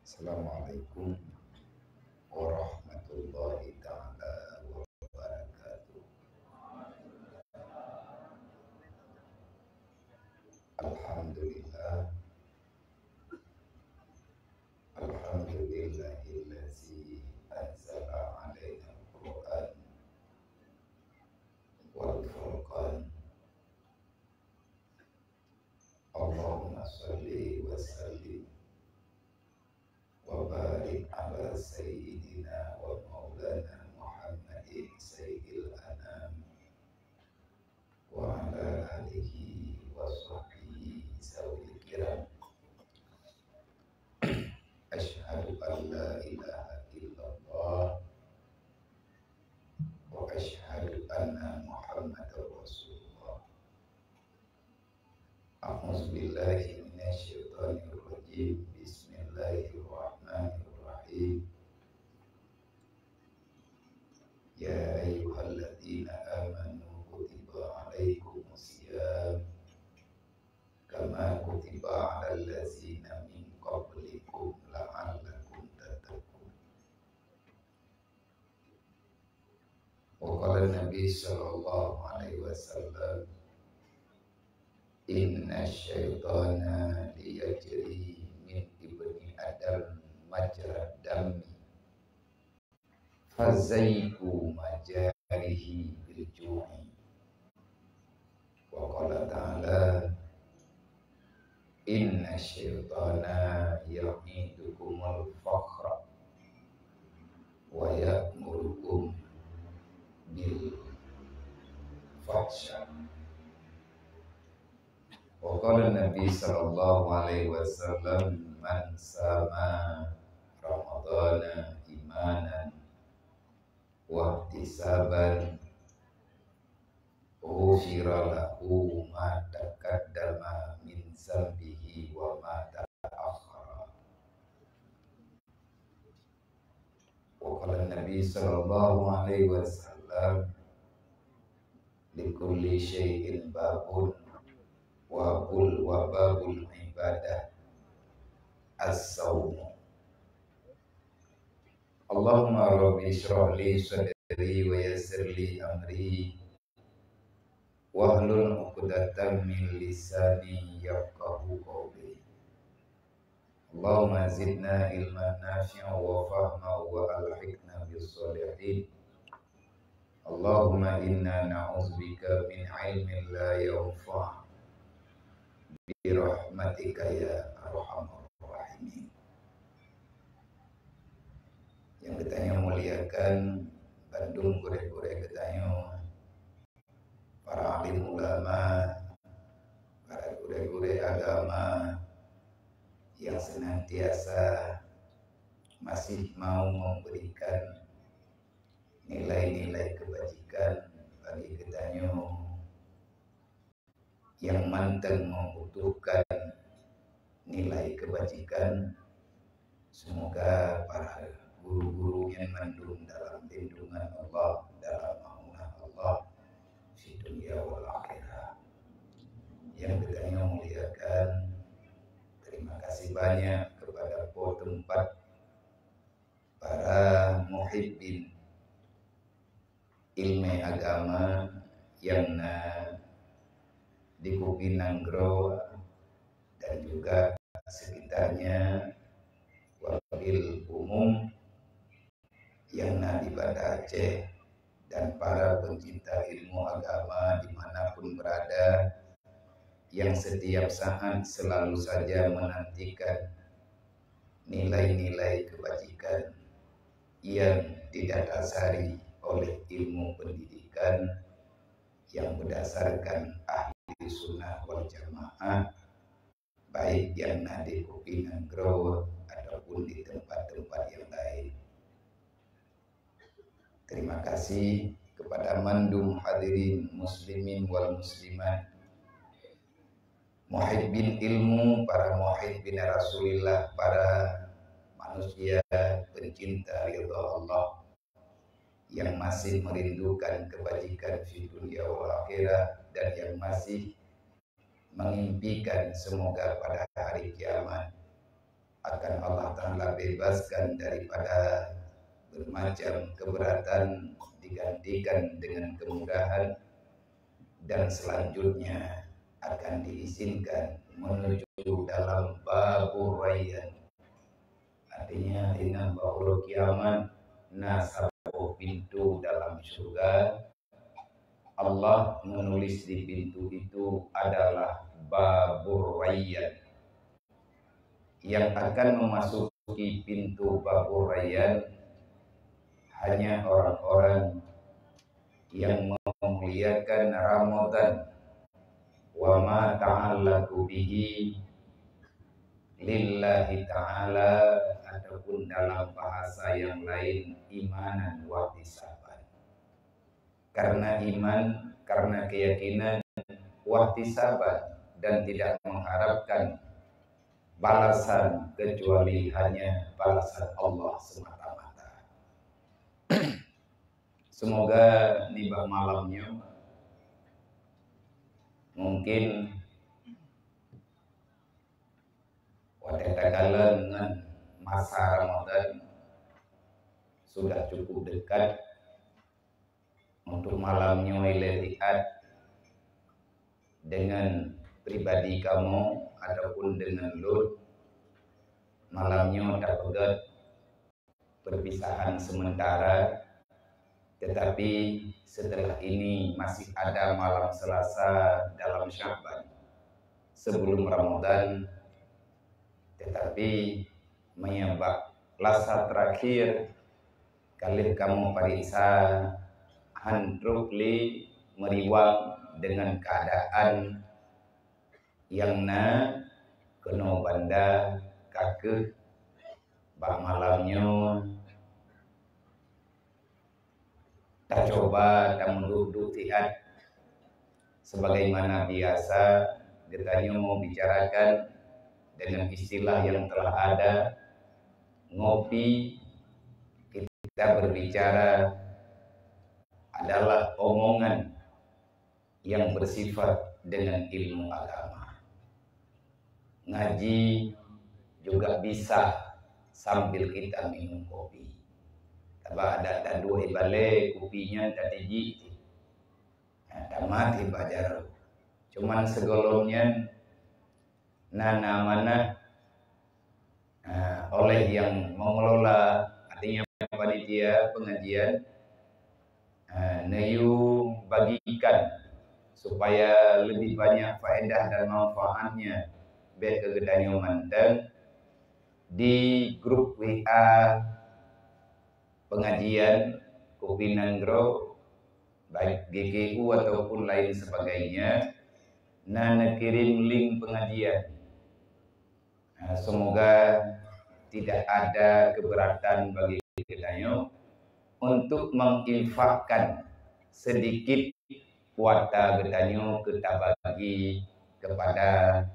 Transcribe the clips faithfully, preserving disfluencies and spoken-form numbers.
Assalamualaikum warahmatullahi taala wabarakatuh. Alhamdulillah. Alhamdulillahillazi anzala alaina al-Qur'an wal furqan. Allahumma shalli wa sallim wa barik ala sayyidina wa maulana Muhammadin sayyidil anam wa ala alihi wa sahbihi zawil kiram. Asyhadu an la ilaha illallah wa asyhadu anna Muhammadar Rasulullah. A'udzubillahi minasyaitonirrajim. Bismillahirrahmanirrahim. Ya ayyuhalladzina amanu kutiba alaikumus siyam kama kutiba alal ladzina min qablikum la'allakum tattaqun. Wa qala Nabi sallallahu alaihi wasallam, "Inna syaitana liyajri min ibni Adam majrad dami, fazaiqu majarihi bil ju'i." Wa qala ta'ala, "Inna syaitana ya'idukumul fakhra wa ya'murukum bil fahsya." Wa qala Nabi sallallahu alaihi wasallam, "Man sama Ramadana imanan wahtisaban, ghufira lahu ma taqaddama min zambihi wa ma ta'akhkhara." Wa qala Nabi sallallahu alaihi wasallam, "Likulli syai'in babun, wa bul, wa babul ibadah as-saumu." Allahumma rabbi shrah li sadri wa yassir li amri, wahlul 'uqdatam min lisani yafqahu qawli. Allahumma zidna ilman nafi'an wa fahman wa alhiqna bis shalihin. Allahumma inna na'udzubika min ilmin la yanfa', bi rahmatika ya arhamar rahimin. Nyang geutanyoe muliakan bandum gurée-gurée geutanyoe, para alim ulama, para gurée-gurée agama yang senantiasa masih mau memberikan nilai-nilai kebajikan bagi geutanyoe yang manteng membutuhkan nilai kebajikan. Semoga para guru-guru nyan mandum dalam lindungan Allah, dalam maunah Allah, di dunia wal akhirah. Yang geutanyoe muliakan, terima kasih banyak kepada po teumpat para muhibbin ilmu agama yang na di Kupi Nanggroe dan juga sekitarnya, wabil umum yang na di Banda Aceh, dan para pencinta ilmu agama dimanapun berada, yang setiap saat selalu saja menantikan nilai-nilai kebajikan yang didasari oleh ilmu pendidikan yang berdasarkan ahli sunnah wal jamaah, baik yang na di Kupi Nanggroe ataupun di tempat-tempat yang lain. Terima kasih kepada mandum hadirin muslimin wal muslimat, muhibbin ilmu, para muhibbin Rasulillah, para manusia pencinta ridha Allah yang masih merindukan kebajikan di dunia wal akhirah dan yang masih mengimpikan semoga pada hari kiamat akan Allah Ta'ala bebaskan daripada bermacam keberatan, digantikan dengan kemudahan, dan selanjutnya akan diizinkan menuju dalam Babur Rayyan. Artinya, ingat bahwa kiamat na saboh pintu dalam syurga. Allah menulis di pintu itu adalah Babur Rayyan. Yang akan memasuki pintu Babur Rayyan hanya orang-orang yang memuliakan Ramadan. Wa ma ta'allaqu bihi lillahi ta'ala, ataupun dalam bahasa yang lain, imanan wahtisaban. Karena iman, karena keyakinan, wahtisaban, dan tidak mengharapkan balasan kecuali hanya balasan Allah semata-mata. Semoga nibak malam nyoe mungkin watée takalon ngon masa Ramadan sudah cukup dekat. Untuk malam nyoe ilée siat dengan pribadi kamoe ataupun dengan lôn, malam nyoe tapeugét perpisahan sementara, tetapi setelah ini masih ada malam Selasa dalam Sya'ban sebelum Ramadan. Tetapi meunyoe bak lasa terakhir ka lheueh kamoe pariksa, han trok lé meuriwang dengan keadaan nyang na keunoe banda, ka kheueh bak malam nyoe tacuba tameuduek-duek siat sebagaimana biasa geutanyoe bicarakan dengan istilah yang telah ada, ngopi. Kita berbicara adalah omongan yang bersifat dengan ilmu agama. Ngaji juga bisa sambil kita minum kopi. Taba ada taduek ibalée kopi nyan tatiji. Nah, tamat ibajar. Cuman segolom nyan na amanah, ah, oleh yang mengelola, artinya panitia pengajian, ah, neuyue bagikan supaya lebih banyak faedah dan manfaatnya bak geutanyoe mantong di grup W A pengajian Kopi Nanggroe, baik G K U ataupun lain sebagainya, na neukirim link pengajian. Nah, semoga tidak ada keberatan bagi geutanyoe untuk menginfakkan sedikit kuota geutanyoe keu tabagi kepada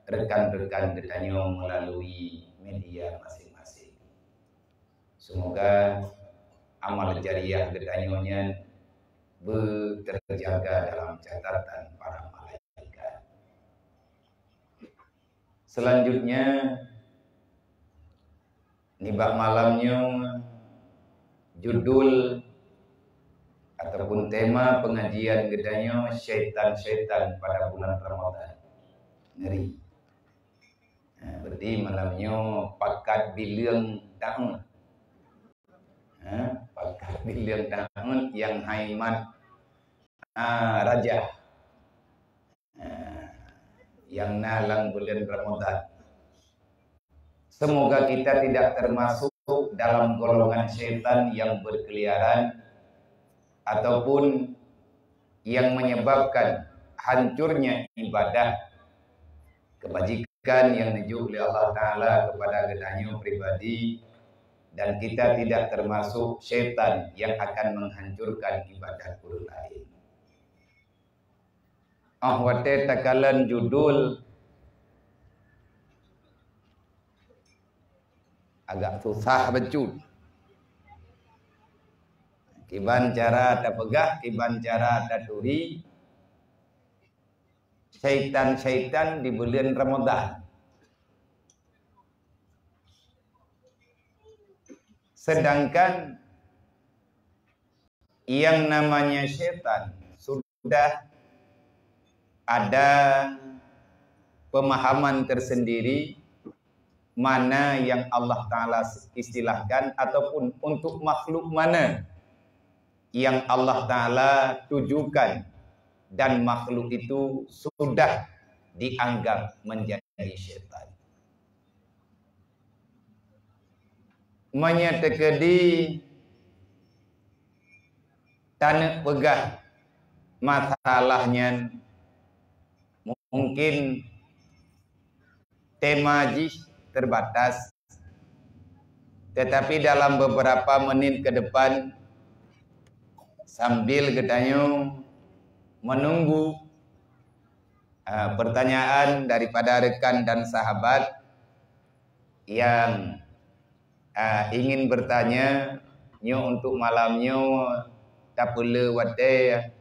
rekan-rekan geutanyoe melalui media masing-masing. Semoga amal jariah geutanyoe nyan beuterjaga dalam catatan para malaikat. Selanjutnya, nibak malam nyoe, judul ataupun tema pengajian geutanyoe, syaitan-syaitan pada bulan Ramadan. Ngeri. Ha, berarti malam nyoe pakat bileueng taun. Ha, pakat bileueng taun nyang hai mat, ah, raja. Ha, nyang na lam bulan Ramadan. Semoga kita tidak termasuk dalam golongan setan yang berkeliaran ataupun yang menyebabkan hancurnya ibadah kebajikan yang dijok oleh Allah Ta'ala kepada geutanyoe pribadi, dan kita tidak termasuk setan yang akan menghancurkan ibadah ureuëng lain. Oh, watée takalon judul agak susah bacut. Kiban cara tapeugah, kiban cara taturi, syaitan-syaitan di bulan Ramadan. Sedangkan yang namanya setan sudah ada pemahaman tersendiri mana yang Allah Ta'ala istilahkan ataupun untuk makhluk mana yang Allah Ta'ala tujukan dan makhluk itu sudah dianggap menjadi setan. Meunyoe teukeudi taneuk peugah masalah nyan, mungkin tema jih terbatas, tetapi dalam beberapa menit ke depan, sambil geutanyoe menunggu, eh, pertanyaan daripada rekan dan sahabat yang, eh, ingin bertanya, nyoe untuk malam nyoe tapeule watée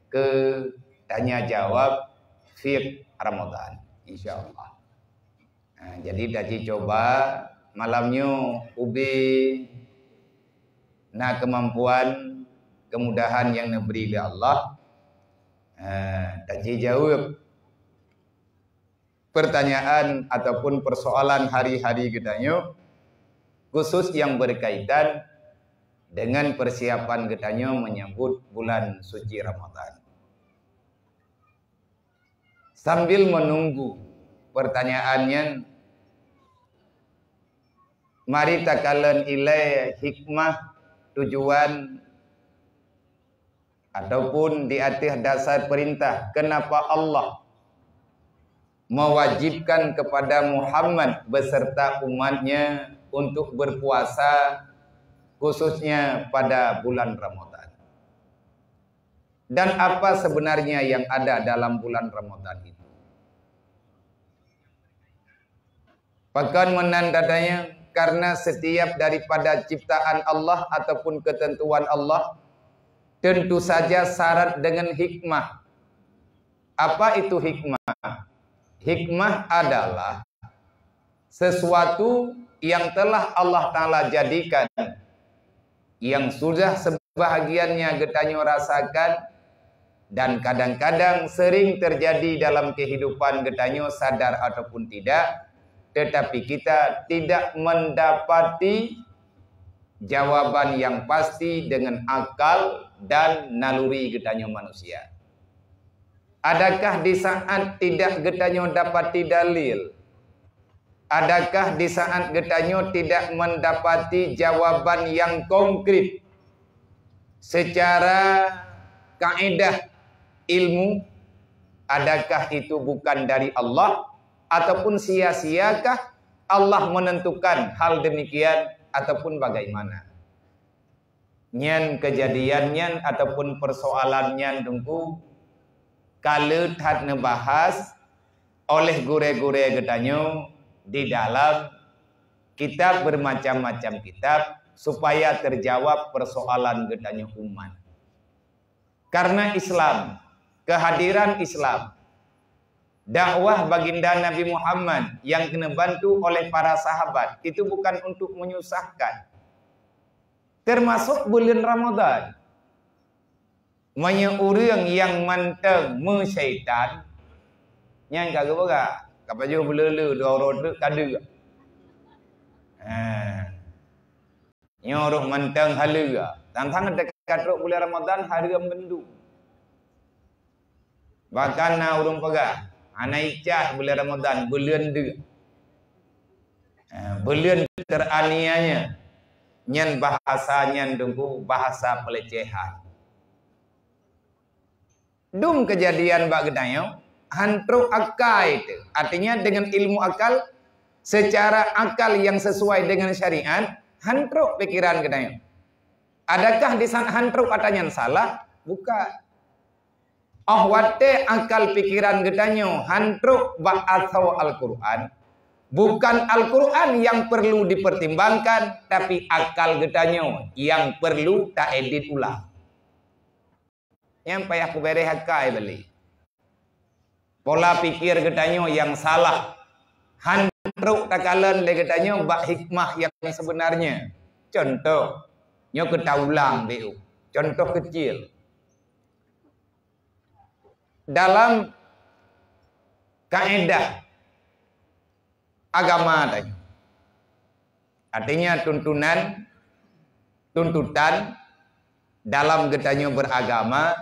keu tanya jawab fiqh Ramadan, insya Allah. Ha, jadi taci coba malam nyoe ubé na kemampuan, kemudahan yang neubri lé Allah. Ha, taci jawab pertanyaan ataupun persoalan hari-hari geutanyoe, khusus yang berkaitan dengan persiapan geutanyoe menyambut bulan suci Ramadan. Sambil menunggu pertanyaan nyan, mari takalon ilée hikmah, tujuan, ataupun di ateueh dasar perintah, kenapa Allah mewajibkan kepada Muhammad beserta umatnya untuk berpuasa, khususnya pada bulan Ramadan. Dan apa sebenarnya yang ada dalam bulan Ramadan itu? Pakon meunan tatanya, karena setiap daripada ciptaan Allah ataupun ketentuan Allah tentu saja syarat dengan hikmah. Apa itu hikmah? Hikmah adalah sesuatu yang telah Allah Ta'ala jadikan, yang sudah sebahagiannya geutanyoe rasakan, dan kadang-kadang sering terjadi dalam kehidupan geutanyoe, sadar ataupun tidak, tetapi kita tidak mendapati jawaban yang pasti dengan akal dan naluri geutanyoe manusia. Adakah di saat tidak geutanyoe dapati dalil? Adakah di saat geutanyoe tidak mendapati jawaban yang konkret secara kaedah ilmu? Adakah itu bukan dari Allah? Ataupun sia-siakah Allah menentukan hal demikian? Ataupun bagaimana? Nyan kejadian nyan ataupun persoalan nyan Teungku ka le that neubahas oleh gurée-gurée geutanyoe di dalam kitab, bermacam-macam kitab, supaya terjawab persoalan geutanyoe umat. Karena Islam, kehadiran Islam, dakwah Baginda Nabi Muhammad yang kena bantu oleh para sahabat, itu bukan untuk menyusahkan. Termasuk bulan Ramadan. Meunyoe ureuëng nyang mantong meusyaitan, nyan ka geupeugah, ka pajoh beuleuleue dua uroe treuk ka deuek. Ha. Nyoe rôh mantong haleue. Tang-tang teuka trok bulan Ramadan hareuem bandum. Bahkan na ureuëng peugah, hana icah bulan Ramadan, buleuen deuek. Eh, buleuen teraniaya. Nyan bahasa nyan Teungku, bahasa pelecehan. Dum kejadian bak geutanyoe, han trok akai teuh. Artinya dengan ilmu akal, secara akal yang sesuai dengan syariat, han trok pikiran geutanyoe. Adakah di saat han trok atra nyan salah? Bukan. Oh watée akal pikiran geutanyoe han trok bak asoe Al-Quran, bukan Al-Quran yang perlu dipertimbangkan, tapi akal geutanyoe yang perlu taedit ulang. Nyang payah kubereh akai bali. Pola pikir geutanyoe nyang salah. Han trok takalon lé geutanyoe bak hikmah nyang sebenarnya. Contoh, nyoe keu taulang beu. Contoh kecil. Dalam kaedah agama tadi. Artinya tuntunan, tuntutan dalam geutanyoe beragama,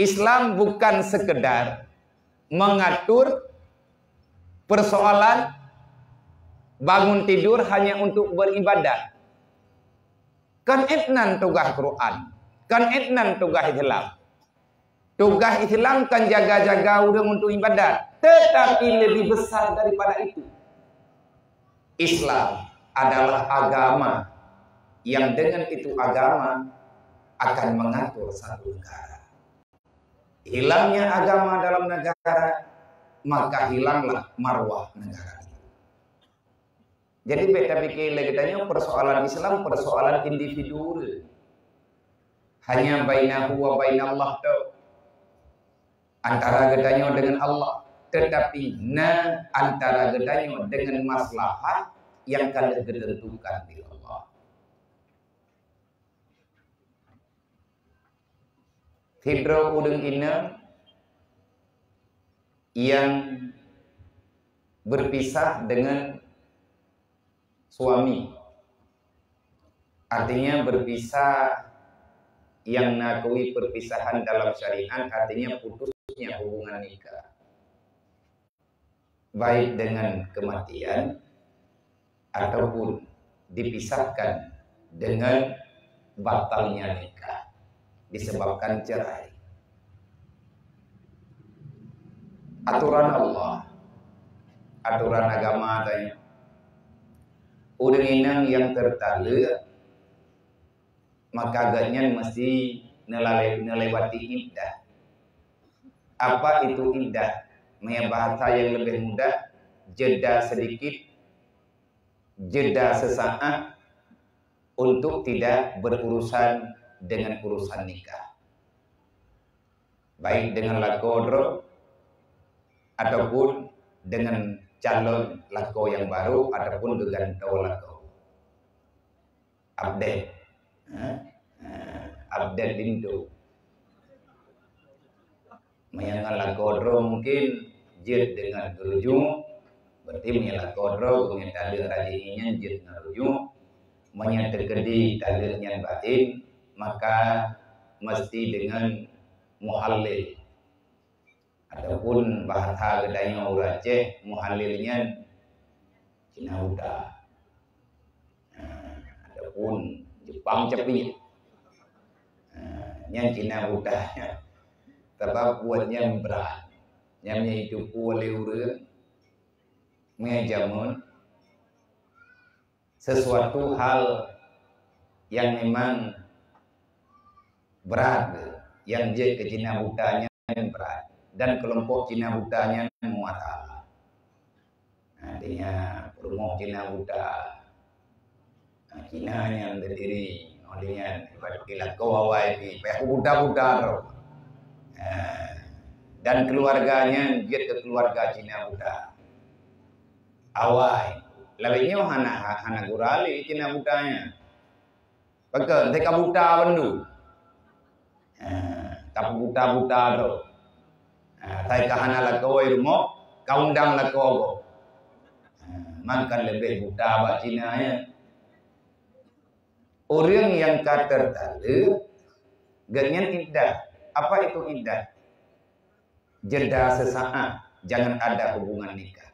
Islam bukan sekedar mengatur persoalan bangun tidur hanya untuk beribadah. Kan étnan tugaih Quran, kan étnan tugaih Islam. Tugaih Islam kan jaga-jaga ureuëng untuk ibadat, tetapi lebih besar daripada itu. Islam adalah agama yang dengan itu agama akan mengatur satu negara. Hilangnya agama dalam negara, maka hilanglah marwah negara itu. Jadi bèk tapikir lé geutanyoe persoalan Islam persoalan individu. Hanya bainahu wa bainallah tu. Antara geutanyoe dengan Allah, tetapi na antara geutanyoe dengan maslahat yang ka lheueh geutentukan di Allah. Sidroe ureuëng inong yang berpisah dengan suami. Artinya berpisah yang nakui perpisahan dalam syariat artinya putusnya hubungan nikah. Baik dengan kematian ataupun dipisahkan dengan batalnya nikah disebabkan cerai. Aturan Allah, aturan agama tanya, ureuëng inong yang tertalek maka gobnyan mesti neulale-, neulewati iddah. Apa itu iddah? Meunyoe bahasa yang lebih mudah, jeda sedikit, jeda sesaat untuk tidak berurusan dengan urusan nikah. Baik dengan lakoe droe ataupun dengan calon lakoe yang baru ataupun geugantoe lakoe. Update. Ha? Ha, update linto. Meunyoe ngon lakoe droe mungkin jeuet deungon geurujuk, berarti meunyoe lakoe droe geumeung taleuek rajih nyan jeuet ngon rujuk. Meunyoe teukeudi taleuek nyan batin, maka mesti deungon muhallil. Ataupun bahasa geutanyoe ureuëng Aceh, muhallil nyan Cina buta. Ha, ataupun Jepang capiek. Ha, nyan Cina buta nyan. Sabab buet nyan brat. Nyan meunyoe jiteupeue lé ureuëng, meunyoe jameun, sesuatu hal yang memang berat, yang jeuet keu Cina buta nyan berat, dan kelompok Cina buta nyan muat that. Artinya, peurumoh Cina buta, nah, Cina nyan terdiri, artinya, ibarat lakoe awai pih, payah buta-buta tu. Nah, dan keluarganya jeuet keu keluarga Cina buta. Awai, lawét nyoe hana, hana gura lé Cina buta nyan. Pakon, teuka buta bandum. Ha, tapeubuta-buta droe. Ha, sai ka hana lakoe rumoh, ka undang lakoe gob. Ha, mangkan leubeh buta bak Cina nyan. Ureuëng nyang ka teutaleuek, gobnyan iddah. Apa itu iddah? Jeda sesaat, jangan ada hubungan nikah.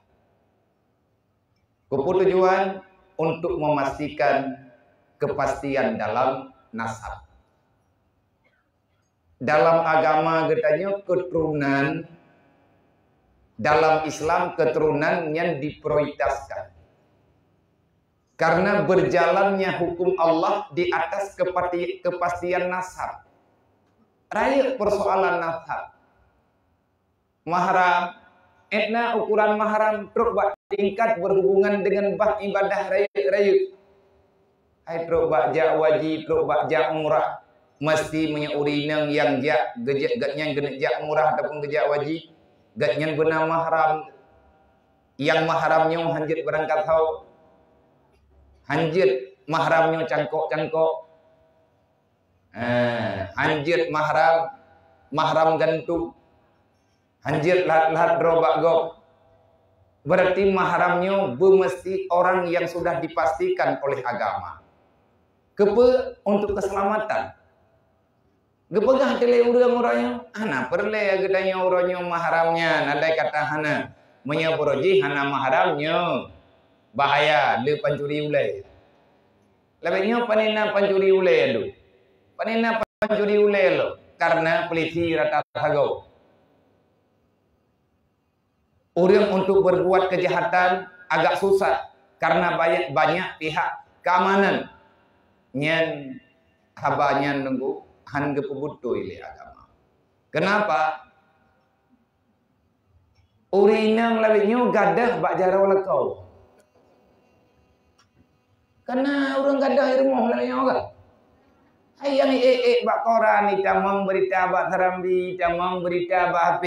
Keupeue tujuan? Untuk memastikan kepastian dalam nasab. Dalam agama geutanyoe, keturunan, dalam Islam, keturunan nyan diprioritaskan. Karena berjalannya hukum Allah di atas kepati-, kepastian nasab. Rayeuk persoalan nasab. Mahram. Étna ukuran mahram trok bak tingkat berhubungan dengan bah ibadah rayeuk-rayeuk. Hai trok bak jak haji, trok bak jak umrah. Mesti meunyoe ureuëng inong nyang jak, geujak gobnyan keuneuk jak umrah ataupun geujak haji, gobnyan beuna mahram. Nyang mahram nyoe hanjeuet beurangkat saho. Hanjeuet mahram nyoe cangkok-cangkok. Eh, hanjeuet mahram, mahram gantung. Hanjeuet lhat-lhat droe bak gob. Berarti mahram nyoe beumeusti orang yang sudah dipastikan oleh agama. Keupeue? Untuk keselamatan. Geupeugah teuh lé ureuëng uroe nyoe, "Hana peureulée geutanyoe uroe nyoe mahram nyan, andai kata hana. Meunyoe beureuji hana mahram nyoe, bahaya, le pancuri ulée." Lagée nyoe, pane na pancuri ulée lom? Pane na pancuri ulée lom? Karena polisi rata sagoe. Ureuëng untuk berbuat kejahatan agak susah karena banyak, banyak pihak keamanan. Nyan haba nyan nunggu han geupeubutôi lé agama. Kenapa? Ureuëng inong lagée nyoe gadôh bak jaroe lakoe. Kana ureuëng gadôh di rumoh lagée nyoe kan? Hai nyang ék-ék bak koran, itamong beurita bak serambi, itamong beurita bak H P.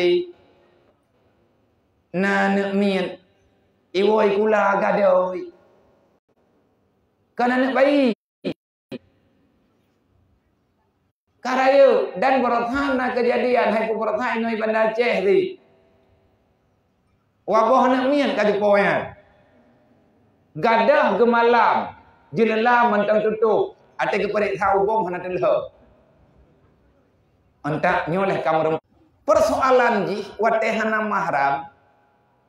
Na aneuëk miet, iwoe kula gadôh. Kon aneuëk bayi. Ka rayeuk dan baroesa na keujadian, hai peue baroesa inoe Banda Aceh tadi. Waboh aneuëk miet ka jipo nyan. Gadôh geumalam, jeuleula mantong tutôp, até geupareksa ubông hana teulheueh. Antak nyoe leh ka meureumpok. Persoalan jih watée hana mahram,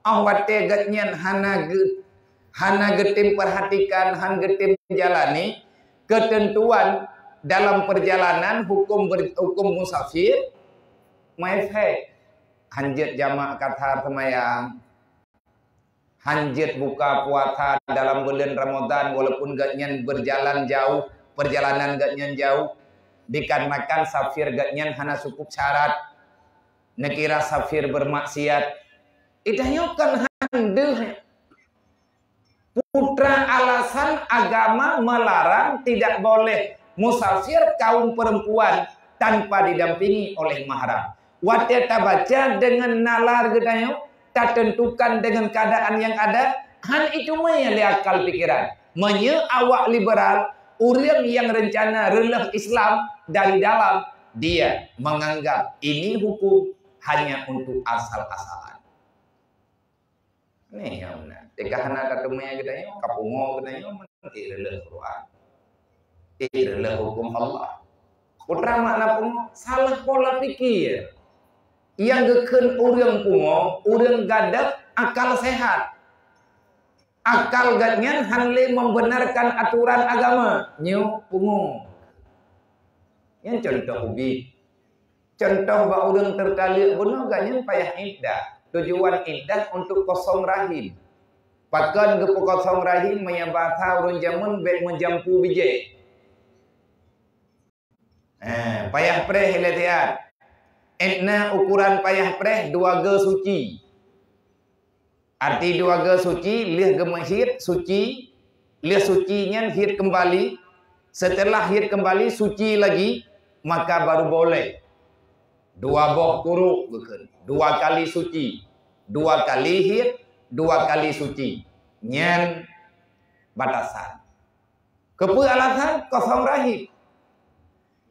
óh watée gobnyan hana geu-, hana geutem perhatikan, han geutem jalani keuteuntuan dalam perjalanan hukum ber-, hukum musafir, maefek. Han jeuet jamak kathar seumayang, han jeuet buka puasa dalam buleuen Ramadhan, walaupun gobnyan berjalan jauh, perjalanan gobnyan jauh, dikarenakan safir gobnyan hana cukup syarat, neukira safir bermaksiat. Itanyoe kon han deuh. Putra alasan agama melarang tidak boleh musafir kaum perempuan tanpa didampingi oleh mahram. Watée tabaca deungon nalar geutanyoe, tatentukan deungon keadaan yang ada, han itumé lé akal pikiran. Meunyoe awak liberal, ureuëng yang rencana reuleuh Islam dari dalam, dia menganggap ini hukum hanya untuk asal-asalan. Neh, nyang meunan. Teuka hana tateumé geutanyoe, ka pungo geutanyoe, meunan ék reuleueh Quran. Ék reuleueh huköm Allah. Putra makna pungo, salah pola pikir. Nyang geukheun ureuëng pungo, ureuëng gadôh akal sehat. Akal gobnyan han lé membenarkan aturan agama. Nyoe pungo. Nyan contoh ubit. Contoh bak ureuëng teutaleuek bunoe, gobnyan payah iddah. Tujuan iddah untuk kosong rahim. Pakon geupeukosong rahim? Meunyoe basa ureuëng jameun, bék meujampu bijéh. Eh, payah preh ilée siat. Iddah ukuran payah preh dua goe suci. Arti dua goe suci, lheueh geumeuhiet suci, lheueh suci nyan hiet keumbali, seuteulah hiet keumbali suci lagi, maka baru boleh. Dua boh kurok geukheun, dua kali suci, dua kali hiet, dua kali suci. Nyan batasan. Keupeue alasan? Kosong rahim.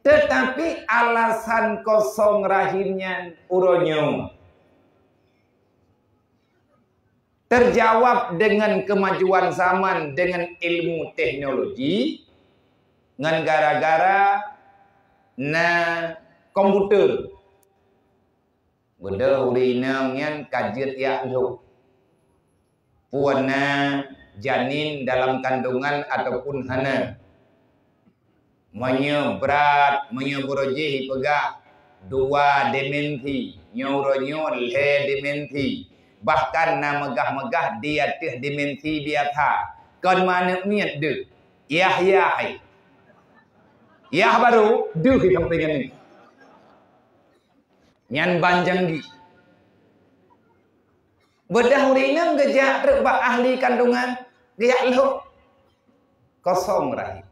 Teutapi alasan kosong rahim nyan uroe nyoe teujaweueb deungon keumajuan zaman, deungon ilmu teknologi, ngon gara-gara na komputer. Beudôh ureuëng inong nyan ka jeuet jak lhok. Peue na janin dalam kandungan ataupun hana. Meunyoe brat, meunyoe beureuji jipeugah dua dimensi, nyoe uroe nyoe lhée dimensi. Bahkan na meugah-meugah di ateueh dimensi biasa. Kon manok miet deuh, yah-yah hai. Yah barô deuh sampoe nyan. Nyan ban janggih. Beudôh ureuëng inong geujak treuk bak ahli kandungan, geujak lhok. Kosong rahim.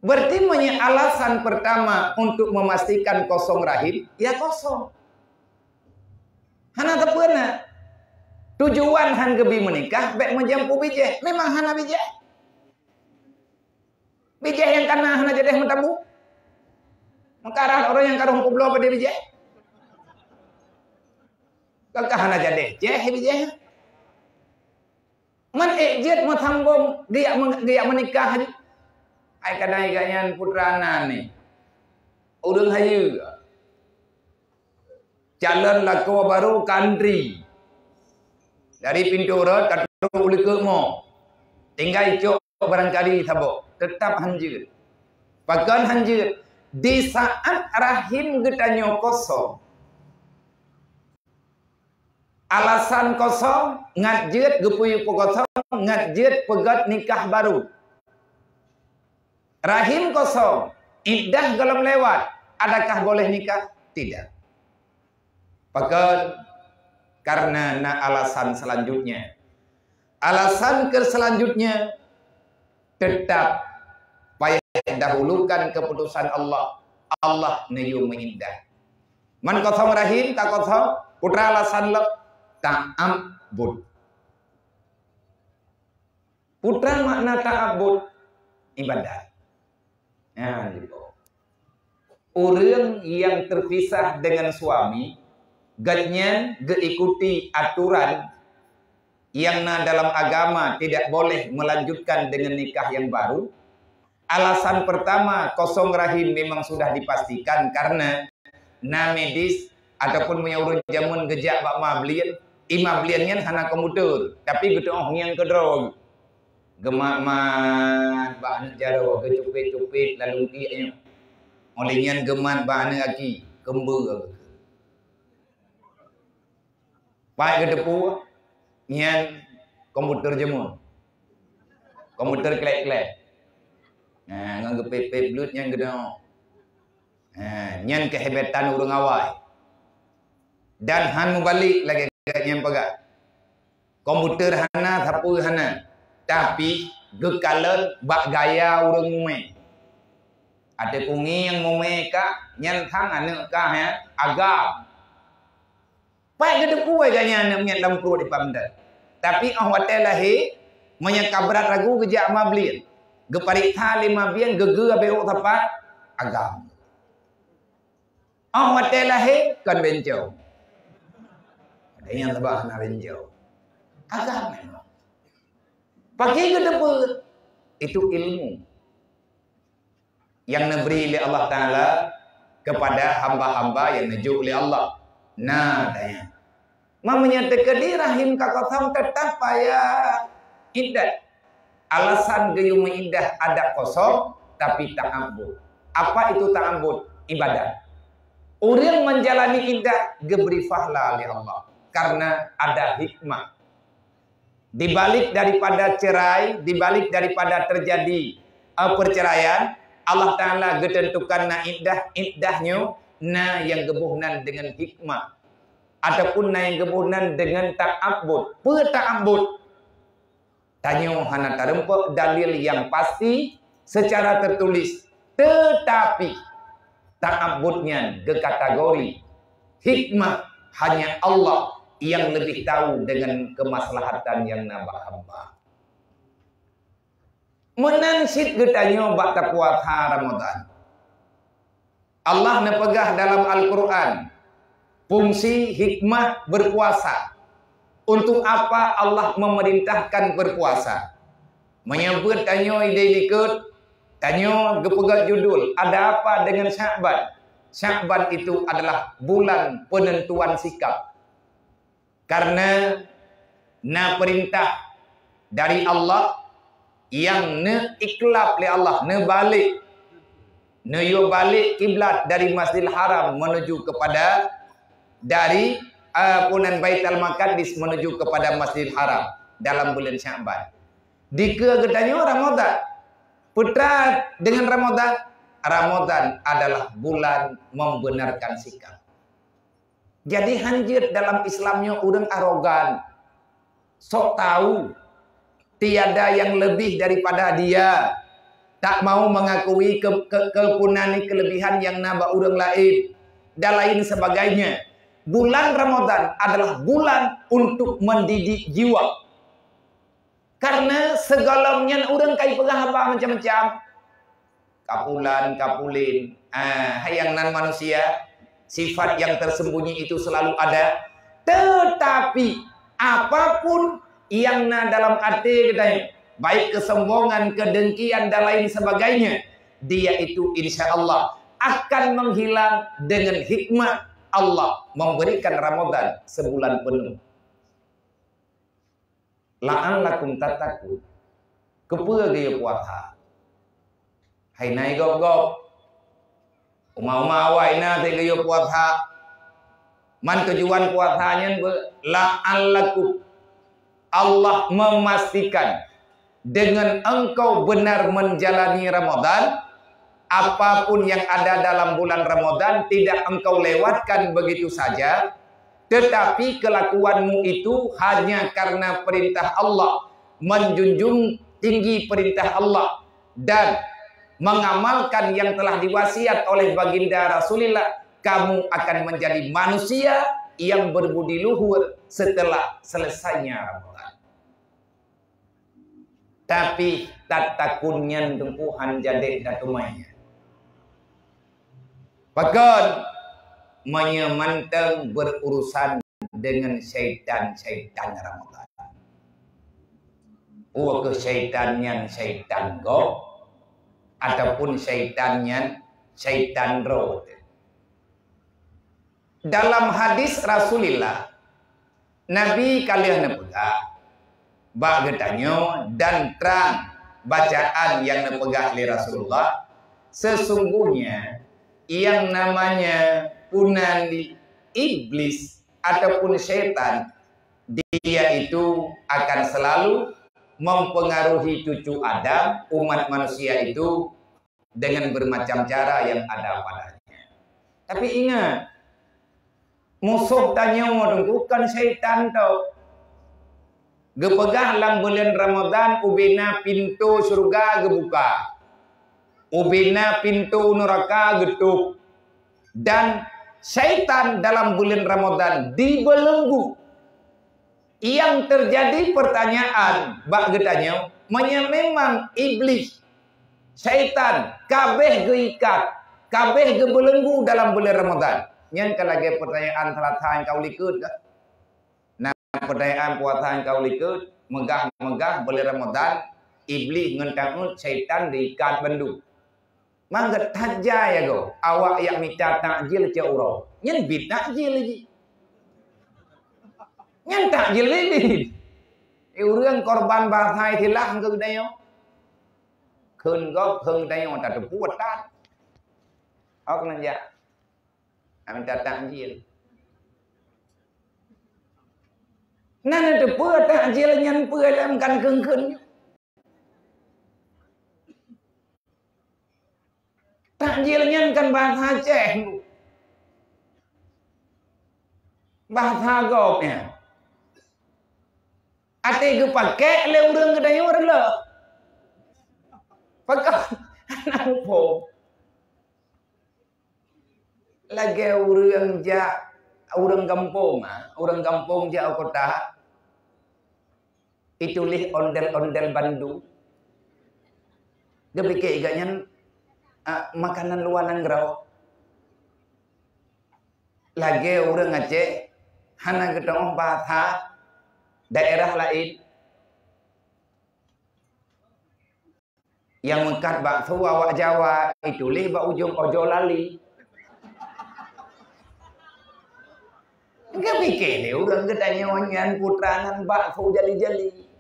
Berarti meunyoe alasan pertama untuk memastikan kosong rahim, ya kosong. Hana teupeu na. Tujuan han geubi meunikah, bék meujampu bijéh. Memang hana bijéh. Bijéh nyang ka na hana jadéh meutabu. Meukarah ureuëng nyang ka rhom kubloe pada bijéh. Kakah hana jadéh, jéh bijéh. Man ék jeuet meusambong geujak, geujak meunikah jih. Hai kadang gobnyan putra nan ni. Ureuëng hayeue. Calon lakoe barô ka antri. Dari pintoe rot ka trok u likot mo. Tinggai cok barangkali saboh. Teutap hanjeuet. Pakon hanjeuet? Di saat rahim geutanyoe kosong. Alasan kosong, ngat jeuet geupeu-, peukosong, ngat jeuet peugét nikah barô. Rahim kosong, iddah gohlom lewat, adakah boleh nikah? Tidak. Pakon? Karena na alasan selanjutnya. Alasan ke selanjutnya, tetap payah dahulukan keputusan Allah. Allah neuyue meuiddah. Man kosong rahim, ka kosong, putra alasan lom, ta'abbud. Putra makna ta'abbud, ibadat. Nah, gitu. Ureuëng yang terpisah dengan suami, gobnyan geuikuti aturan yang na dalam agama, tidak boleh melanjutkan dengan nikah yang baru. Alasan pertama, kosong rahim memang sudah dipastikan karena na medis ataupun meunyoe ureuëng jameun geujak bak ma blieng, i ma blieng nyan hana komputer, tapi geutuoh ngieng keudroe. Geumat-mat bak aneuk jaroe, geucupet-cupet lam lungkiek nyoe. Óh lheueh nyan geumat bak aneuk gaki, keumbeue. Paih geuteupeue, nyan komputer jameun. Komputer klek-klek. Nah, ngon geupet-pet bluet nyan geunoe. Nah, nyan keuhebatan ureuëng awai. Dan han mubalek lagée nyan peugah. Komputer hana, sapeue hana. Tapi geukalon bak gaya ureuëng mumé. Até kungieng mumé kah, nyan sang aneuk kah, ya, agam. Paih geuteupeue gobnyan aneuk miet lam pruet ipan meudat. Tapi óh watée lahé, meunyoe ka brat ragu geujak ma blieng. Geupareksa lé ma blieng, geugeue abéh ôk sapat, agam. Óh watée lahé, kon bencong. Ada nyang sabab hana bencong. Agam memang. Pakon geuteupeue? Itu ilmu yang neubri lé Allah Taala kepada hamba-hamba yang neujok lé Allah. Nah, tanya. Meunyoe teukeudi rahim ka kosong, teutap payah iddah. Alasan geuyue meuiddah adak kosong, tapi ta'abbud. Apa itu ta'abbud? Ibadat. Ureuëng menjalani iddah geubri pahala lé Allah karena ada hikmah. Di balik daripada cerai, di balik daripada terjadi, eh, perceraian, Allah Taala geuteuntukan na iddah, iddah nyoe na nyang geuboh nan deungon hikmah ataupun na nyang geuboh nan deungon ta'abbud. Peue ta'abbud? Tanyoe hana tareumpok dalil nyang pasti secara tertulis, teutapi ta'abbud nyan geukategori hikmah hanya Allah yang lebih tahu dengan kemaslahatan yang na bak hamba. Meunan cit geutanyoe bak tapuasa Ramadan. Allah neupeugah dalam Al-Quran, fungsi hikmah berpuasa. Untuk apa Allah memerintahkan berpuasa? Meunyoe beuet tanyoe idéh likot, tanyoe geupeugah judul, ada apa dengan Sya'ban? Sya'ban itu adalah bulan penentuan sikap. Karena na perintah dari Allah nyang neuiklab lé Allah, neubalek, neuyue balek kiblat dari Masjidil Haram menuju kepada, dari, eh, punan Baitul Maqdis menuju kepada Masjidil Haram dalam bulan Sya'ban. Dikeue geutanyoe Ramadan. Peue teuma dengan Ramadan? Ramadan adalah bulan membenarkan sikap. Jadi, hanjeuet dalam Islam nyoe ureuëng arogan, sok tahu, tiada yang lebih daripada dia, tak mau mengakui ke-, ke-, kepunan kelebihan yang na bak ureuëng laén, dan lain sebagainya. Bulan Ramadan adalah bulan untuk mendidik jiwa. Karena sigohlom nyan ureuëng ka jipeugah haba macam-macam. kapulan, kapulin. Ah, hai nyang nan manusia, sifat yang tersembunyi itu selalu ada. Tetapi apapun yang na dalam até geutanyoe, baik kesombongan, kedengkian dan lain sebagainya, dia itu insya Allah akan menghilang dengan hikmah Allah memberikan Ramadan sebulan penuh. La'allakum tattaqun. Keupeue geuyue puasa? Hai na gob-gob. Uma-uma awai na geuyue puasa. Man tujuan puasa nyan beu la'allakum. Allah memastikan dengan engkau benar menjalani Ramadan, apapun yang ada dalam bulan Ramadan tidak engkau lewatkan begitu saja, tetapi kelakuanmu itu hanya karena perintah Allah, menjunjung tinggi perintah Allah, dan mengamalkan yang telah diwasiat oleh Baginda Rasulullah, kamu akan menjadi manusia yang berbudi luhur setelah selesainya Ramadan. Tapi tatakun nyan teungku han jadeh tateumai. Pakon? Meunyoe mantong berurusan dengan syaitan-syaitan Ramadan. Peu kheueh syaitan nyan, syaitan gob ataupun syaitan nyan syaitan droe? Dalam hadis Rasulullah, Nabi ka lheueh neupeugah bak geutanyoe dan trang bacaan nyang neupeugah lé Rasulullah, sesungguhnya yang namanya punan iblis ataupun setan, dia itu akan selalu mempengaruhi cucu Adam, umat manusia itu, dengan bermacam cara yang ada padanya. Tapi ingat, musoh tanyoe teungku kon syaitan tau. Geupeugah lam buleuen Ramadhan ubena pintoe syeuruga geubuka, ubena pintoe neuraka geutôb, dan syaitan dalam buleuen Ramadhan dibeulenggu. Nyang teujadi peurtanyaan bak geutanyoe, meunyoe memang Iblih, syaitan, kabeh geuikat, kabeh geubeulenggu dalam buleuen Ramadhan, nyan ka lagée peurtanyaan Seulasa nyang ka u likot ka. Na peurtanyaan puasa nyang ka u likot, meugah-meugah buleuen Ramadhan, Iblih ngon taát, syaitan diikat bandum. Mangat that jai agoe, awak jak mita takjil cok uroe. Nyan bit takjil jih. Nyan takjil bit-bit. Eh, ureuëng korban bahasa istilah keu geutanyoe. Kheun gob, kheun geutanyoe tateupeue that. Awak keuneuk jak. Mita takjil. Na neuteupeue takjil nyan peue lom kan kheun-kheun nyoe. Takjil nyan kan bahasa Aceh. Bahasa gob nyan. Até geupakée lé ureuëng geutanyoe reuloh. Pakon hana muphom. Lagée ureuëng jak, ureuëng gampông, ah, ureuëng gampông jak u kota, ituléh ondel-ondel bandum. Geupike gobnyan, ah, makanan luwa nanggroe. Lagée ureuëng Aceh hana geutanyoe bahasa daerah laén. Nyang meukat bakso awak Jawa, ituléh bak ujong ojol lali. Geupike lé ureuëng geutanyoe nyan putra nan bakso jali-jali.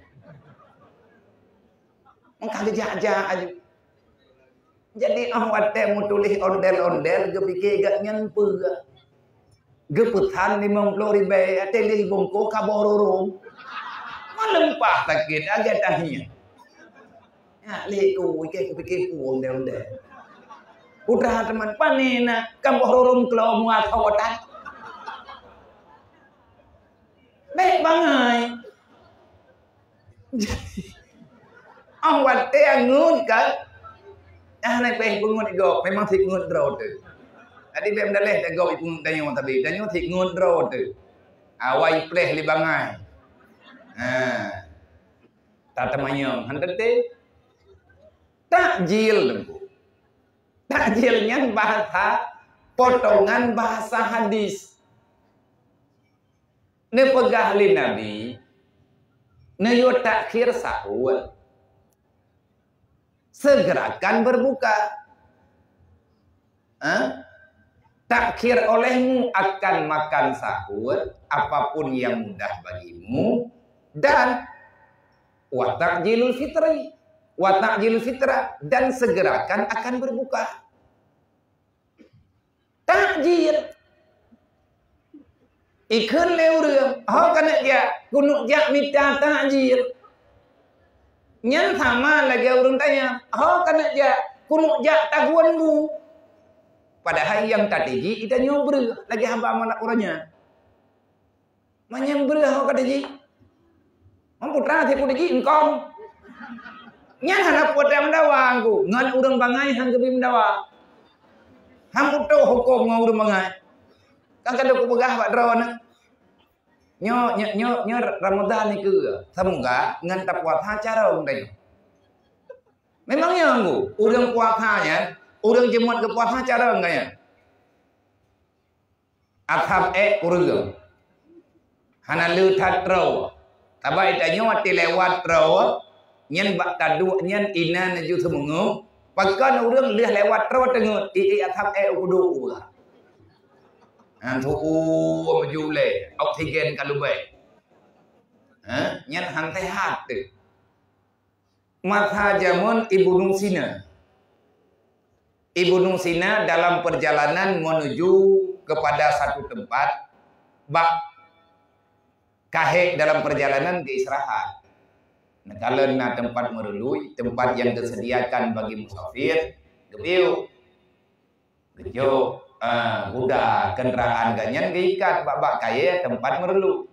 Meuka geujak-jak aju. Jadi óh watée meutuléh ondel-ondel geupike gobnyan peue. Geupeusan limong ploh ribée, até lheueh bungkôh ka boh rurung. Maleumpah sakét, agak tahieng. Nyak lé ku, ikée kupike peue ondel-ondel. Putra teuma, pane na, ka boh rurung klo muat hawatan. Bék bangai. Óh watée ngon ka, ah, hana payah peungon gob, memang sit ngon droe teuh. Jadi bék meudaleh gob ipeungon tanyoe sabe, tanyoe sit ngon droe teuh. Awai pleh lé bangai. Ha. Tateumanyong, han teuntée. Takjil teungku. Takjil nyan bahasa, potongan bahasa hadis. Neupeugah lé Nabi, neuyue takhir sahur, segerakan berbuka. Ha? Takhir olehmu akan makan sahur, apapun yang mudah bagimu, dan wa ta'jilul fitri, wa ta'jilul fitra, dan segerakan akan berbuka. Takjil. Ikheun lé ureuëng, "Ho keuneuk jak, keuneuk jak mita takjil." Nyan sama lagée ureuëng tanya, "Ho keuneuk jak, keuneuk jak tagun bu." Padahai nyang tatiji ita nyoe breuh lagée haba mangat uroe nyan. Manyang breuh ho ka tiji. Mam putra si pun tiji engkong. Nyan hana putra meudawa angku. Ngon ureuëng bangai han geubi meudawa. Han putôh huköm ngon ureuëng bangai. Kan ka lheueh kupeugah bak droeneuh. Nyoe, nyoe, nyoe, nyoe Ramadhan nikeue. Semoga ngon tapuasa carông tanyoe. Memang nyoe angku, ureuëng puasa nyan, ureuëng jeumeuet geupuasa carông ka nyan. Asab ék ureuëng. Hana le that troe. Sabab tanyoe watée lewat troe, nyan bak taduek nyan inan laju seumeungeue, pakon ureuëng lheueh lewat troe teungeut, i, i asab ék u kudu ueh. Han tuwoe meuju ulée, oksigen ka leubeh. Ha? Nyan han sehat teuh. Masa jameun Ibnu Sina. Ibnu Sina dalam perjalanan menuju kepada satu tempat, bak kahek dalam perjalanan geuistirahat. Nah, kalau na tempat meurului, tempat yang disediakan bagi musafir, geupiôh. Geucok, ah, guda kendaraan geuh nyan geuikat bak-bak kayée tempat meurului.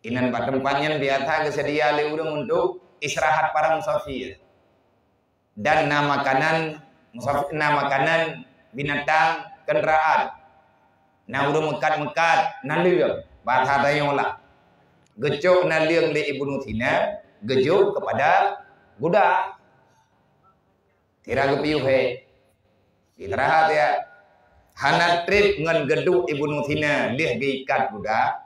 Inan bak tempat nyan biasa geuseudia lé ureuëng untuk istirahat para musafir. Dan na makanan musafir, na makanan binatang kendaraan. Na ureuëng meukat-meukat naleueng, bahasa tanyoe lah. Geucok naleueng lé Ibnu Sina, geujok kepada guda. Sira geupiôh hé. Istirahat ya. Hana treb ngon geuduek Ibnu Sina lheueh geuikat guda.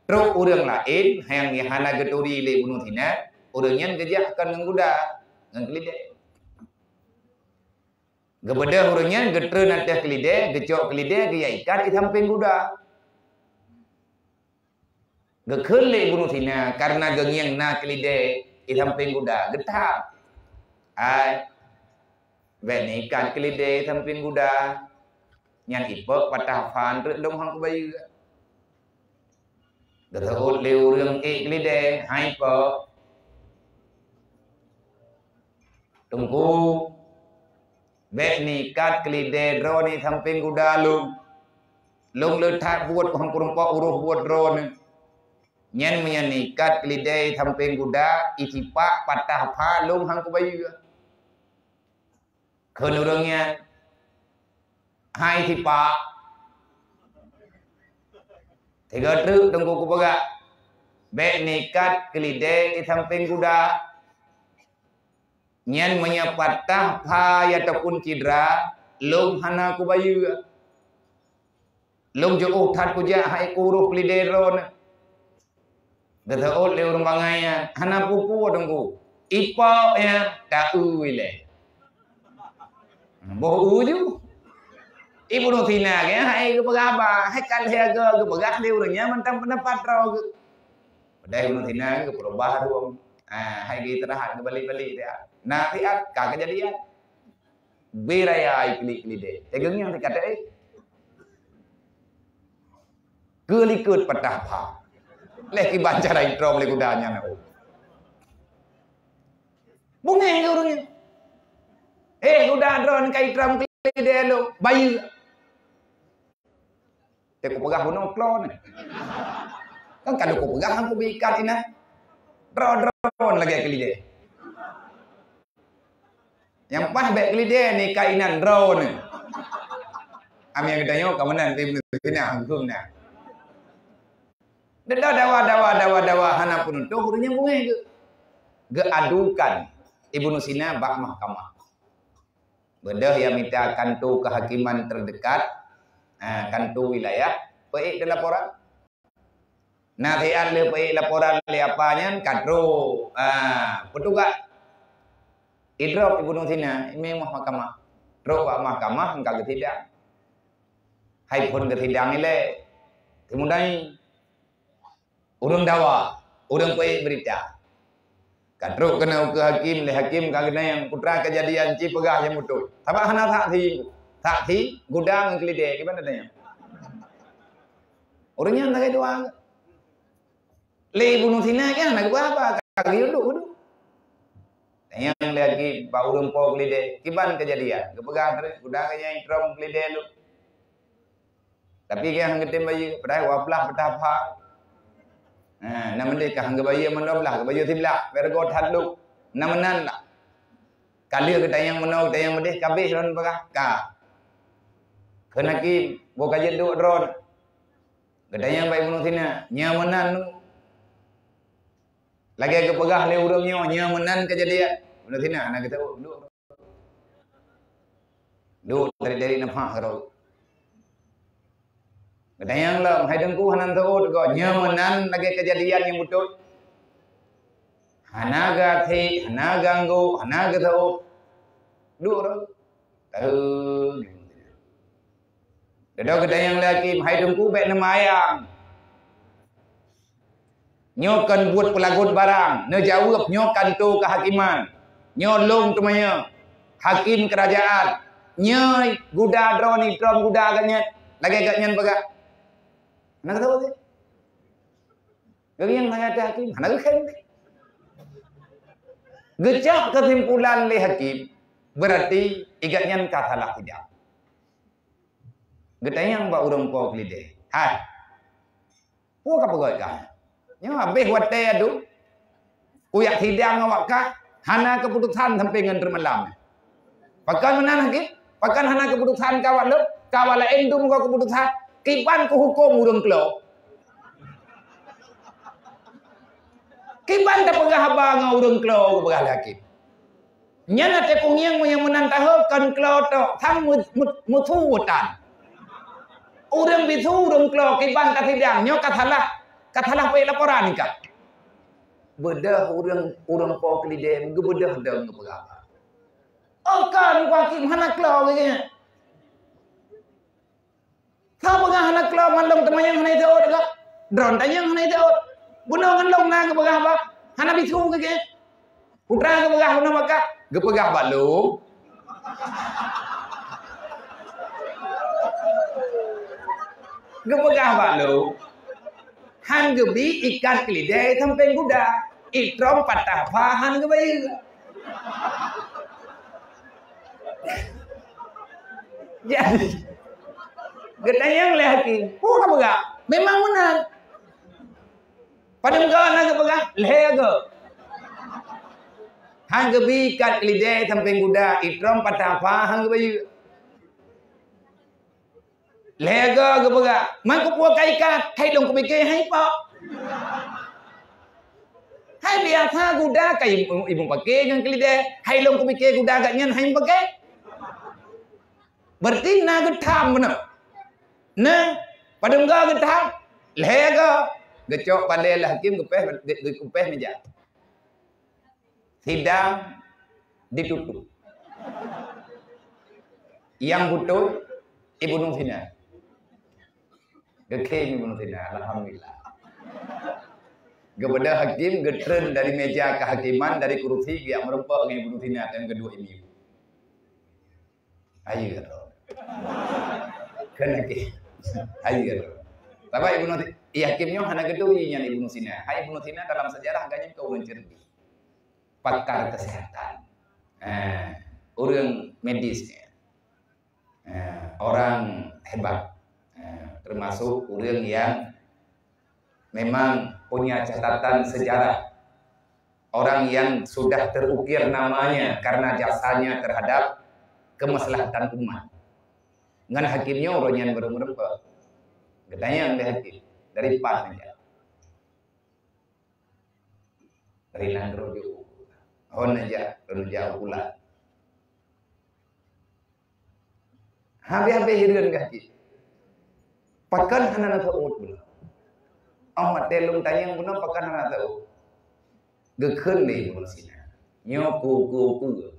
Trok ureuëng laén nyang hana geuturi lé Ibnu Sina, ureuëng nyan geujak kon ngon guda, ngon keulidée. Geubeudôh ureuëng nyan geutreun ateueh keulidée, geucok keulidée, geujak ikat di sampéng guda. Geukheun lé Ibnu Sina, kareuna geungieng na keulidée di sampéng guda, geutham. Ai, bék neuikat keulidée di sampéng guda. Nyan ipok patah pha treuk lom hang kubayeue. Geuseuôt lé ureuëng ék keulidée, hai pok. Teungku, bék neuikat keulidée droeneuh di sampéng guda lôn. Lôn le that buet hang kureumpok uroh buet droeneuh. Nyan meunyoe neuikat keulidée di sampéng guda, isipak patah pha lôn hang kubayeue. Kheun ureuëng nyan, hai sipak. Tiga treuk teungku kupeugah, bék neuikat keulidée di sampéng guda. Nyan meunyoe patah pha ataupun cidra, lôn hana kubayeue. Lôn jiôh that kujak hai kuroh keulidée droeneuh. Geuseuôt lé ureuëng bangai nyan, hana peue-peue teungku. Ipok nyan, taeu ilée. Boh u ju. Ibnu Sina geuh hai geupeugah haba, hai ka lheueh geupeugah lé ureuëng nyan mantong peundapat droe geuh. Padahai Ibnu Sina geupeurubah rueng. Ah, hai geuistirahat geubalik-balik dia. Nasihat ka keujadian. Beu raya ai keulik-keulik deh. Teugeungieng teuka teuéh. Keulikot patah pha. Leh kiban cara itrom lé guda nyan. Bungéh keu ureuëng nyan. Eh, guda droe ka itrom keulik deh lo. Bayeue. Teuka peugah bunoe klon. Kan ka lheueh kupeugah hang kubi ikat inan. Droe-droe lagée keulidée. Nyang paih bék keulidée ni ikat inan droe ni. Ami geutanyoe ka meunan tim sina huköm na. Deungon dawa, dawa, dawa, dawa hana peunutôh ureuëng nyang bungéh geuh. Geuadukan Ibnu Sina bak mahkamah. Beudôh ya mita kanto kehakiman terdekat, ha, kanto wilayah, peuék laporan. Na siat lheueh peuék laporan lé apa nyan, ka trok, ha, petugas. Idrop Ibnu Sina, imé mah mahkamah. Trok bak mahkamah, ka geusidang. Hai phon geusidang ilée. Simudai. Ureuëng dawa, ureuëng peuék beurita. Ka trok keunoe keu hakim, lé hakim ka geutanyong, "Peue teuma keujadian cit peugah nyang beutôi." Sabab hana saksi. Saksi, guda ngon keulidée, kiban tatanyong. Ureuëng nyan sagai dua. Lé Ibnu Sina kan hana geupeugah haba, ka geuyue duek-duek. Tanyong lé hakim bak ureuëng po keulidée, "Kiban keujadian?" Geupeugah teuk, "Guda ngon nyang itrom keulidée lôn." Tapi kah han geutem bayeue, padahai dua blah peutah pha. Ha, na meudeh kah han geubayeue mandum blah, geubayeue siblah, beureugoe that lom. Na meunan lah. Ka lheueh geutanyong meunoe, geutanyong meudeh, ka abéh lôn peugah, ka. Kheun hakim, "Boh ka jeuet duek droe." Geutanyong bak Ibnu Sina, "Nyoe meunan nu?" Lagée geupeugah lé ureuëng nyoe, "Nyoe meunan keujadian." Ibnu Sina hana geuteuôt, duek. Duek dari-dari nafah keudroe. Geutanyong lom, "Hai Teungku, hana teuôt goe, nyoe meunan lagée keujadian nyang beutôi?" Hana geuasék, hana geuanggô, hana geuteuôt. Duek droe. Tahu. Dudoe geutanyong lé hakim, "Hai Teungku, bék neumayang. Nyoe kon buet peulagot barang, neujaweueb nyoe kanto kehakiman. Nyoe lôn teumanyong, hakim keurajaan. Nyoe guda droeneuh itrom guda geuh nyan, lagée geuh nyan peugah." Hana geuteuôt. Geugieng lagée hakim, hana geukheun. Geucok keusimpulan lé hakim, beurati i gobnyan ka salah sidang. Geutanyong bak ureuëng po keulidée, "Hai, peue ka peugét kah? Nyoe habéh watée adu, kujak sidang awak kah, hana keuputosan sampoe ngon teuma malam." "Pakon meunan hakim? Pakon hana keuputosan kawat lôn? Kawat laén dum goe keuputosan. Kiban kuhuköm ureuëng klo? Kiban tapeugah haba ngon ureuëng klo?" geupeugah lé hakim. Nyan até kungieng meunyoe meunan taho kon klo tok, sang mu-, mu-, musu utan. Ureuëng bisu ureuëng klo kiban tasidang, nyoe ka salah, ka salah peuék laporan nyan ka. Beudôh ureuëng, ureuëng po keulidée geubeudôh dong geupeugah haba. "Oh kon, Teungku Hakim, hana klo geuh nyan." Soe peugah hana klo mandum teumanyong hana iteuôt goe? Droen tanyong hana iteuôt. Bunoe ngon lôn na geupeugah haba, hana bisu geuh. Putra geupeugah bunoe bak kah, geupeugah bak lôn. Geupeugah bak lôn. Han geubi ikat keulidée sampéng guda. Itrom patah pha han geubayeue. Jadi, geutanyong lé hakim, "Peue ka peugah?" "Memang meunan." "Padum goe na geupeugah?" "Lhée goe." Han geubi ikat keulidée sampéng guda, itrom patah pha han geubayeue. "Lhée goe geupeugah, man keupeue ka ikat, hai lôn kupike hai po." "Hai biasa guda ka imeung pake ngon keulidée, hai lôn kupike guda gobnyan hai pake." Berarti na geutham meunan. Nah, padum goe geutham? "Lhée goe." Geucok padé lé hakim geupéh, geupéh meja. Sidang ditutup. Nyang beutôi Ibnu Sina. Geukheun Ibnu Sina, alhamdulillah. Geubeudôh hakim geutreun dari meja kehakiman, dari kurusi, geujak meurumpok ngon Ibnu Sina dan kedua imam. Ayeue droe. Keuneuk ayeue droe. Sabab Ibnu Si-, Hakim nyoe hana geuturi nyan Ibnu Sina. Hai Ibnu Sina dalam sejarah geuh nyan keu ureuëng cerdik. Pakar kesehatan. Eh, ureuëng medis. Eh, orang hebat. Eh, termasuk ureuëng yang memang punya catatan sejarah. Orang yang sudah terukir namanya karena jasanya terhadap kemaslahatan umat. Ngon hakim nyoe uroe nyan barô meurumpok. Geutanyong lé hakim, "Dari pat neujak?" "Dari nanggroe jih." "Hon neujak?" "Lôn jak u Pulan." Habéh-habéh hireuen keu hakim. Pakon hana neuseuôt bunoe? Oh, watée lôn tanyong bunoe pakon hana neuseuôt? Geukheun lé Ibnu Sina. Nyoe ku-, ku-, ku-,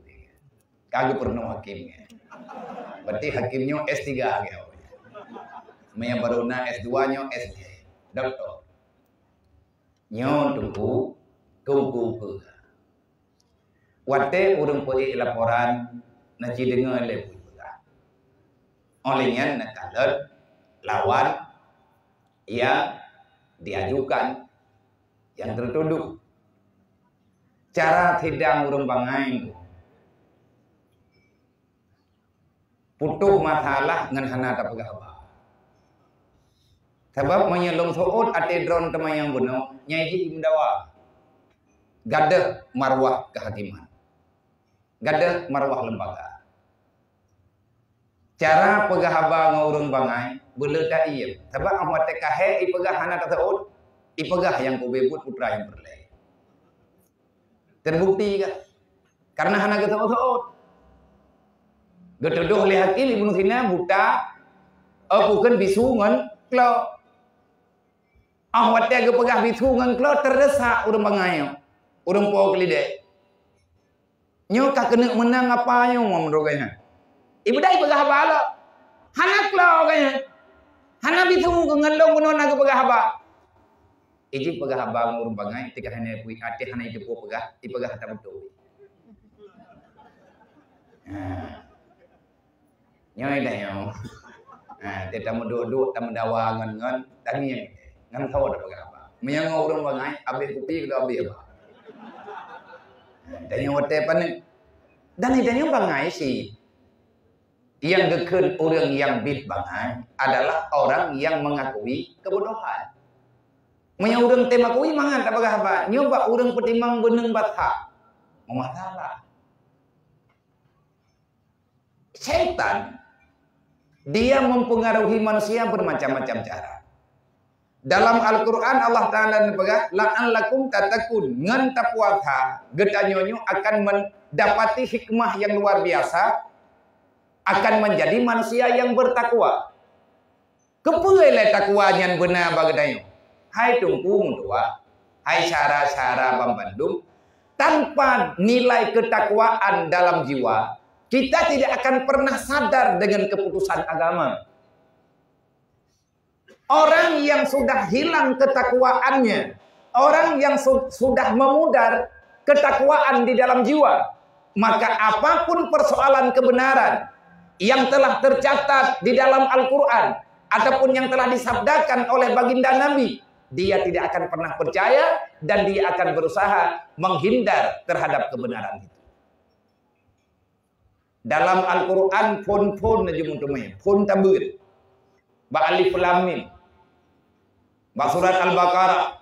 ka geupeurunoe hakim nyan. Berarti hakim nyoe S tiga lagée awaknyan. Meunyo barô na S dua nyoe S dua. Doktor. Nyoe teungku, ku-, ku-, ku-. Watée ureuëng peuék laporan, na jideungoe lé peue peugah. Óh lheueh nyan na kalon lawan nyang diajukan, nyang teutudoh. Cara sidang ureuëng bangai putôh masalah ngon hana tapeugah haba. Sabab meunyoe lôn seuôt até droeneuh teuma nyang bunoe, nyan jih meudawa. Gadôh marwah kehakiman. Gadôh marwah lembaga. Cara peugah haba ngon ureuëng bangai, beuleueh taiem. Sabab 'oh watée ka hék ipeugah hana taseuôt, ipeugah nyang kubeuet putra nyang peureulée. Teubukti kan? Karena hana geuseuôt-seuôt. Geutudoh lé hakim Ibnu Sina buta, eh, bukon bisu ngon klo. 'Oh watée geupeugah bisu ngon klo, teudesak ureuëng bangai nyoe, ureuëng po keulidée. Nyoe ka keuneuk meunang apa nyoe meunurot gobnyan? Ibeudai peugah haba lom. Hana klo gobnyan. Hana bisu ngon lôn bunoe na geupeugah haba. Iji peugah haba ngon ureuëng bangai, teuka hana pui até hana iteupeue peugah, ipeugah hata beutôi. Ha. Nyoe dah nyoe. Ha, teuka meuduek-duek, tameudawa ngon, ngon tangieng. Ngon sawo tapeugah haba. Meunyoe ngon ureuëng bangai, abéh kupi keu abéh haba. Ha, tanyoe watée paneuk. Dan tanyoe bangai sih. Yang geukheun ureuëng nyang bit bangai adalah orang yang mengakui kebodohan. Meunyoe ureuëng tem akui mangat tapeugah haba, nyoe bak ureuëng peutimang beuneueng basa. Meumasalah. Syaitan, dia mempengaruhi manusia bermacam-macam cara. Dalam Al-Quran Allah Ta'ala neupeugah, "La'allakum tattaqun," ngon tapuasa, geutanyoe nyoe akan mendapati hikmah yang luar biasa, akan menjadi manusia yang bertakwa. Keupeue lé takwa nyan beuna bak geutanyoe? Hai teungku meutuah, hai syara-syara banmandum, tanpa nilai ketakwaan dalam jiwa, kita tidak akan pernah sadar dengan keputusan agama. Orang yang sudah hilang ketakwaannya, orang yang su-, sudah memudar ketakwaan di dalam jiwa, maka apapun persoalan kebenaran yang telah tercatat di dalam Al-Quran ataupun yang telah disabdakan oleh baginda Nabi, dia tidak akan pernah percaya dan dia akan berusaha menghindar terhadap kebenaran itu. Dalam Al-Quran phon-phon na jimeuteumé, phon tabeuet. Bak alif lam mim. Bak surat Al-Baqarah.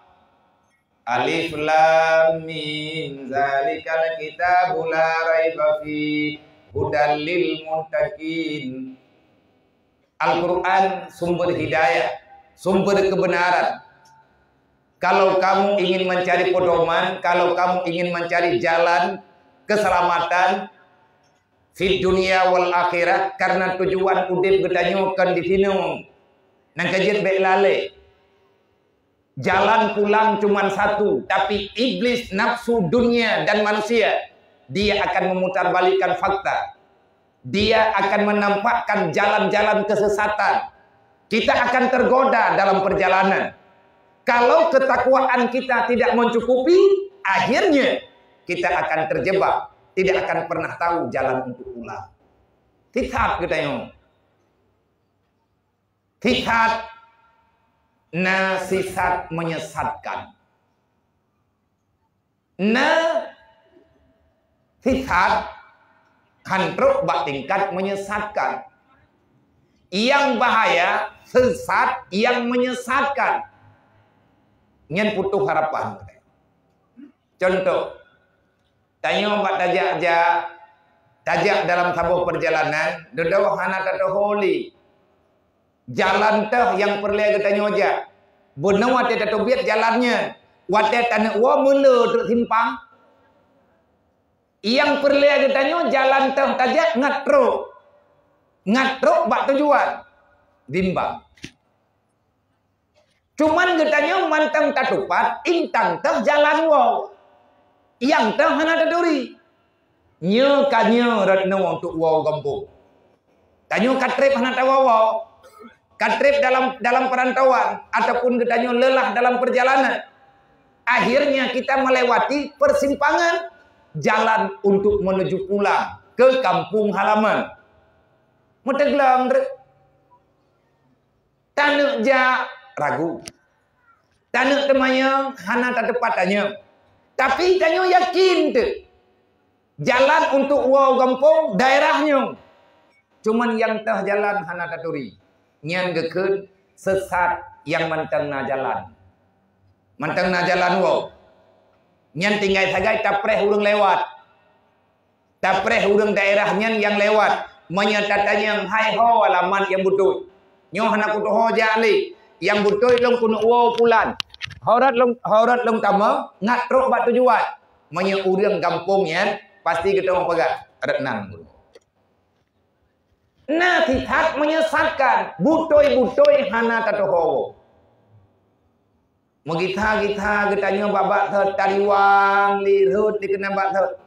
Alif lam mim, zalikal kitabu la raiba fi, hudal lil muttaqin. Al-Quran sumber hidayah, sumber kebenaran. Kalau kamu ingin mencari pedoman, kalau kamu ingin mencari jalan keselamatan, fid dunya wal akhirah, karena tujuan udeb geutanyoe kon di sinoe. Nyang ka jeuet bék lalé. Jalan pulang cuman satu, tapi iblis, nafsu, dunia, dan manusia, dia akan memutarbalikkan fakta. Dia akan menampakkan jalan-jalan kesesatan. Kita akan tergoda dalam perjalanan. Kalau ketakwaan kita tidak mencukupi, akhirnya kita akan terjebak, tidak akan pernah tahu jalan untuk pulang. Sisat geutanyoe. Sisat na sisat menyesatkan. Na sisat han trok bak tingkat menyesatkan. Yang bahaya sesat yang menyesatkan. Nyan putus harapan. Contoh, tanyoe bak tajak-jak, tajak dalam saboh perjalanan, dudoe hana tatuho lé. Jalan teuh nyang peureulée geutanyoe jak. Beuneueng watée tateubiet jalan nyan, watée taneuk woe meulé trok simpang. Nyang peureulée geutanyoe jalan teuh tajak ngat trok. Ngat trok bak tujuan. Bimbang. Cuman geutanyoe mantong tatupat, intan teuh jalan woe. Nyang teuh hana taturi. Nyoe ka nyoe rot nyoe untuk woe gampông. Tanyoe ka treb hana tawoe-woe. Ka treb dalam, dalam perantauan ataupun geutanyoe lelah dalam perjalanan. Akhirnya kita melewati persimpangan jalan untuk menuju pulang ke kampung halaman. Meuteugleng re-, taneuk jak ragu. Taneuk teumanyong hana tateupat tanyoe. Tapi tanyoe yakin teuh jalan untuk woe gampông daerah nyoe. Cuman nyang teuh jalan hana taturi. Nyan geukheun sesat nyang mantong na jalan. Mantong na jalan woe. Nyan tinggai sagai tapreh ureuëng lewat. Tapreh ureuëng daerah nyan nyang lewat. Meunyoe tatanyong hai ho alamat nyang beutôi. Nyoe hana kutuho jak lé. Nyang beutôi lôn keuneuk woe pulan. Ho rot lôn, ho rot lôn tamong, ngat trok bak tujuan. Meunyoe ureuëng gampông nyan, pasti geutanyoe peugah, rot nan. Na sisat menyesatkan, beutôi-beutôi hana tatuho. Meugisa-gisa geutanyoe bak-bak thot tariwang lé rhot dikeue bak thot.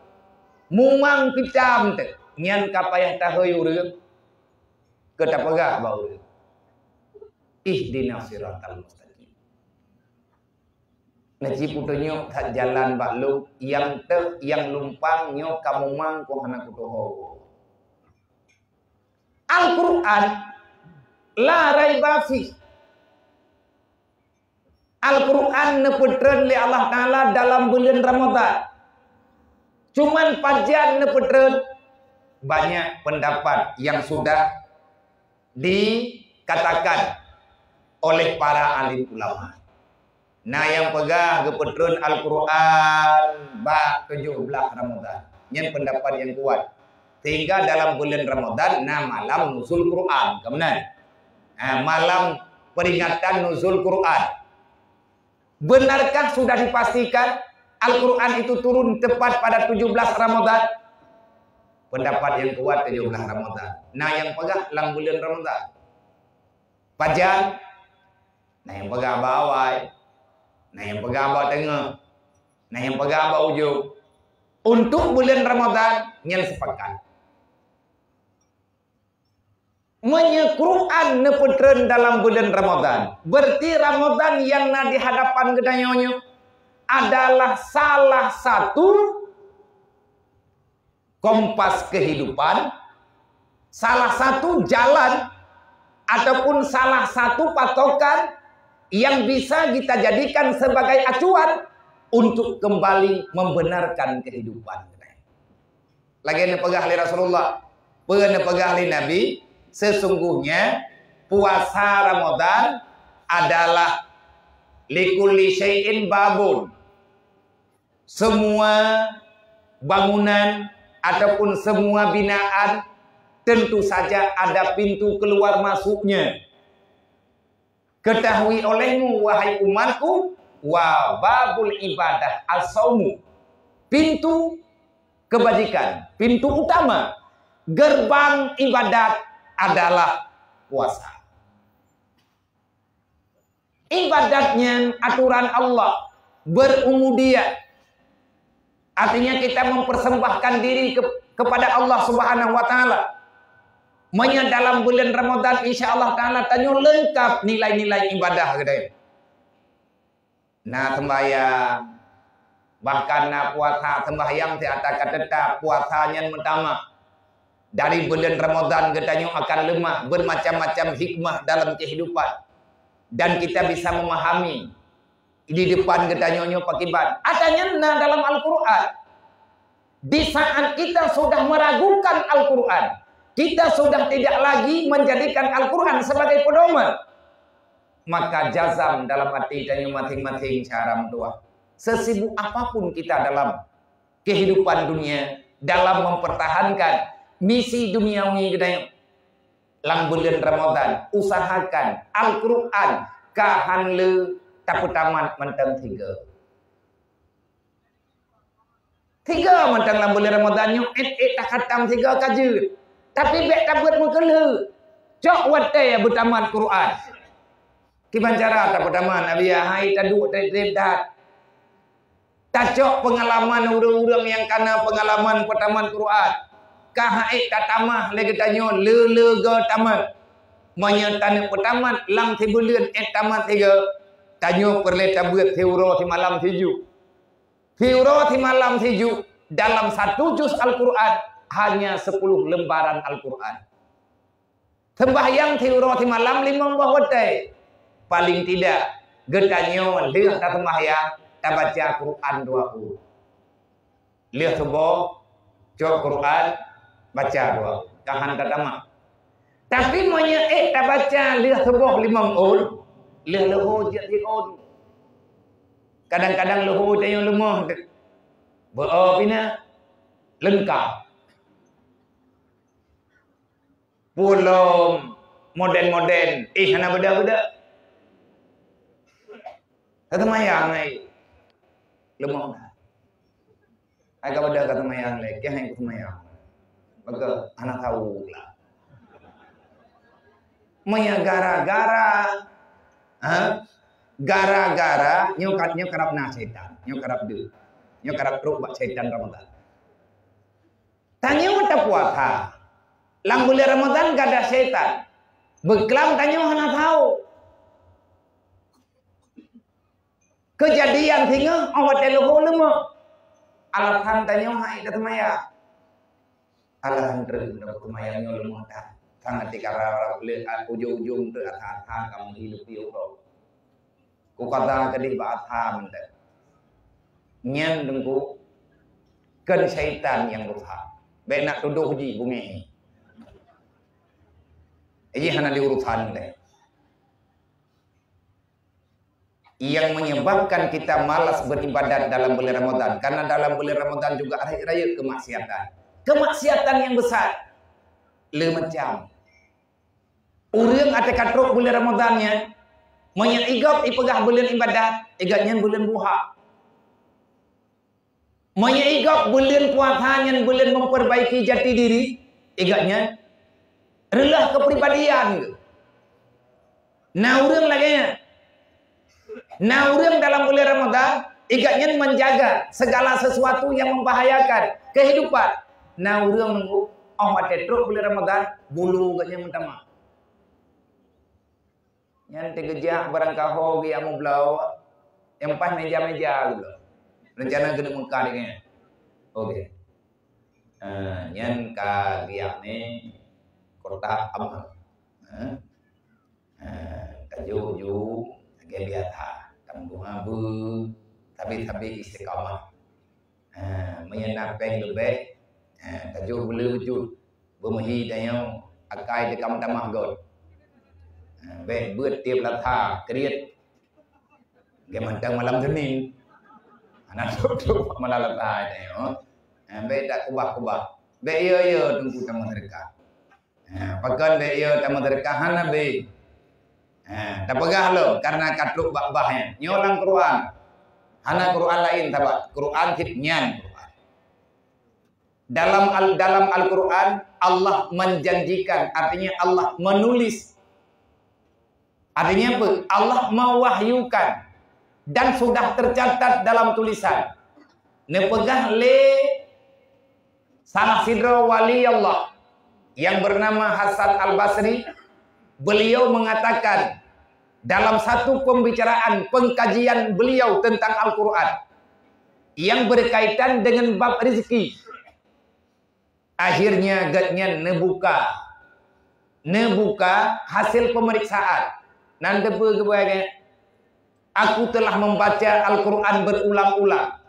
Mumang pitam teuh, nyan ka payah tahôi ureuëng keu tapeugah bak ureuëng, "Ihdinas siratal mustaqim." Neuci peutunyok that jalan bak lôn, nyang teuh nyang lumpang nyoe ka mumang keu hana kutuho. Al-Quran, la raiba fi. Al-Quran neupeutreun lé Allah Taala dalam buleuen Ramadhan. Cuman pajan neupeutreun, banyak pendapat yang sudah dikatakan oleh para alim ulama. Na nyang peugah geupeutreun Al-Quran bak tujoh blaih Ramadhan. Nyan pendapat nyang kuat. Sehingga dalam buleuen Ramadhan na malam nuzul Quran, ka meunan? Ha, malam peringatan nuzul Quran. Benarkah sudah dipastikan Al-Quran itu turun tepat pada tujoh blaih Ramadhan? Pendapat nyang kuat tujoh blaih Ramadhan. Na nyang peugah lam buleuen Ramadhan. Pajan? Na nyang peugah bak awai, na nyang peugah bak teungoh, na nyang peugah bak ujong. Untuk buleuen Ramadhan, nyan sepakat. Meunyoe Quran neupeutreun dalam buleuen Ramadhan, berarti Ramadhan nyang na di hadapan geutanyoe nyoe adalah salah satu kompas kehidupan, salah satu jalan ataupun salah satu patokan yang bisa kita jadikan sebagai acuan untuk kembali membenarkan kehidupan. Lagée neupeugah lé Rasulullah, peue neupeugah lé Nabi, sesungguhnya puasa Ramadan adalah likulli syai'in babun. Semua bangunan ataupun semua binaan tentu saja ada pintu keluar masuknya. Ketahui olehmu, wahai umatku, wa babul ibadah as-saumu. Pintu kebajikan, pintu utama, gerbang ibadat adalah puasa. Ibadat nyan aturan Allah, berubudiyah. Artinya kita mempersembahkan diri ke-, kepada Allah Subhanahu wa Taala. Meunyoe dalam buleuen Ramadan, insya Allah Taala tanyoe leungkap nilai-nilai ibadah geutanyoe. Na seumbahyang, bahkan na puasa, seumbahyang siat ka teutap, puasa nyan meutamah. Dari buleuen Ramadan geutanyoe akan leumah, bermacam-macam hikmah dalam kehidupan. Dan kita bisa memahami di depan geutanyoe nyoe pakiban. Ata nyan na dalam Al-Quran. Di saat kita sudah meragukan Al-Quran, kita sudah tidak lagi menjadikan Al-Quran sebagai pedoman, maka jazam dalam hati tanyoe masing-masing cara meutuah. Sesibuk apapun kita dalam kehidupan dunia, dalam mempertahankan misi duniawi geutanyoe, lam buleuen Ramadan, usahakan Al-Quran ka han le tapeutamat mantong sigoe. Sigoe mantong lam buleuen Ramadan nyoe, ék-ék takhatam sigoe ka jeuet. Tapi bék tabeuet meukeulheueh. Cok watée beutamat Quran. Kiban cara tapeutamat, Abi, hai taduek treb-treb that. Tacok peungalaman ureuëng-ureuëng nyang kana peungalaman peutamat Quran. Ka han ék tatamah lé geutanyoe le-le goe tamat. Meunyoe taneuk peutamat lam sibuleuen ék tamat sigoe, tanyoe peureulée tabeuet siuroe simalam siju. Siuroe simalam siju dalam satu juz Al-Quran hanya sepuluh lembaran Al-Quran. Sembahyang siuroe simalam limong boh watée. Paling tidak, geutanyoe lheueh tasembahyang, tabaca Quran dua uroe. Lheueh suboh, cok Quran, baca dua uroe. Ka han tatamah. Tapi meunyoe ék tabaca lheueh suboh limong uroe, lheueh leuhô jeuet siuroe. Kadang-kadang leuhô tanyoe leumoh teuh. Beu-o pih na, leungkab. Pulom modern-modern, eh, hana beda-beda. Ka seumayang ai. Leumoh that. Ai ka beda ka seumayang lé, keuh hai seumayang. Maka hana tahu lah. Meunyo gara-gara, ha? Gara-gara nyoe ka, nyoe karab na syaitan, nyoe karab deuh. Nyoe karab trok bak syaitan Ramadan. Tanyoe tapuasa. Lam buleuen Ramadan gada syaitan. Beuklam tanyoe hana tahu. Keujadian singoh óh watée leuhô leumoh. Alasan tanyoe han ék taseumayang. Alasan treuk, seumayang nyoe leumoh that. Sangat tikara lé ujong-ujong teuh asa-asa kamoe hilup piôh uroe. Kukata keudeh bak asa mantong. Nyan teungku, kon syaitan nyang rusak. Bék nak tudoh jih beungéh. Jih hana diurusan teuh. Yang menyebabkan kita malas beribadat dalam bulan Ramadan, karena dalam bulan Ramadan juga rayeuk-rayeuk kemaksiatan. Kemaksiatan yang besar. Le macam. Ureuëng até ka trok buleuen Ramadan nyan, meunyoe igop ipeugah buleuen ibadat, igat nyan buleuen buha. Meunyoe igop buleuen puasa nyan buleuen memperbaiki jati diri, igat nyan reuloh keupribadian. Na ureuëng lagée nyan. Na ureuëng dalam buleuen Ramadan, igat nyan menjaga segala sesuatu yang membahayakan kehidupan. Na ureuëng nunggu, óh watée trok buleuen Ramadan, bulu geuh nyan meutamah. Nyan teugeujak barangkaho geujak meubloe, nyang paih meja-meja geuh. Rencana keuneuk meukah deungon nyan. Oke. Ah, nyan ka geujak ni kotak amal. Ha? Ha, tajoh ju lagée biasa. Tameudoa beu, sabe-sabe istiqamah. Ha, meunyoe na péng leubeh, ha, tajoh beu le beujeuet. Beumeuhi tanyoe akai teuka meutamah göt. Ha, bék beuet tieb lata kriet. Geuh mantong malam Senin. Hana trok-trok malam lata tanyoe. Ha, bék takubah-kubah. Bék yo-yo teungku tamong seudeukah. Ha, pakon bék yo tamong seudeukah hana bék. Ha, tapeugah lom karena ka trok bak bah nyan. Nyoe lam Quran. Hana Quran laén, sabab Quran cit nyan Quran. Dalam Al-, dalam Al-Quran, Allah menjanjikan, artinya Allah menulis. Artinya apa? Allah mewahyukan dan sudah tercatat dalam tulisan. Neupeugah lé salah sidroe wali Allah yang bernama Hasan Al-Basri, beliau mengatakan dalam satu pembicaraan pengkajian beliau tentang Al-Quran yang berkaitan dengan bab rezeki, akhirnya gobnyan neubuka, neubuka hasil pemeriksaan. Nan teupeu geubai, "Aku telah membaca Al-Quran berulang-ulang.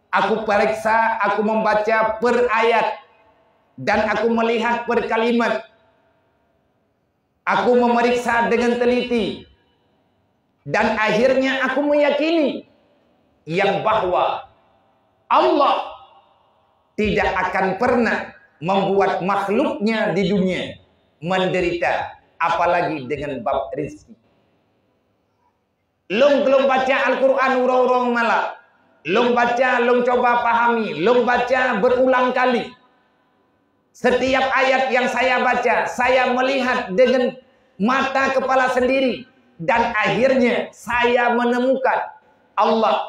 Aku periksa, aku membaca per ayat, dan aku melihat per kalimat. Aku memeriksa dengan teliti, dan akhirnya aku meyakini yang bahwa Allah tidak akan pernah membuat makhluknya di dunia menderita, apalagi dengan bab rezeki." Lôn, lôn baca Al-Quran uroe-uroe malam. Lôn baca, lôn cuba pahami, lôn baca berulang kali. Setiap ayat yang saya baca, saya melihat dengan mata kepala sendiri, dan akhirnya saya menemukan Allah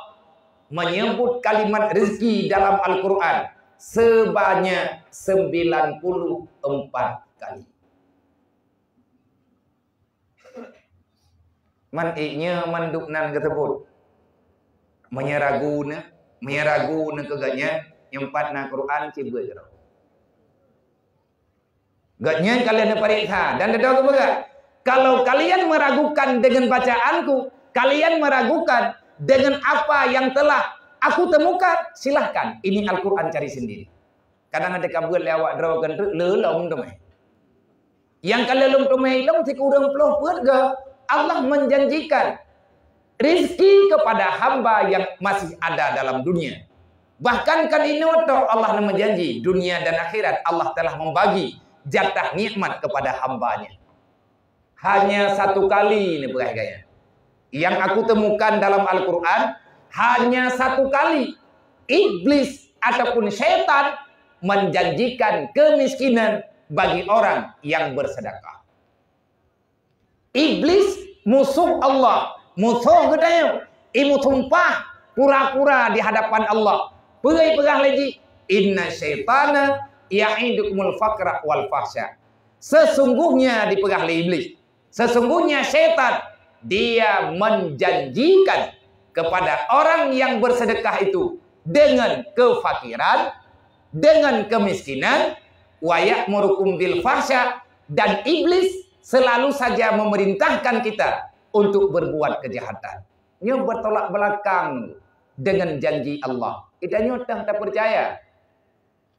menyebut kalimat rezeki dalam Al-Quran sebanyak sembilan puluh empat kali. Man ék nyoe mandum nan geuseubut. Meunyoe ragu na, meunyoe ragu na keu gobnyan, nyoe pat na Quran, cit beuet keudroe. Gobnyan ka lheueh neupareksa dan teudoe geupeugah, "Kalau kalian meragukan dengan bacaanku, kalian meragukan dengan apa yang telah aku temukan, silahkan. Ini Al-Quran, cari sendiri." Kadang ada kabeuet lé awak droe keuneuk le lom teumé. Nyang ka lheueh lom teumé ilong sikureueng ploh peuet ga, Allah menjanjikan rizki kepada hamba yang masih ada dalam dunia. Bahkan kan inoe tok Allah na meujanji, dunia dan akhirat Allah telah membagi jatah nikmat kepada hamba-Nya. Hanya satu kali ni peugah gaya. Yang aku temukan dalam Al-Quran, hanya satu kali Iblis ataupun syaitan menjanjikan kemiskinan bagi orang yang bersedekah. Iblis, musuh Allah, musuh geutanyoe, imeusumpah pura-pura di hadapan Allah. Peugah-peugah lagi, "Inna syaitana ya'idukumul faqra wal fahsya." Sesungguhnya, dipeugah lé Iblis, sesungguhnya syaitan, dia menjanjikan kepada orang yang bersedekah itu dengan kefakiran, dengan kemiskinan, "Wa ya'murukum bil fahsya," dan Iblis selalu saja memerintahkan kita untuk berbuat kejahatan. Nyoe bertolak belakang dengan janji Allah. Kita nyoe teuh tak percaya.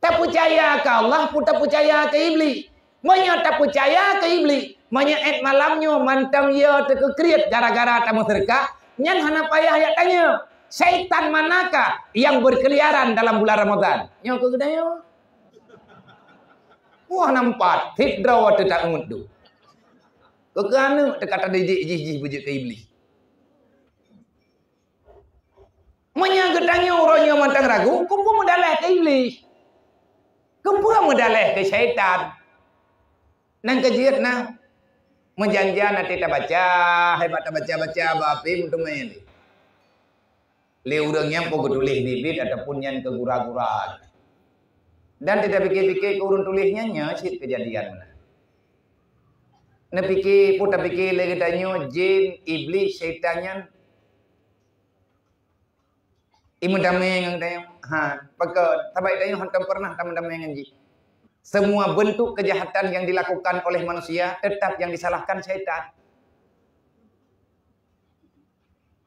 Tapeucaya keu Allah pun tapeucaya keu Iblis. Meunyoe tapeucaya keu Iblis, meunyoe ék malam nyoe mantong yo teukeukriet gara-gara tameuseudeukah, nyan hana payah jak tanyoe, syaitan manakah yang berkeliaran dalam bulan Ramadhan? Nyoe keu geutanyoe. Wah, nampak, hit droe teutak ngut tu. Keu aneuk teuka tadidik jih-jih beujeuet keu Iblis. Meunyoe geutanyoe uroe nyoe mantong ragu, keupeue meudaleh keu Iblih? Keupeue meudaleh keu syaitan? Nyang keujeuet na, meujan-jan até tabaca, hai bak tabaca-baca bak api meuteumé lé. Lé ureuëng nyang peu geutuléh bit-bit ataupun nyan keu gura-gura. Dan teuka pike-pike keu ureuëng tuléh nyan, nyoe cit keujadian meunan. Neupike, peue tapike lé geutanyoe jén, Iblih, syaitan nyan, i meudamé ngon geutanyoe? Ha, pakon? Sabab geutanyoe hántom peureunah tameudamé ngon jih. Semua bentuk kejahatan yang dilakukan oleh manusia tetap yang disalahkan syaitan.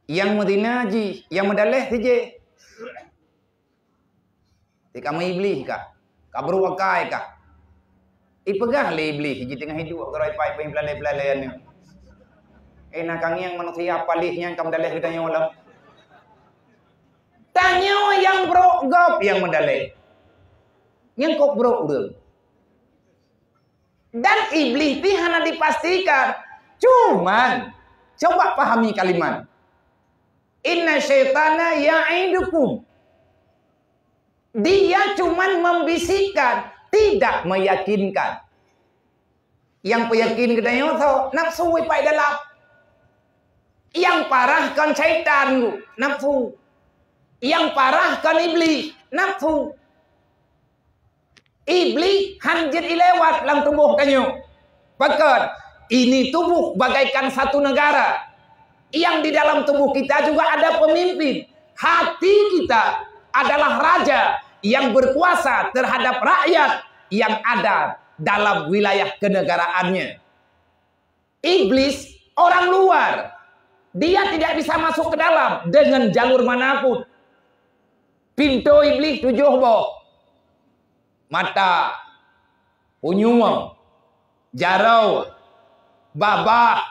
Nyang meuzina jih, nyang meudaleh si jih. Di kamoe Iblih kah? Ka brok akai kah? Ipeugah lé Iblih jiteungoh iduek keuroi pai peueng peulalé-peulalé nyoe. Eh, na kangieng manusia paléh nyan ka meudaleh geutanyoe lom. Tanyoe nyang brok gob nyang meudaleh. Nyang kok brok ureuëng. Dan Iblih pih hana dipastikan. Cuman, coba pahami kalimat. Inna syaitana ya'idukum. Dia cuman membisikkan, tidak meyakinkan. Nyang peuyakin geutanyoe soe? Nafsu ipai dalam. Nyang parah kon syaitan, nafsu. Nyang parah kon Iblih, nafsu. Iblih hán jeuet ilewat lam tuboh tanyoe. Pakon? Ini tubuh bagaikan satu negara. Yang di dalam tubuh kita juga ada pemimpin. Hati kita adalah raja yang berkuasa terhadap rakyat yang ada dalam wilayah kenegaraannya. Iblis orang luar. Dia tidak bisa masuk ke dalam dengan jalur manapun. Pintu Iblih tujoh boh. Mata, punyueng, jaroe, babah,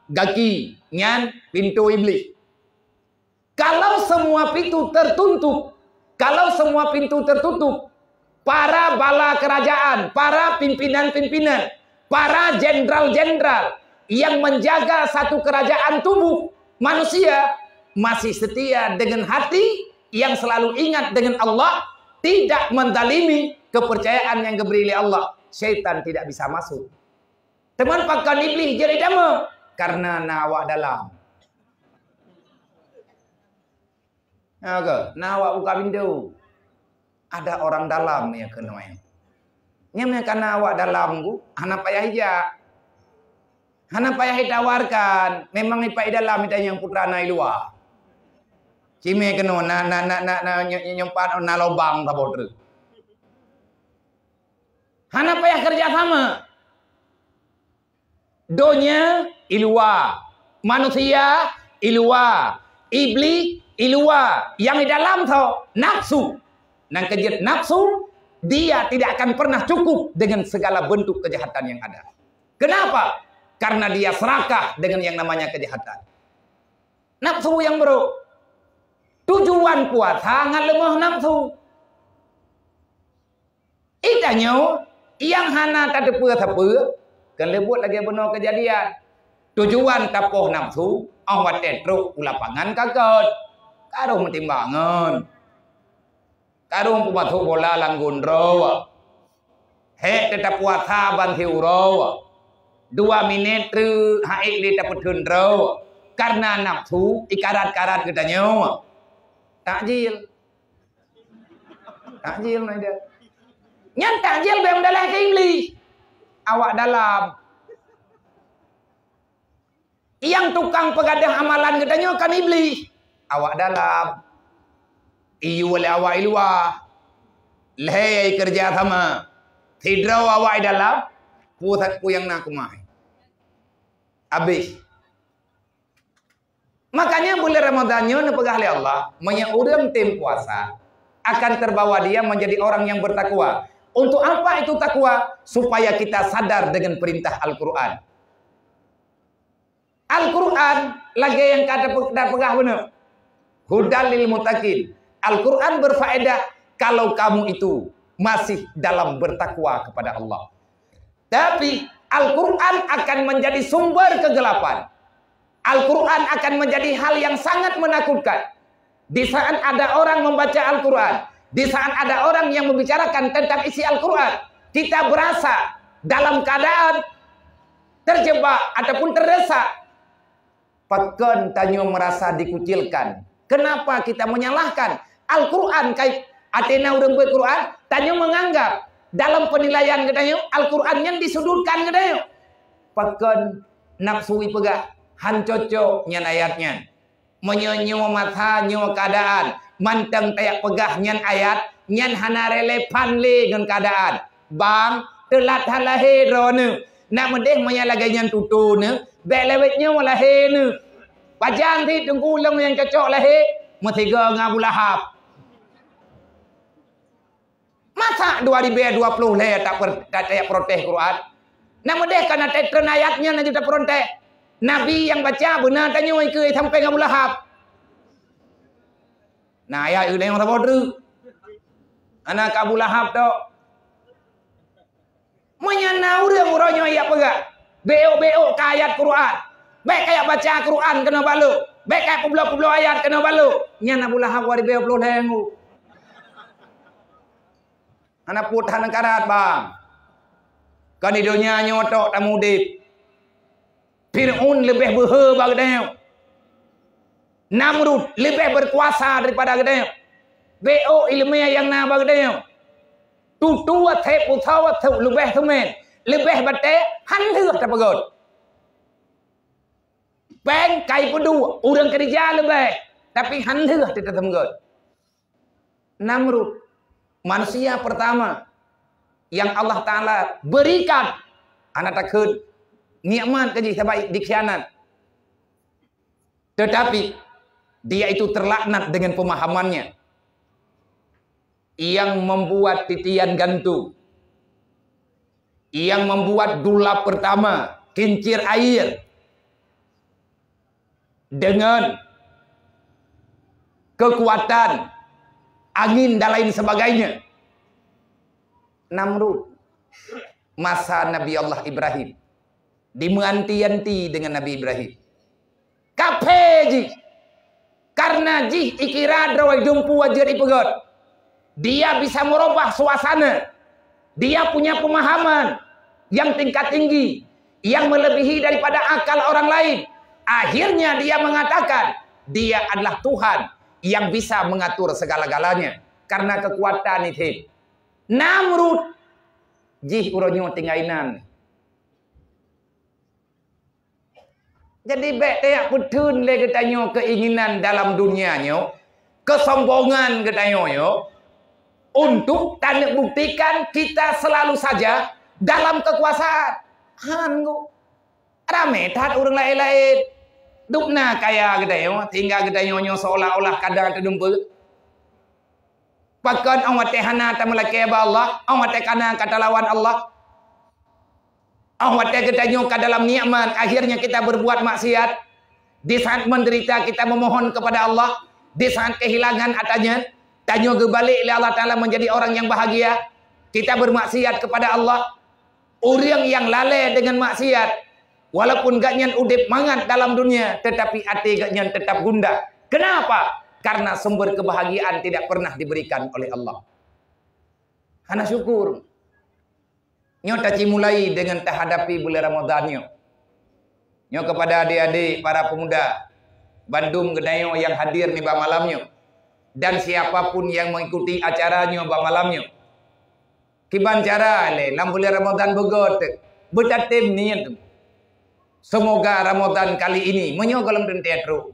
gaki. Nyan pintu Iblih. Kalau semua pintu tertutup, kalau semua pintu tertutup, para bala kerajaan, para pimpinan-pimpinan, para jenderal-jenderal yang menjaga satu kerajaan tubuh manusia masih setia dengan hati yang selalu ingat dengan Allah, tidak menzalimi, kepercayaan nyang geubri lé Allah, syaitan tidak bisa masuk. Teuma pakon Iblih jeuet idamé? Karena na awak dalam. Nyoe keuh, na awak buka pintoe. Ada orang dalam nyang keunoe. Nyan nyang kana awak dalam ku, hana payah ijak. Hana payah itawarkan. Memang ipat i dalam itanyong putra na i luwa. Cimé keunoe, na, na, na, na, na, nyo-, nyo-, nyoe pat na lobang saboh treuk. Hana payah kerja sama. Donya i luwa, manusia i luwa, iblih i luwa, nyang di dalam tho nafsu. Nyang keujeuet nafsu, dia tidak akan pernah cukup dengan segala bentuk kejahatan yang ada. Kenapa? Karena dia serakah dengan yang namanya kejahatan. Nafsu nyang brok. Tujuan puasa ngat leumoh nafsu. Itanyoe nyang hana tateupeue sapeue, keuneuk buet lagée bunoe keujadian. Tujuan tapoh nafsu, óh watée trok u lapangan ka gét. Ka rôh meutimbangan. Ka rôh peumasok bola lam gon droe. Hék teutap puasa ban siuroe. Dua minét treuk han ék lé tapeutheun droe. Karena nafsu ikarat-karat geutanyoe. Takjil. Takjil na dia. Nyan takjil bék meudalah keu iblih. Awak dalam. Nyang tukang peugadôh amalan geutanyoe kan iblih. Awak dalam. Iyue lé awak i luwa. Lhée keureuja sama. Sidroe awak i dalam. Pusat peue nyang na keumah. Habéh. Makanya bulan Ramadan nyoe neupeugah lé Allah, meunyoe ureuëng tem puasa, akan terbawa dia menjadi orang yang bertakwa. Untuk apa itu takwa? Supaya kita sadar dengan perintah Al-Quran. Al-Quran lagée nyang ka teupe-, tapeugah bunoe, hudal lil muttaqin. Al-Quran berfaedah kalau kamu itu masih dalam bertakwa kepada Allah. Tapi Al-Quran akan menjadi sumber kegelapan. Al-Quran akan menjadi hal yang sangat menakutkan. Di saat ada orang membaca Al-Quran, di saat ada orang yang membicarakan tentang isi Al-Quran, kita berasa dalam keadaan terjebak ataupun terdesak. Pakon tanyoe merasa dikucilkan? Kenapa kita menyalahkan Al-Quran? Kai atena ureuëng beuet Quran, tanyoe menganggap dalam penilaian geutanyoe Al-Quran nyan disudutkan geutanyoe. Pakon nafsu ipeugah han cocok nyan ayat nyan. Meunyoe nyoe masa nyoe keadaan mantong tajak peugah nyan ayat, nyan hana relevan lé ngon keadaan. Bang, teulat that lahé droeneuh. Nak meudeh meunyan lagée nyan tutoe neuh, bék lewet nyoe lahé neuh. Pajan sit teungku lôn nyang cocok lahé, meusigoe ngon Abu Lahab. Masa dua ribée dua ploh lhée taper-, ta-, tajak protes Quran? Nak meudeh kana teutreun ayat nyan laju taprotes. Nabi nyang baca beuna tanyoe ikeue sampai ngon Abu Lahab. Na ayat udeng saboh treuk. Hana keu Abu Lahab tok. Meunyoe na ureuëng uroe nyoe jak peugah, béok-béok ka ayat Quran, bék kajak baca Quran keunoe balok, bék kajak peubloe-peubloe ayat keunoe balok, nyan Abu Lahab dua ribée ploh lhée ngu. Hana peuet hana karat, bang. Kon di donya nyoe tok tamudeb. Fir'aun leubeh beuhe bak geutanyoe. Namrud leubeh berkuasa daripada geutanyoe. Béok iéleumé nyang na bak geutanyoe. Tutoe seb usoe seb leubeh seumén, leubeh batée han lheueh tapeugét. Péng kai peuduek, ureuëng keurija leubeh, tapi han lheueh teuteumgét. Namrud, manusia pertama yang Allah Ta'ala berikan, hana takheun nikmat keu jih sabai dikhianat. Tetapi dia itu terlaknat dengan pemahamannya yang membuat titian gantung, yang membuat dulab pertama, kincir air, dengan kekuatan angin dan lain sebagainya. Namrud, masa Nabi Allah Ibrahim, dimeuanti-anti dengan Nabi Ibrahim. Kaphé jih, karena jih ikira droe dumpu jeuet ipeugét. Dia bisa merubah suasana. Dia punya pemahaman yang tingkat tinggi, yang melebihi daripada akal orang lain. Akhirnya dia mengatakan, dia adalah Tuhan yang bisa mengatur segala-galanya karena kekuatan itu. Namrud jih uroe nyoe tinggai nan. Jadi, bék tajak peutheun lé geutanyoe keinginan dalam dunia nyoe, kesombongan geutanyoe nyoe, untuk taneuk buktikan kita selalu saja dalam kekuasaan. Han go. Ramé that ureuëng laén-laén. Dubna kaya geutanyoe, sehingga geutanyoe nyoe seolah-olah kadang teudumpeu. Pakon óh watée hana tameulakée bak Allah, óh watée kana ka talawan Allah. Óh watée geutanyoe ka dalam nikmat, akhirnya kita berbuat maksiat. Di saat menderita, kita memohon kepada Allah. Di saat kehilangan, atanya, tanyoe geubalek lé Allah Taala menjadi orang yang bahagia. Kita bermaksiat kepada Allah. Ureuëng nyang lalée deungon maksiat, walaupun gobnyan udeb mangat dalam dunia, tetapi até gobnyan tetap gundah. Kenapa? Karena sumber kebahagiaan tidak pernah diberikan oleh Allah. Hana syukur. Nyoe tacimulai deungon tahadapi buleuen Ramadhan nyoe. Nyoe kepada adik-adik para pemuda, bandum geutanyoe nyang hadir nibak malam nyoe, dan siapa pun yang mengikuti acara nyoe bak malam nyoe. Kiban cara lé lam buleuen Ramadhan beugöt, beutatem niet. Semoga Ramadhan kali ini, meunyoe gohlom teuntée trok.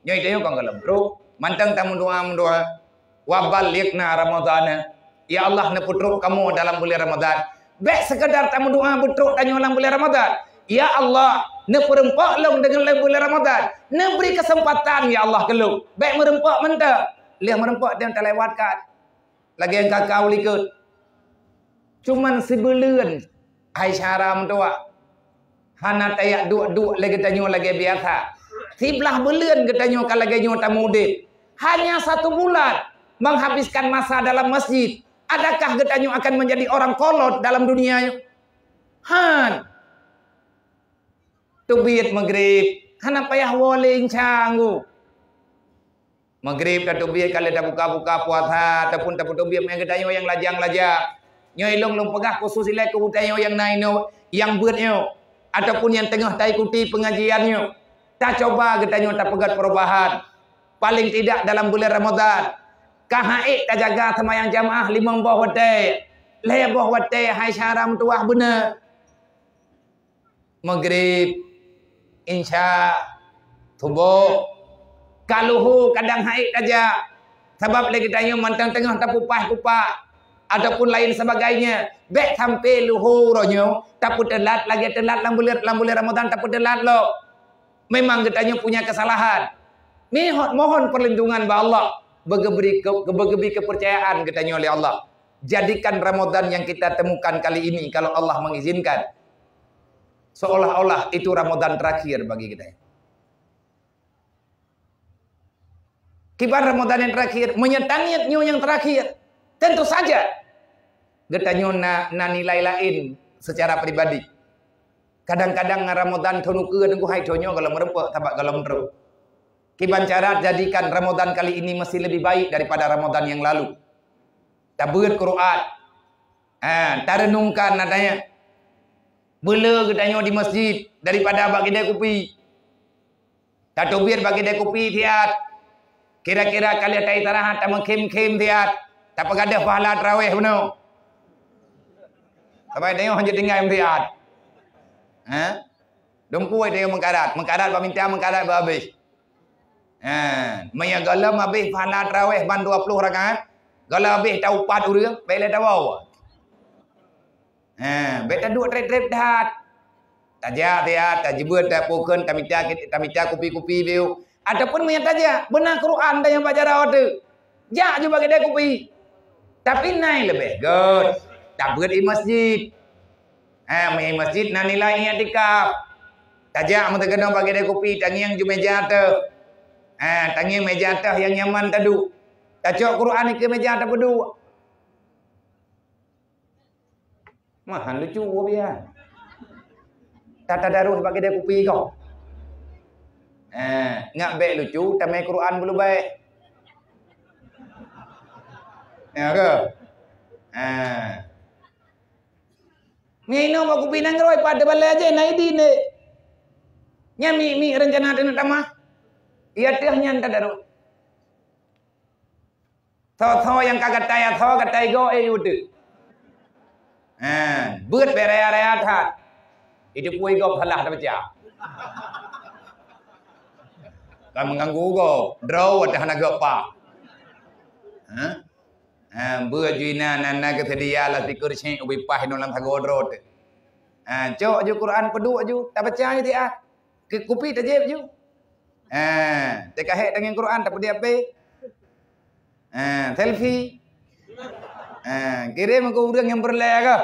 Nyoe tanyoe kon gohlom trok, mantong tameudoa-meudoa. Wa ballighna Ramadhana. Ya Allah, neupeutrok kamoe dalam buleuen Ramadhan. Bék sekadar tameudoa beutrok tanyoe lam buleuen Ramadhan. Ya Allah, neupeureumpok lôn deungon lôn buleuen Ramadhan. Neubri keuseumpatan, ya Allah, keu lôn. Bék meureumpok mantong. Lheueh meureumpok dan talewatkan. Lagée nyang ka kau likot. Cuman sibuleuen hai syara meutuwah. Hana tajak duek-duek lé geutanyoe lagée biasa. Siblaih buleuen geutanyoe ka lagée nyoe tamudeb. Hanya satu bulan menghabiskan masa dalam masjid. Adakah geutanyoe akan menjadi orang kolot dalam dunia nyoe? Han. Teubiet Maghrib, hana payah woe lé insya Allah. Maghrib tateubiet ka lheueh tabuka-buka puasa ataupun tapeuteubiet meu'en geutanyoe nyang lajang-lajang. Nyoe ilong lôn peugah khusus ilée keu geutanyoe nyang na inoe, nyang beuet nyoe, ataupun nyang teungoh taikuti peungajian nyoe. Tacuba geutanyoe tapeugét peurubahan. Paleng tidak dalam buleuen Ramadhan, ka ha'ék tajaga seumayang jamaah limong boh watée, lhée boh watée hai syara meutuwah beuna. Maghrib, Isya, Suboh. Ka luhô kadang ha'ék tajak, sabab lé geutanyoe mantong teungoh tapupah-pupah ataupun lain sebagainya. Bék sampai luhô uroe nyoe tapeuteulat lagée teulat lam buleuen, lam buleuen Ramadhan tapeuteulat lom. Memang geutanyoe punya kesalahan. Mihot mohon perlindungan bak Allah, beugeubri ke-, beugeubri kepercayaan geutanyoe lé Allah. Jadikan Ramadhan yang kita temukan kali ini, kalau Allah mengizinkan, seolah-olah itu Ramadhan terakhir bagi kita. Kiban Ramadhan yang terakhir, meunyoe taniet nyoe nyang terakhir, tentu saja geutanyoe na, na nilai laén secara pribadi. Kadang-kadang ngon Ramadhan thon ukeue teungku hai thon nyoe gohlom meureumpok sabab gohlom trok. Kiban cara jadikan Ramadhan kali ini masih lebih baik daripada Ramadhan yang lalu. Tabeuet Quran. Ha, tarenungkan, na tanya. Beule geutanyoe di masjid daripada bak kidai kupi. Tateubiet bak kidai kupi siat. Kira-kira ka lheueh taistirahat tameukhém-khém siat. Tapeugadôh pahala tarawih bunoe. Sabai tanyoe hana tinggai siat. Ha? Dumpeue tanyoe meukarat, meukarat bak mita, meukarat bak habéh. Ha, meunyoe gohlom habéh pahala tarawih ban dua ploh rakaat, gohlom habéh taupat ureuëng, bék lé tawoe. Ha, bék taduek treb-treb that. Tajak siat, tajeubeut, tapukon, tamita, tamita kupi-kupi biu. Ataupun meunyoe tajak, beuna Quran dan nyang bak jaroe teuh. Jak ju bak kidai kupi. Tapi nai leubeh göt tabeuet i masjid. Ha, meunyoe i masjid na nilai iktikaf. Tajak meuteukeunong bak kidai kupi, tangieng ju meja teuh. Ha, tangieng meja teuh nyang nyaman taduek. Tacok Quran ikeue meja tapeuduek. Mahan lucu woe bian. Tatadarus bak kidai kupi kau. Eh, ngak bék lucu, tamé Quran beuleubeh. Ya ke? Eh. Nginong bak kupi nanggroe, pat teubalai aja na idin deh. Nyan mi-, mi rencana teuneuk tamah. Iya teuh nyan tadarok. Tho-tho nyang ka gata ya tho, gata igoe, eh, yu teuh. Ha, beuet bak raya-raya that. Itu pun igoe salah tabaca. Kan mengganggu igoe, droe watèe hana geupa. Ha? Ha, beuet ju inan, na, na geuseudia lasiko syik ubé paih ngon lam sagoe droe teuh. Ha, cok ju Quran peuduek ju, tabaca ju tiah. Keu kupi tajép ju. Ha, teuka hék tangieng Quran, tapeudiak pé. Ha, selfie. Ha, kirém keu ureueng nyang peureulèe ka.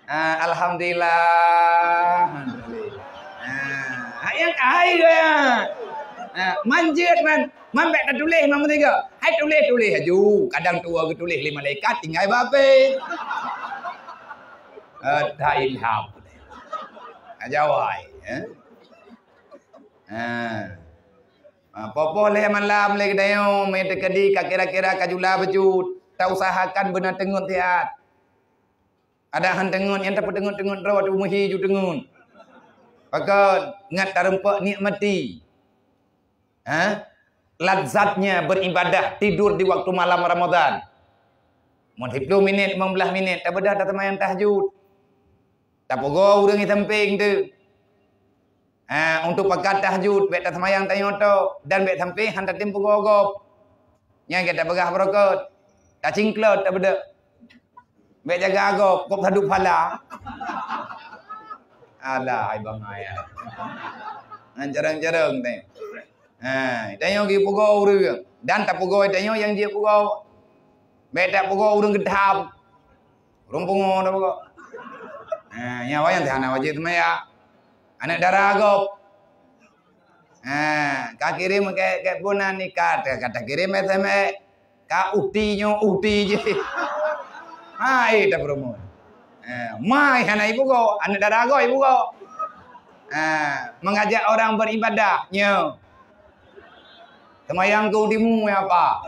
Ha, alhamdulillah. Alhamdulillah. Ha, hai nyang ka hai ka ya. Ha, man jeuet man, man bèk tatuléh man meusigoe. Hai tuléh-tuléh aju. Kadang tuwoe geutuléh lé malaikat tinggai bak apé. Eh, ta ilham. Ajawai, eh. Ha. Ha, poh-poh lhèe malam lé geutanyoe, mé teukeudi ka kira-kira ka jula bacut, tausahakan beuna teungeut siat. Adak han teungeut, nyang tapeuteungeut-teungeut droe watèe meuhi ju teungeut. Pakon, ngat tareumpok nikmati. Ha? Lazatnya beribadah, tidur di waktu malam Ramadan. Mun siplôh minit, limong blah minit, tabeudah taseumayang tahajud. Tapeugoe ureueng di sampéng teuh. Ha, untuk pakat tahajud, bèk taseumayang tanyoe tok, dan bèk sampé han tatém peugoe gob. Nyan ka tapeugah beureukat. Tacingklot, tabeudôk. Bèk jaga gob, gob saduek phala. Alah, ai bangai, ai. Nyan carông-carông teuh. Ha, tanyoe geupeugoe ureueng. Dan tapeugoe tanyoe nyang jeuet peugoe. Bèk tapeugoe ureueng geutham. Ureueng pungo na pokok. Ha, nyan awak nyang hana wajéb seumayang. Aneuk dara gob. Ha, ka kirém keu, keu bunan nikah, ka, ka takirém S M S. Ka uhti nyoe, uhti jih. Hai, tapeureumeun. Ha, ma hana ibu gob, aneuk dara gob ibu gob. Ha, mengajak orang beribadah, nyoe. Seumayang keu dimu ya apa?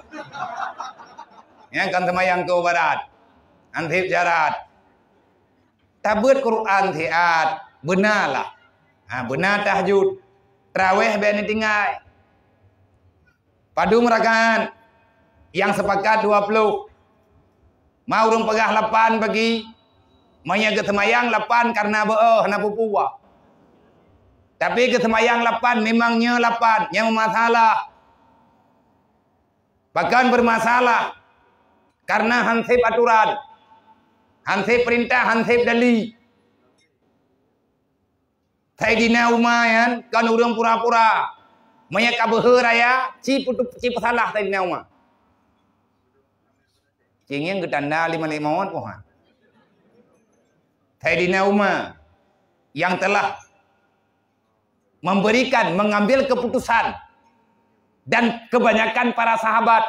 Nyan kan seumayang keu barat. Ansép jarat. Tabeuet Quran siat, beuna lah. Ha, beuna tahajud. Tarawih bèk neutinggai. Padum rakaat? Nyang sepakat dua ploh. Ma ureueng peugah lapan bagi. Meunyoe geuseumayang lapan kareuna beu-o hana peue-peue. Tapi geuseumayang lapan memang nyoe lapan, nyang masalah. Bahkan bermasalah karena hansép aturan, hansép perintah, hansép dali. Saidina Umar nyan kon ureueng pura-pura. Meunyoe ka beuhe raya, ci peutu-, ci peusalah Saidina Umar. Ci ngieng geutanda lima lima wan pohan. Saidina Umar yang telah memberikan, mengambil keputusan, dan kebanyakan para sahabat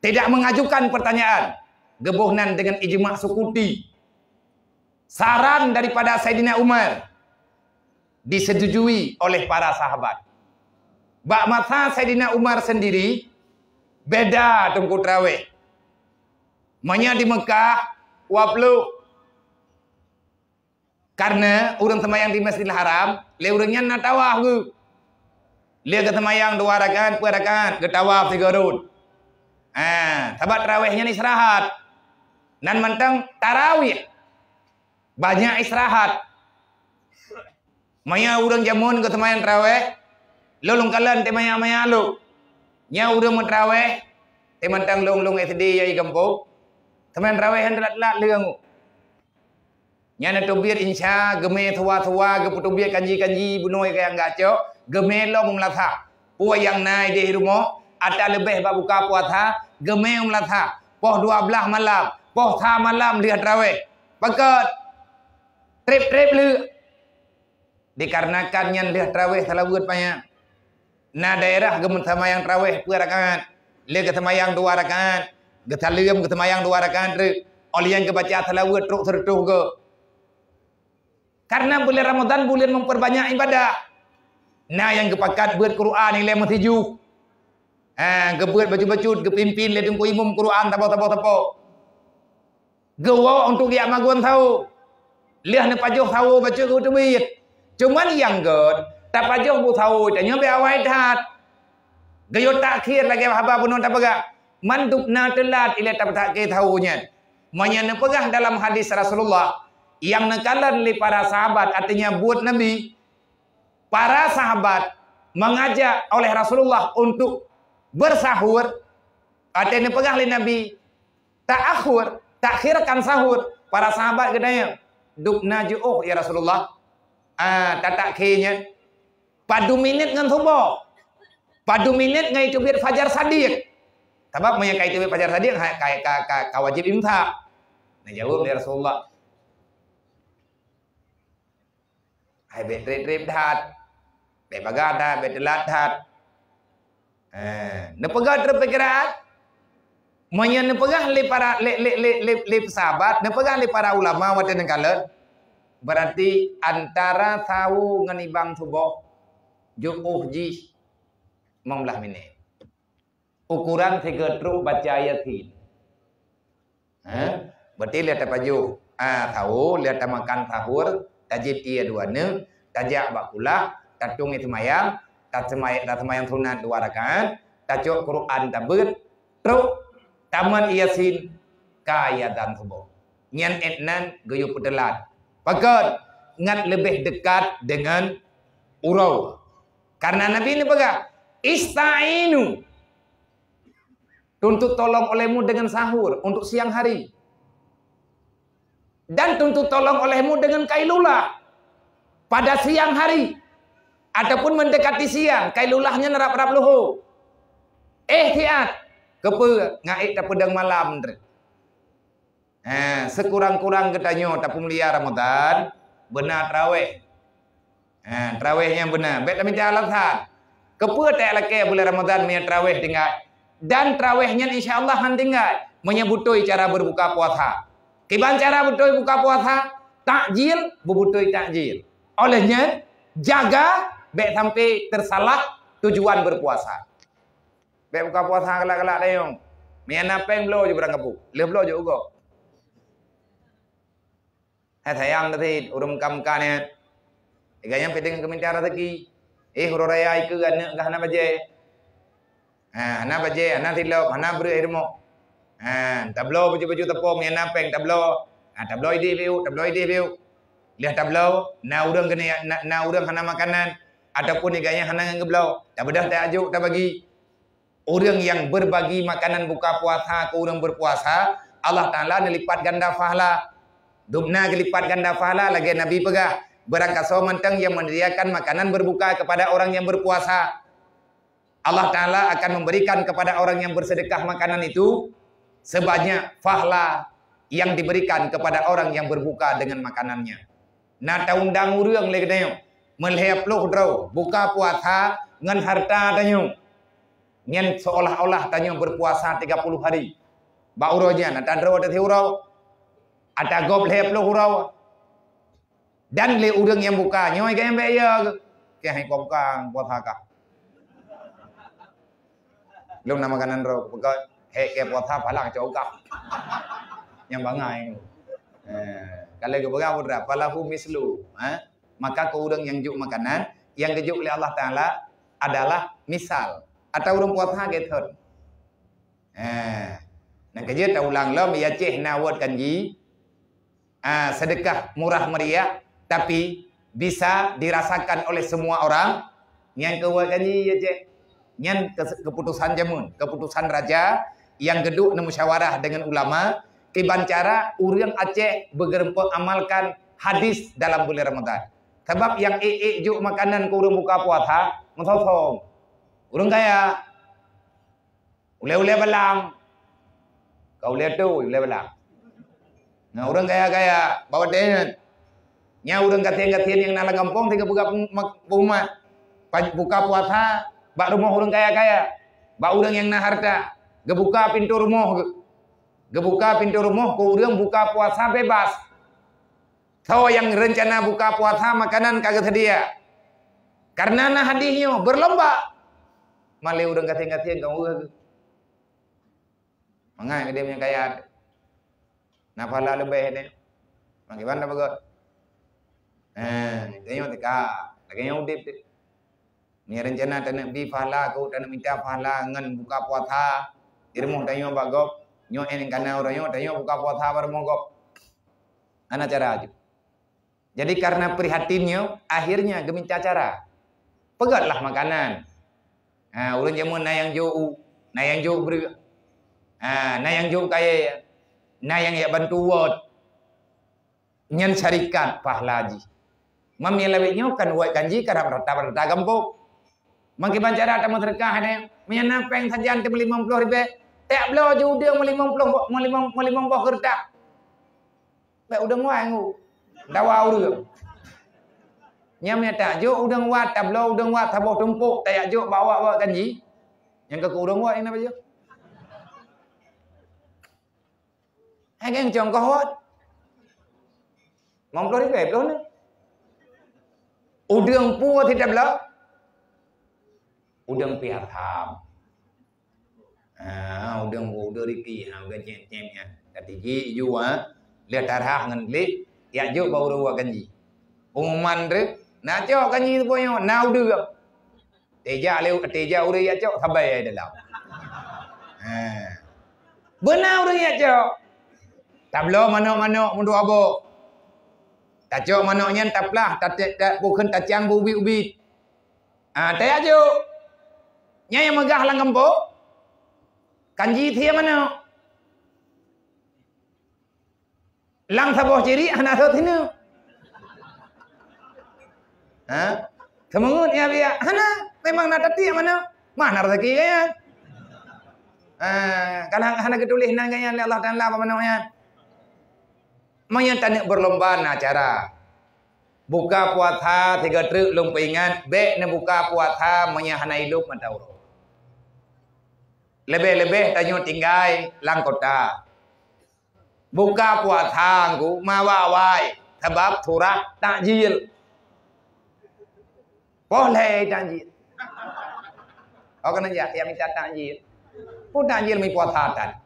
tidak mengajukan pertanyaan, geuboh nan dengan ijma sukuti. Saran daripada Saidina Umar disetujui oleh para sahabat. Bak masa Saidina Umar sendiri, beda teungku tarawih. Meunyoe di Mekah, dua ploh. Karena ureueng seumayang di Masjidil Haram, lé ureueng nyan na tawaf geuh. Lé geuseumayang dua rakaat, peuet rakaat, geutawaf sigoe rot. Ha, sabab tarawih nyan istirahat. Nan mantong tarawih banyak istirahat. Meunyoe ureueng jameun geuseumayang tarawih, lôn lôn kalon teuh maya-maya lôn. Nyoe ureueng meuterawih, teuh mantong lôn-lôn S D nyang di gampông. Seumayang tarawih nyang teulat-teulat lé angoh. Nyan neuteubiet insya, geumé suwa-suwa, geupeuteubiet kanji-kanji, bunoe kayang gacok, geumé lom meulasa. Peue nyang na idéh rumoh, ata leubeh bak buka puasa, geumé meulasa. Poh dua blaih malam, poh sa malam lheueh tarawih. Pakon? Trép-trép lheueh. Dikarenakan nyan lheueh tarawih salaweuet banyak. Na daerah geumeusamayang tarawih peuet rakaat, lé geuseumayang dua rakaat, geusaleuem geuseumayang dua rakaat treuk, óh lheueh nyan geubaca salaweuet trok sireutôh goe. Karena bulan Ramadan bulan memperbanyak ibadah. Na nyang geupakat beuet Quran ilée meusijuh. Ha, geubeuet bacut-bacut, geupimpin lé teungku imum Quran saboh-saboh sapo. Geuwoe untuk geujak magun saho. Lheueh neupajoh sawo bacut geuteubiet. Cuman nyang gét, tapajoh bu sawo tanyoe bèk awai that. Geuyue takhir lagèe haba bunoe tapeugah, mandum na teulat ilèe tapeutakhir sawo nyan. Meunyoe neupeugah dalam hadis Rasulullah, nyang neukalon lé para sahabat, artinya buet Nabi, para sahabat mengajak oleh Rasulullah untuk bersahur, artinya neupeugah lé Nabi, ta'akhur, takhirkan sahur. Para sahabat geutanyong, "Dubna jiôh, ya Rasulullah, ah, tatakhir nyan, padum minét ngon suboh? Padum minét ngon jiteubiet fajar sadiq?" Sabab meunyo ka jiteubiet fajar sadiq, ha, ka, ka, ka, ka wajéb imsak. Neujaweueb lé Rasulullah, "Hai, bèk trép-trép that. Bèk bagaih that, bèk teulat that." Eh, neupeugah teupeukiran. Meunyo neupeugah lé para, lé, lé, lé, lé, lé sahabat, neupeugah lé para ulama watèe neukalon, berarti antara sawo ngon ibang suboh jiôh jih limong blah minét. Ukuran sigoe trok baca Yasin. Ha? Berarti lheueh tapajoh, ah, sawo, lheueh tamakan sahur, tajieb ié dua neuk, tajak bak kulah, tatueng ié seumayang, taseumayang, taseumayang sunat dua rakaat, tacok Quran tabeuet, trok tamat Yasin, ka azan suboh. Nyan 'et nan geuyue peuteulat. Pakon? Ngat leubeh dekat deungon uroe. Karena Nabi neupeugah, "Ista'inu." Tuntut tolong olehmu dengan sahur untuk siang hari. Dan tuntut tolong olehmu dengan kailulah pada siang hari ataupun mendekati siang, kailulahnya rab-rab luhô. Ihtiyat, keupeue ngait tapeudong malam. Ha, sekurang-kurang geutanyoe tapeumulia Ramadan, beuna traweh. Ha, traweh nyang beuna. Bèk tamita alasan. Keupeue talakèe bulan Ramadan meunyo traweh tinggai? Dan traweh nyan insya Allah han tinggai meunyo beutôi cara berbuka puasa. Kiban cara beutôi buka puasa, takjil, beubeutôi takjil. Oleh nyan, jaga bèk sampai tersalah tujuan berpuasa. Bèk buka puasa galak-galak dayong. Meunyo na péng bloe ju barang kapu. Lheueh bloe ju ugoe. Hai sayang teuh cit, ureueng meuka-meuka nyan. Lagèe nyan pih deungon keuminta raseuki. Eh, uroe raya ikeue aneuk gah hana bajèe. Ha, hana bajèe, hana silop, hana breueh i rumoh. Ha, tabloe baju-baju teupông nyang na péng tabloe. Ha, tabloe idéh piôh, tabloe idéh piôh. Lheueh tabloe, na ureueng keuneuk, na, na ureueng hana makanan ataupun lagèe nyan hana nyang geubloe. Tabeudôh tajok tabagi. Ureueng nyang berbagi makanan buka puasa keu ureueng berpuasa, Allah Taala neulipat ganda pahala. Dubna geulipat ganda pahala lagèe Nabi peugah, "Beurangkasoe mantong nyang menyediakan makanan berbuka kepada orang yang berpuasa, Allah Taala akan memberikan kepada orang yang bersedekah makanan itu sebanyak pahala yang diberikan kepada orang yang berbuka dengan makanannya." Na taundang ureueng lé geutanyoe meulhèe ploh droe buka puasa ngon harta tanyoe. Nyan seolah-olah tanyoe berpuasa tiga puluh hari. Bak uroe nyan ata droe teuh uroe, ata gob lhèe ploh uroe. Dan lé ureueng nyang buka nyoe, "Kèe bèk ya keuh, kèe hai buka puasa kah?" Lôn na makanan droe, peugah, "Hék kèe puasa palang cok gah." Nyang bangai. Eh, kalau geupeugah putra, "Falahu mislu." Ha? Maka keu ureueng nyang jok makanan, nyang geujok lé Allah Taala adalah misal. Atau ureueng puasa gét thon. Eh, nyang keujeuet taulang lom, ya céh na wot kan ji. Ah, sedekah murah meriah, tapi bisa dirasakan oleh semua orang. Nyan keuh wak janji, ya, cék. Nyan ke-, keputusan jameun, keputusan raja nyang geuduek neumusyawarah dengan ulama, kiban cara ureueng Aceh beugeureumpok amalkan hadis dalam bulan Ramadan. Sabab nyang ék-ék jok makanan keu ureueng buka puasa, meusosong. Ureueng kaya, ulèe-ulèe balang. Ka ulèe tu, ulèe balang. Nah, ureueng kaya-kaya, bak watèe nyan. Nyan ureueng gasien-gasien nyang na lam gampông, sigoe buka pem-, mak-, peumat. Pa-, buka puasa, bak rumoh ureueng kaya-kaya. Bak ureueng nyang na harta, geubuka pintoe rumoh geuh. Geubuka pintoe rumoh keu ureueng buka puasa bebas. Soe nyang reuncana buka puasa, makanan ka geuseudia. Kareuna na hadis nyoe, beurlomba. Malèe ureueng gasien-gasien ka ureueng. Mangat geude meunyo kaya. Na pahala leubeh nyan. Bagaimana beugöt? Ha, tanyoe teuka. Lagèe nyoe udép teuh. Meunyoe rencana taneuk bi pahala, keu taneuk mita pahala ngon buka puasa, di rumoh tanyoe bak gob, nyoe ék kana uroe nyoe tanyoe buka puasa bak rumoh gob. Hana cara jih. Jadi karena prihatin nyoe, akhirnya geuminta cara. Peugötlah makanan. Ha, ureueng jameun na nyang jok u, na nyang jok breueh. Ha, na nyang jok kayèe, na nyang jak bantu wot. Nyan syarikat pahala jih. Mam nyang lawét nyoe kan wot kan jih karab rata-rata gampông. Mangkiban cara tameuseudeukah nyan, meunyoe na péng sajan teuma limong ploh ribèe, tajak bloe ju udeueng meulimong ploh, meulimong, meulimong boh keureutah. Bèk udeueng wai ngu. Dawa ureueng. Nyan meunyoe tajak jok udeueng wat, tabloe udeueng wat saboh tumpôk, tajak jok bak awak-awak kan jih. Nyang keu udeueng wat nyang na bajèe. Hai geng cong kohot. Limong ploh ribèe ploh nyoe. Udeueng peue teutab lom? Udeueng piatham. Ha, udeueng peue, udeueng riki, ha, udeueng cem-cem nyan. Ka tiji ju, ha. Lheueh tarhah ngon lheueh, jak jok bak ureueng wat kan jih. Pengumuman treuk, na cok kan jih teupeu nyoe, na udeueng. Teuja lé, teuja ureueng jak cok sabai dalam. Ha. Beuna ureueng jak cok. Tabloe manok-manok meudua boh. Tacok manok nyan taplah, tatek, ta-, bukon tacang beuubiet-ubiet. Ha, tajak jok. Nyan nyang meugah lam gampông. Kan jih thie manok. Lam saboh cirik hana sot sineuk. Ha? Seumeungeut ya biak. Hana, memang na tatiek manoe. Mah na raseuki gaya. Ha, kadang hana geutuléh nan gaya lé Allah Taala bak manoe nyan. Meunyoe taneuk berlomba na cara. Buka puasa tiga treuk lôn peuingat, bèk neubuka puasa meunyoe hana ilop mata uroe. Leubeh-leubeh tanyoe tinggai lam kota. Buka puasa ngku mawai-wai sabab surah takjil. Poh lhèe takjil. Oh, keuneuk jak, jak mita takjil. Peue takjil mi puasa tan.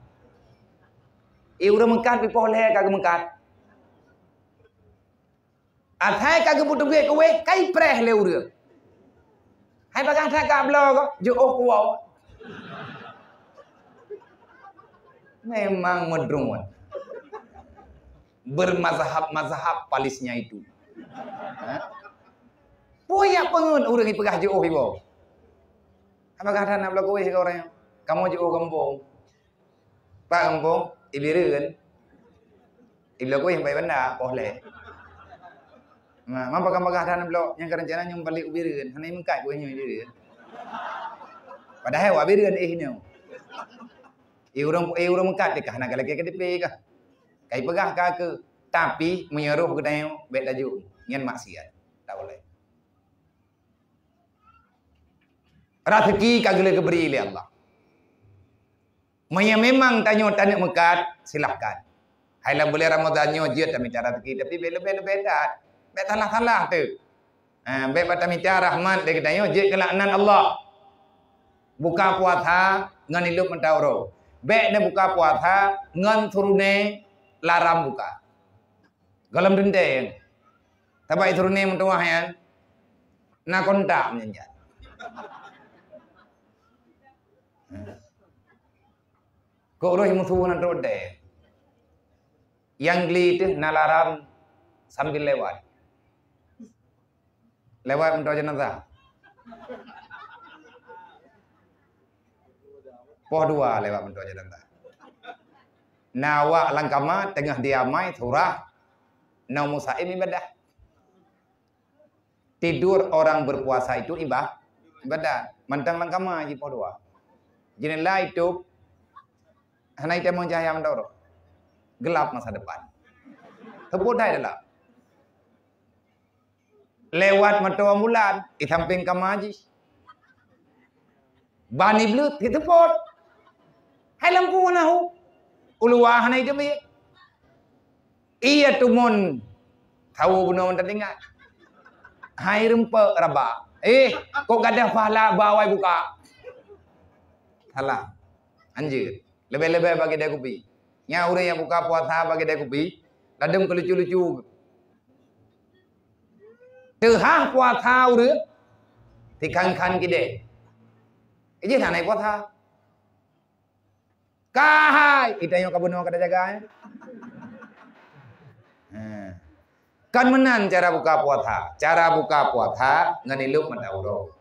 I ureueng meukat pi poh lhèe ka geumeukat. Asai ka geupeutuge kuweh, ka ipreh lé ureueng. Hai bagah that ka bloe ko, jiôh kuwoe. Memang meudruet. Bermazhab-mazhab palisnya itu. Ha? Peue jak peungeut ureueng ipeugah jiôh iwoe. Hai bagah that na bloe kuweh keu ureueng nyoe. Kamoe jiôh gampông. Pak gampông, i Bireuen. I Blok Kueh sampai banda, poh lhèe. Nah, man pakon bagah that blok nyang ka rencana nyoe balik u Bireuen, hana imeukat kueh nyoe i Bireuen. Padahai awak Bireuen éh nyoe. I ureueng, i ureueng meukat teuka hana galakée K T P kah. Kai peugah ka keu, tapi meunyoe roh geutanyoe bèk tajok, nyan maksiat. Tak boleh. Raseuki ka geulheueh geubri lé Allah. Meunyoe memang tanyoe taneuk meukat, silahkan. Hai lam buleuen Ramadhan nyoe jeuet tamita raseuki, tapi bèk leubeh-leubeh that. Bèk salah-salah teuk. Ha, bèk bak tamita rahmat lé geutanyoe jeuet keu laknat Allah. Buka puasa ngon ilop mata uroe. Bèk neubuka puasa ngon suruné laram buka. Gohlom teuntèe. Sabab i suruné meutuwah nyan na kontak meunyan. Kok roh musoh na trok deh. Nyang gli teuh na laram sambil lewat. Lewat meutuwah jenazah. Poh dua lewat meutuwah jenazah. Na awak lam kama teungoh diamai surah na musaim ibadah. Tidur orang berpuasa itu ibah-, ibadat. Mantong lam kama jih poh dua. Jeunela itôb, hana itamong cahya meudoe. Gelap masa depan. Teupot hai dalam. Lewat moto ambulan, di sampéng kama jih. Ban ibleuet, jiteupot. Hai lampu na hu. U luwa hana iteubiet. Iya tumon. Tahu bunoe mantong ingat. Hai rumpok raba. Eh, kok gadoh pahala bawai buka. Salah. Anjeut. Leubeh-leubeh bagi dia kupi. Nya ureueng nyang buka puasa bagi dia kupi, ladôm keu lucu-lucu. Teuhah puasa ureuëng tikhan-khan kideh. Ijih na naik puasa. Kahai, ita nyoe ka bunoe ka jaga, eh. Ha. Kan meunan cara buka puasa. Cara buka puasa ngon ilop mata uroe.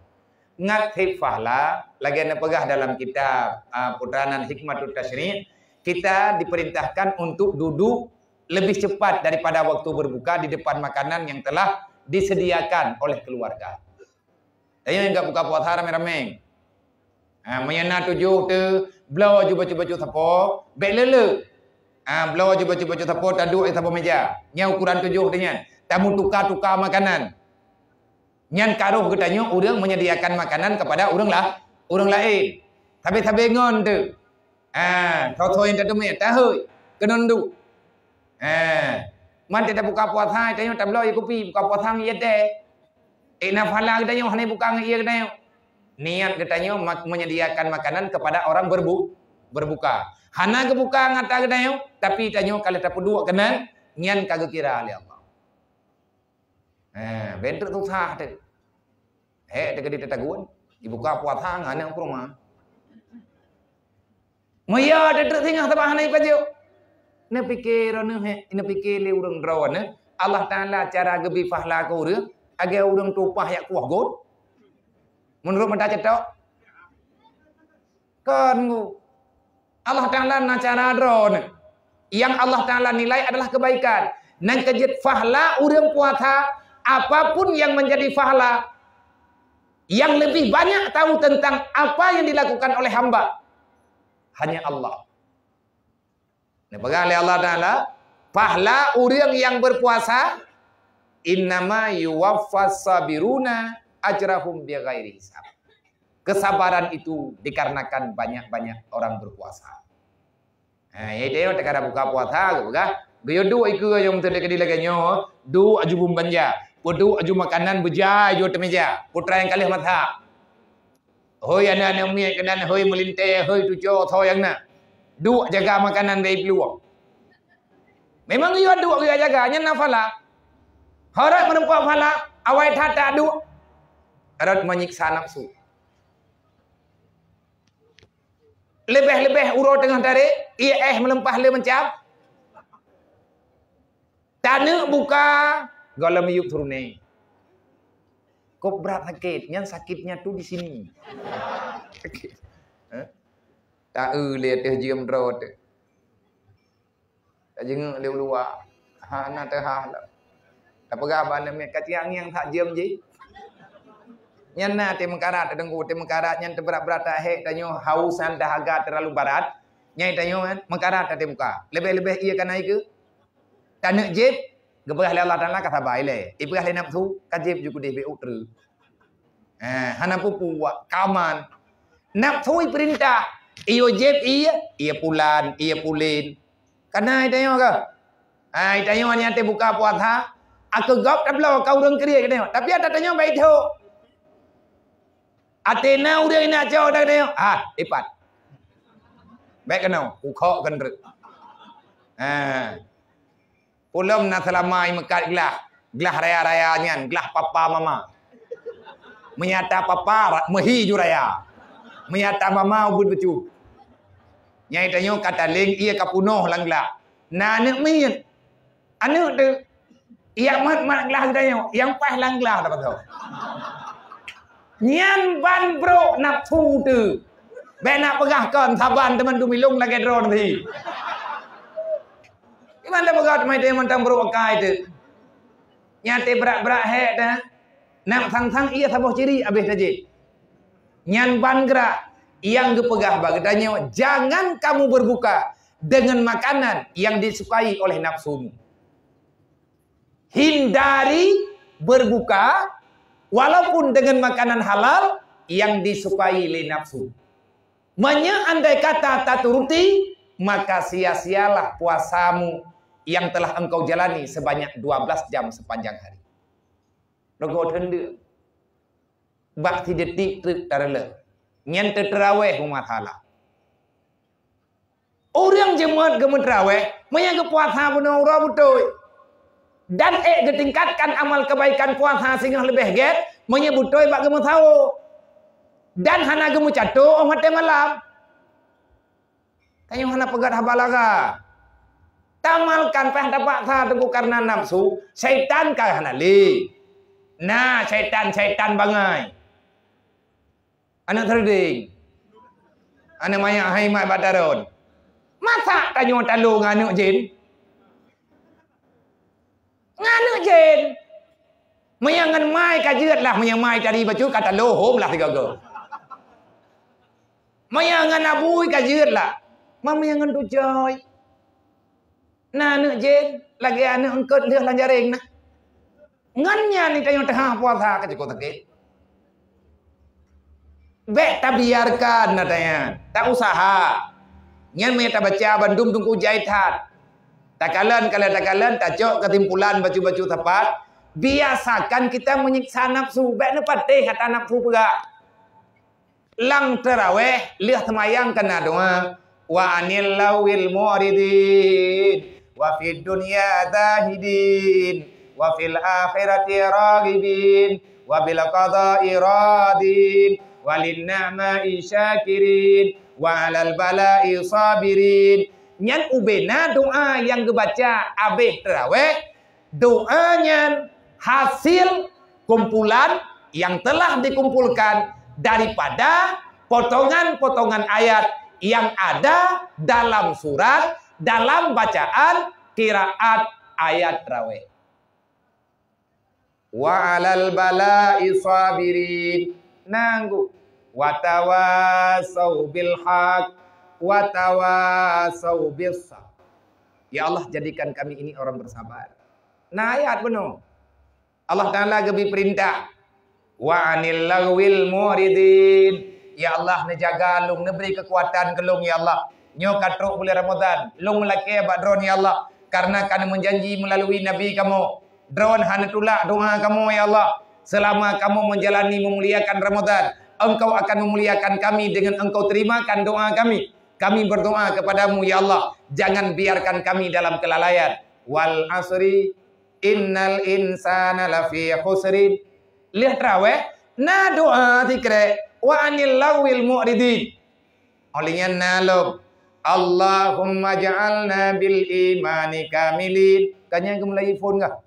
Ngat sép pahla, lagée neupeugah dalam kitab, ah, Puteranan Hikmatut Tasyri', kita diperintahkan untuk duduk lebih cepat daripada waktu berbuka di depan makanan yang telah disediakan oleh keluarga. Tanyoe nyang ka buka puasa ramé-ramé. Ha, meunyoe na tujoh teu, bloe aju bacut-bacut sapo, bék le-le. Ha, bloe aju bacut-bacut sapo, taduek di saboh meja. Nyan ukuran tujoh teu nyan. Tameutuka-tuka makanan. Nyan ka roh geutanyoe ureuëng menyediakan makanan kepada ureuëng la-, ureuëng laén. Sabe-sabe ngon teu. Ha, soe-soe nyang tateumé, tahôi, keunoe duek. Ha, man teuh tabuka puasa, tanyoe tabloe ie kupi, buka puasa ngon ie teh. Eh, na phala geutanyoe hana buka ngon ie geutanyoe. Niat geutanyoe mak-, menyediakan makanan kepada orang berbu-, berbuka. Hana geubuka ngon ata geutanyoe, tapi tanyoe ka lheueh tapeuduek keunan, nyan ka geukira lé Allah. Eh, ben treuk susah teuh. Hék teuh keudeh tatagun, dibuka puasa ngon aneuk kurma. Meuyö teuh treuk singoh sabab hana ipajoh. Neupike droeneuh hék, neupike lé ureuëng droeneuh, Allah Taala cara geubri pahla keu ureuëng, lagée ureuëng tueng upah jak kueh got. Meunurot mata ceutok. Kon ngu. Allah Taala na cara droeneuh. Yang Allah Taala nilai adalah kebaikan. Nyan keuh jeuet pahla ureuëng puasa, apapun yang menjadi pahla, yang lebih banyak tahu tentang apa yang dilakukan oleh hamba, hanya Allah. Neupeugah lé Allah Taala, pahla ureuëng yang berpuasa, "Innama yuwaffas sabiruna ajrahum bighairi hisab." Kesabaran itu dikarenakan banyak-banyak orang berpuasa. Ha, ya, dia teuka buka puasa, geupeugah, geuyue duek ikeue nyang meuteudeh keudeh lagée nyoe, duek aju bumbeunja, peuduek aju makanan beujai aju ateueh meja, putra nyang ka lheueh masak. Hôi aneuk-aneuk miet keunan, hôi meulintée, hôi tuco, soe nyang na. Duek jaga makanan dari peuluwang. Memang geuyue duek geuyue jaga, nyan na phala. Harôh meureumpok phala, awai that taduek. Rot menyiksa nafsu. Leubeh-leubeh uroe teungoh tarek, ié éh meuleumpah le meucam. Taneuk buka, gohlom yup turoné. Kok brat sakét, nyan sakitnya tu di sini. Hah? Ta-eu lé teuh jeuem droe teuh. Tajingeuk lé u luwa. Hana teuhah lom. Tapeugah bak aneuk miet, "Ka ciangieng that jeuem jih." Nyan na teuh meukarat, Teungku, teuh meukarat nyan teubrat-brat that hék tanyoe, haus dan dahaga terlalu berat. Nyan tanyoe kan, meukarat that teuh buka. Leubeh-leubeh ié ka na ikeue. Taneuk jieb, geupeugah lé Allah Taala ka sabai lé. Ipeugah lé nafsu, ka jieb ju keudeh bék u treuk. Eh, hana peue-peue, ka aman. Nafsu ipeurintah, iyue jieb ié, ié pulan, ié pulen. Kana itanyoe ka? Ah, itanyoe nyang teubuka puasa, aku gop tabloe ka ureuëng kriet itanyoe. Tapi ata tanyoe baik tho. Até na ureuëng inak cok ata tanyoe, ah, ipat. Baik keunoe, ukhok keunreuk. Ah. Ulôn na seulama i meukat glah, glah raya-raya nyan, glah papa mama. Meunyo ata papa, ra-, meuhi ju raya. Meunyo ata mama, ubit beucue. Nyang tanyoe ka taleng, ié ka punoh lam glah. Na aneuk miet. Aneuk teuh. Ié mat-mat glah tanyoe, nyang paih lam glah tapasoe. Nyan ban brok nafsu teuh. Bék nak peugah kon saban teuma dumilong lagée droe nanti. Iman dah peugah teuma itu mantong brok akai teuh. Nyan teuh brat-brat hék dah. Nak sang-sang ié saboh ciri habéh tajép. Nyan ban grak nyang geupeugah bak geutanyoe, jangan kamu berbuka dengan makanan yang disukai oleh nafsumu. Hindari berbuka walaupun dengan makanan halal yang disukai lé nafsu. Meunyoe andai kata taturuti, maka sia-sialah puasamu yang telah engkau jalani sebanyak dua belas jam sepanjang hari. Rego teundeuek. Bak sidetik treuk tareuloh. Nyan teuterawéh umat hala. Ureuëng jeuet geumeuteurawéh, meunyo geupuasa bunoe uroe beutôi. Dan ék geutingkatkan amal keubaikan puasa singoh leubeh gét meunyoe beutôi bak geumeusawoe. Dan hana geumeucatoe óh watée malam. Tanyoe hana peugét haba lara. Tamalkan payah tapaksa teungku kareuna nafsu, syaitan ka hana lé. Na syaitan-syaitan bangai. Aneuk teureuding. Aneuk manyak hai mat bak taron. Masa tanyoe talo ngon aneuk jén? Ngon aneuk jén. Meunyoe ngon mai ka jeuet lah, meunyoe mai tadi bacut ka talo hom lah sigoe-goe. Meunyoe ngon abui ka jeuet lah. Ma meunyoe ngon tujoh. Na aneuk jén, lagée aneuk eungkot lheueh lam jaréng na. Ngon nyan tanyoe teuhah puasa ka cukôp sakét. Bék tabiarkan na tanyan, ta usaha. Nyan meunyoe tabaca bandum teungku jai that. Takalon, kalon, takalon, tacok keusimpulan bacut-bacut sapat, biasakan kita menyiksa nafsu, bék neupatéh ata nafsu peugah. Lam teurawéh lheueh seumayang kana doa, "Wa anil lawil mu'ridin, wa fid dunya zahidin, wa fil akhirati raghibin, wa bil qada'i radin, wa lin ni'ma'i syakirin, wa alal bala'i sabirin." Nyan ubena doa nyang geubaca abéh teurawéh, doa nyan hasil kumpulan yang telah dikumpulkan daripada potongan-potongan ayat yang ada dalam surat, dalam bacaan qiraat ayat raweh. "Wa alal bala'i sabirin." Nanggu. "Wa tawasau bil haq, wa tawasau bis sabr." Ya Allah, jadikan kami ini orang bersabar. Nah, ayat bunoe. Allah Taala geubri peurintah, "Wa anil laghwil mu'ridin." Ya Allah, neujaga lôn, neubri keukuatan keu lôn, ya Allah. Nyoe ka trok buleuen Ramadhan, lôn meulakée bak Droe, ya Allah, kareuna ka neumeujanji meulalui Nabi kamoe, Droe hana tulak doa kamoe, ya Allah. Seulama kamoe meujalani meumuliakan Ramadhan, Engkau akan meumuliakan kami dengan Engkau terimakan doa kami. Kami berdoa kepada-Mu, ya Allah, jangan biarkan kami dalam kelalaian. "Wal asri, innal insana lafi khusrin." Lheueh traweh, na doa sikrek, "Wa anil laghwil mu'ridin." Óh lheueh nyan na lom, "Allahumma ja'alna bil imani kamilin." Kan nyan geumeulayeue phon kah?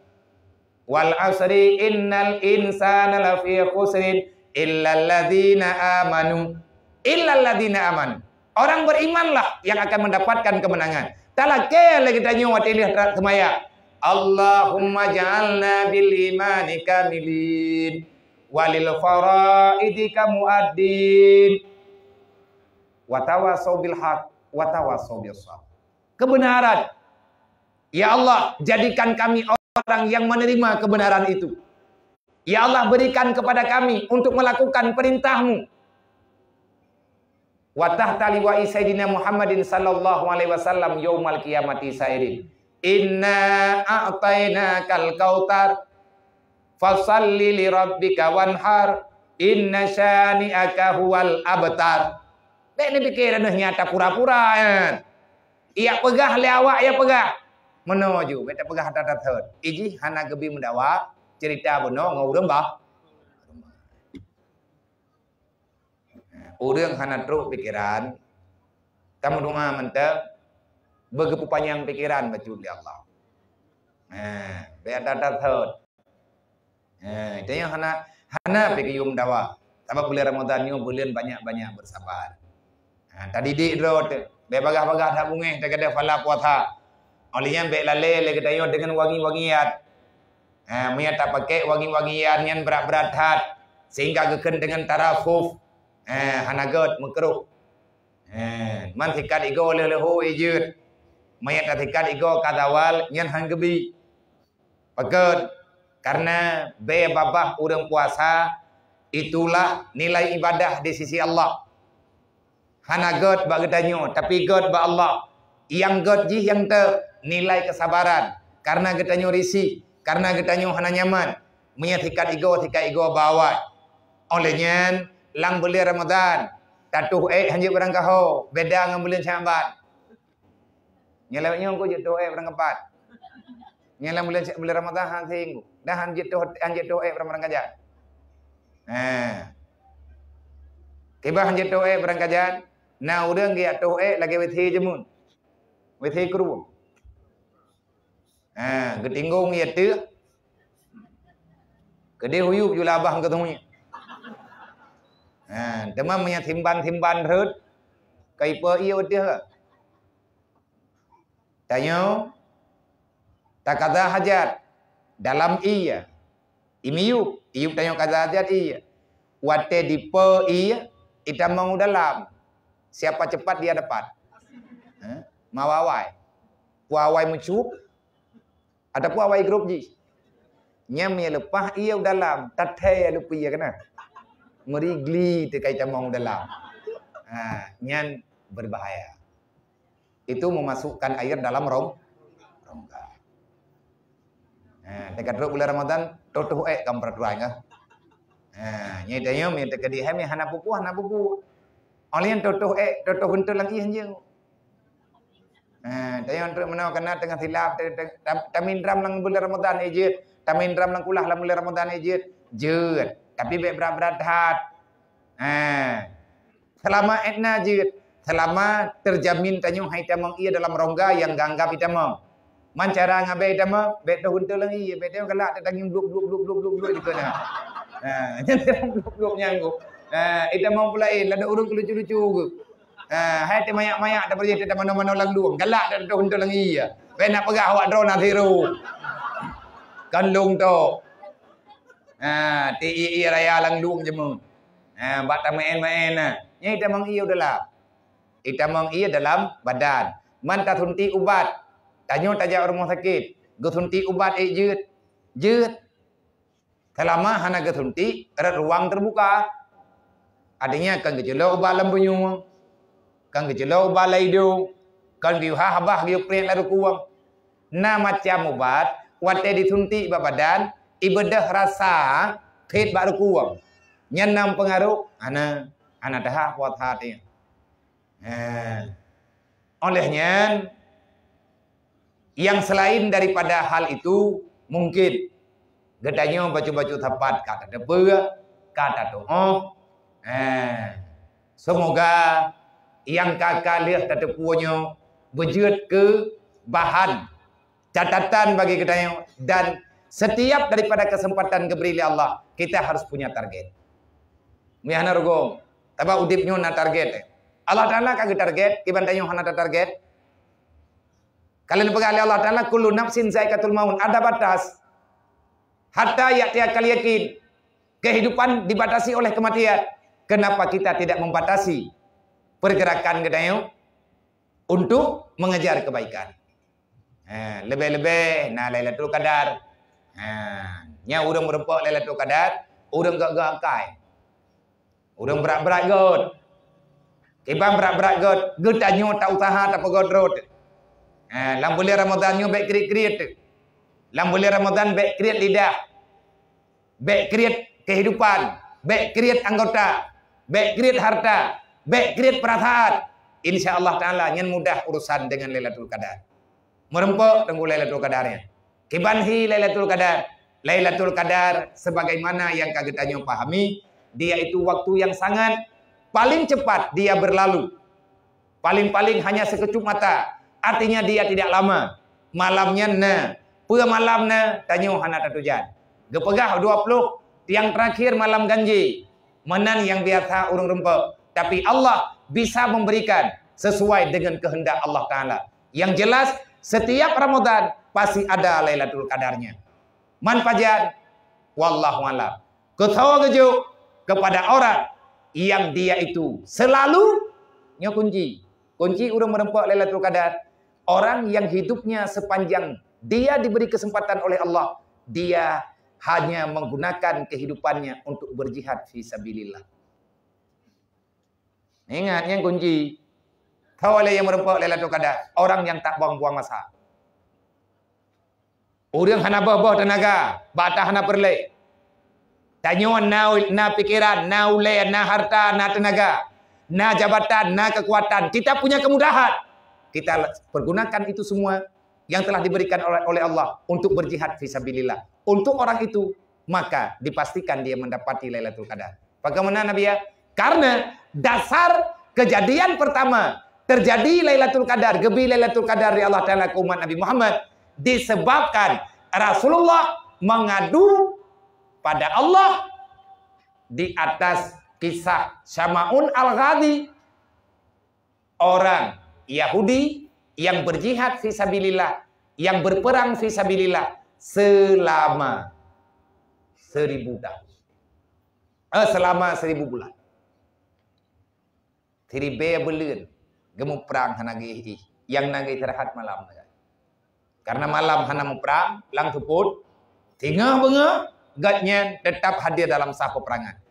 "Wal asri, innal insana lafi khusrin, illalladzina amanu." Illalladzina amanu. Orang berimanlah yang akan mendapatkan kemenangan. Talakée lé geutanyoe watée lheueh tra-, seumayang, "Allahumma ja'alna bil imani kamilin, walil faraidi kamuaddin, wa tawasau bil haq, wa tawasau bis sabr." Kebenaran. Ya Allah, jadikan kami orang yang menerima kebenaran itu. Ya Allah, berikan kepada kami untuk melakukan perintah-Mu. Wa tahta liwa'i Sayyidina Muhammadin sallallahu alaihi wasallam yaumal qiyamati sa'irin. "Inna a'tainakal kautsar, fasalli li rabbika wanhar, inna syani'aka huwal abtar." Bék neupike nyan nyata pura-pura nyan. Ijak peugah lé awak, ijak peugah. Meunoe ju, bék tapeugah that-that thot. Ijih hana geubi meudawa, ceurita bunoe ngon ureuëng bah. Ureuëng hana trok pikeran, tameudoa mantong, beugeupeu panyang pikeran bacut lé Allah. Nah, bék that-that thot. Ha, tanyoe hana, hana pih geuyue meudawa. Sabab buleuen Ramadhan nyoe buleuen banyak-banyak bersabar. Ha, tadidik droe teuh. Bék bagah-bagah that beungéh teugadôh phala puasa. Óh lheueh nyan bék lalée lé geutanyoe deungon wangi-wangian. Ha, meunyo tapakée wangi-wangian nyan brat-brat that, sehingga geukheun deungon tarafuf. Ha, hana gét, meukruh. Ha, man sikat igoe lheueh leuhô jeuet. Meunyo tasikat igoe ka zawal, nyan han geubi. Pakon? Karena bée babah ureuëng puasa itulah nilai ibadah di sisi Allah. Hana gét bak geutanyoe, tapi gét bak Allah. Nyang gét jih nyang teuk nilai kesabaran. Karena geutanyoe risih, karena geutanyoe hana nyaman. Meunyo sikat igoe, sikat igoe bak awai. Óh lheueh nyan, lam buleuen Ramadhan, tatuh ék hanjeuet barangkaho, beda ngon buleuen Syakban. Nyang lewat nyoe kok jeuet tuh, eh, barang keempat. Nyang lam bulan, bulan Ramadhan han sehinggu. Dah han jeuet toh, han jeuet toh ék barang-barang kajan. Ha. Kiban han jeuet toh ék barang kajan, na ureuëng geujak toh ék lagée W C jameun. W C krueng. Ha, geutinggong ié teuh. Keudeh uyueb ju labah keutunyek. Ha, teuma meunyoe simban-simban rhot, ka ipe ié u teuh. Tanyoe takaza hajat dalam ié. Imiyueb, iyueb tanyoe kaza hajat ié. Watée dipe ié, itamong u dalam. Siapa cepat dia dapat. Ha? Mawawai. Puawai meucup, ataupun awai grup jih. Nyang meuleupah ié u dalam, tathée lupi ié keunan. Meurigli teukai tamong u dalam. Ha, nyan berbahaya. Itu memasukkan air dalam rong-, rongga. Ha, teuka trok bulan Ramadan, toh-toh ék kan peraturan kah? Ha, nyai tanyong, nyai teuka di hai, hana pupu, hana pupu. Oleh nyan toh-toh ék, toh-toh guntur lam ié hanjeuet. Ha, tanyoe treuk meunoe kana teungoh silap, te-, te-, tam-, tamindram lam bulan Ramadan, eh, jeuet. Tamindram lam kulah lam bulan Ramadan, eh, jeuet. Jeuet. Tapi bék brat-brat that. Ha. Selama étna jeuet, selama terjamin tanyoe hai tamong ié dalam rongga nyang ganggab itamong. Man cara ngabée itamong, bék toh guntur lam ié, bék toh galak teutanyong blub, blub, blub, blub, blub, blub, jikeu na. Ha, nyan blub, blub, nyang go. Ha, itamong pula, eh, ladok ureuëng keu lucu-lucu geuh. Ah, hai teumayak-mayak tapeurjih teutamano-mano lam lueng. Galak teutoh untông lam ié. Bèk na peugah awak droe na siro. Kan lông tok. Ah, ti ié-ié raya lam lueng jeumeuh. Ah, bak tameu'en-meu'en na. Nyan itamong ié u dalam. Itamong ié dalam badan. Man tasuntik ubat. Tanyoe tajak u rumoh sakét. Geusuntik ubat ék jeuet. Jeuet. Seulama hana geusuntik, rot ruang teubuka. Artinya, kon geuceulo ubat lam bunyueng, kon geuceulo ubat lam idông, kon geuhah bah geupriet lam rukueng. Na macam ubat, watèe disuntik bak badan, ibeudôh rasa khét bak rukueng. Nyan na peungaruh, hana, hana teuhah puasa nyan. Nah, oleh nyan, yang selain daripada hal itu, mungkin geutanyoe bacut-bacut sapat ka tateupeue, ka tatu'oh. Nah, semoga nyang ka-ka lheueh tateupeue nyoe beujeuet keu bahan catatan bagi geutanyoe, dan setiap daripada kesempatan geubri lé Allah, kita harus punya target. Meuhana rugom, sabab udép nyoe na target. Allah Taala ka geutarget, kiban tanyoe hana tatarget. Ka lheueh geupeugah lé Allah Taala, "Kullu nafsin zaikatul maut." Ada batas. Hatta ya'tiyakal yakin. Kehidupan dibatasi oleh kematian. Kenapa kita tidak membatasi pergerakan geutanyoe untuk mengejar kebaikan? Ha, leubeh-leubeh na Lailatul Qadar. Ha, nyan ureueng meureumpok Lailatul Qadar, ureueng gak-gak akai. Ureueng brat-brat göt. Kiban brat-brat göt, geutanyoe ta-usaha tapeugöt rot. Ha, lam buleuen Ramadhan nyoe bèk kriet-kriet. Lam buleuen Ramadhan bèk kriet lidah. Bèk kriet kehidupan, bèk kriet anggota, bèk kriet harta, bèk kriet peurasaan. Insya Allah Taala nyan mudah urusan dengan Lailatul Qadar. Meureumpok teungku Lailatul Qadar nyan. Kiban hi Lailatul Qadar? Lailatul Qadar sebagaimana yang ka geutanyoe pahami, dia itu waktu yang sangat paling cepat dia berlalu. Paling-paling hanya sekejap mata. Artinya dia tidak lama. Malam nyan na. Peue malam na, tanyoe hana tatujan. Geupeugah dua ploh, nyang terakhir malam ganjil. Meunan nyang biasa ureueng reumpok. Tapi Allah bisa memberikan sesuai dengan kehendak Allah Taala. Yang jelas, setiap Ramadan pasti ada Lailatul Qadarnya. Man pajan? Wallahu a'lam. Keu soe geujok? Kepada orang yang dia itu selalu, nyoe kunci. Kunci ureueng meureumpok Lailatul Qadar, orang yang hidupnya sepanjang dia diberi kesempatan oleh Allah, dia hanya menggunakan kehidupannya untuk berjihad fi sabilillah. Ingat, nyan kunci. Soe lé nyang meureumpok Lailatul Qadar? Orang yang tak buang-buang masa. Ureueng hana boh-boh teunaga, bak ata hana peureulèe. Tanyoe na, na pikiran, na ulèe, na harta, na teunaga, na jabatan, na keukuatan. Kita punya kemudahan. Kita pergunakan itu semua yang telah diberikan oleh, oleh Allah untuk berjihad fisabilillah. Untuk orang itu, maka dipastikan dia mendapati Lailatul Qadar. Bagaimana Nabi ya? Karena dasar kejadian pertama terjadi Lailatul Qadar, geubri Lailatul Qadar di Allah Taala ke umat Nabi Muhammad, disebabkan Rasulullah mengadu pada Allah di atas kisah Syama'un Al-Ghadi, orang Yahudi yang berjihad fisabilillah, yang berperang fisabilillah selama seribu tahun. Eh, selama seribu bulan. Siribée buleuen geumuprang hana geuih-ih, nyang na geuistirahat malam sagai. Karena malam hana muprang, lam seupôt, singoh beungoh, gobnyan teutap hadir dalam saf peuperangan.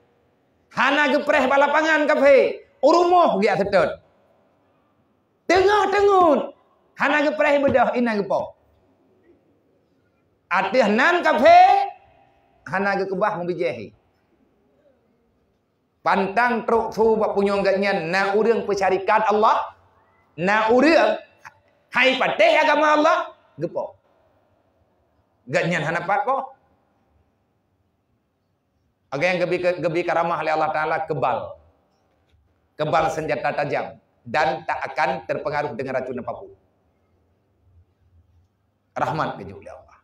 Hana geupreh bak lapangan kafé, u rumoh geujak seutôt. Teungoh teungeut, hana geupreh beudôh inan geupoh. Ateueh nan kafé, hana geukeubah meubijéh. Pantang trok su bak punyueng gobnyan na ureuëng peusyarikat Allah, na ureuëng hai patéh agama Allah, geupoh. Gobnyan hana pat poh. Agak nyang geubri, geubri karamah lé Allah Taala kebal. Kebal senjata tajam dan tak akan terpengaruh dengan racun apapun. Rahmat geujok lé Allah.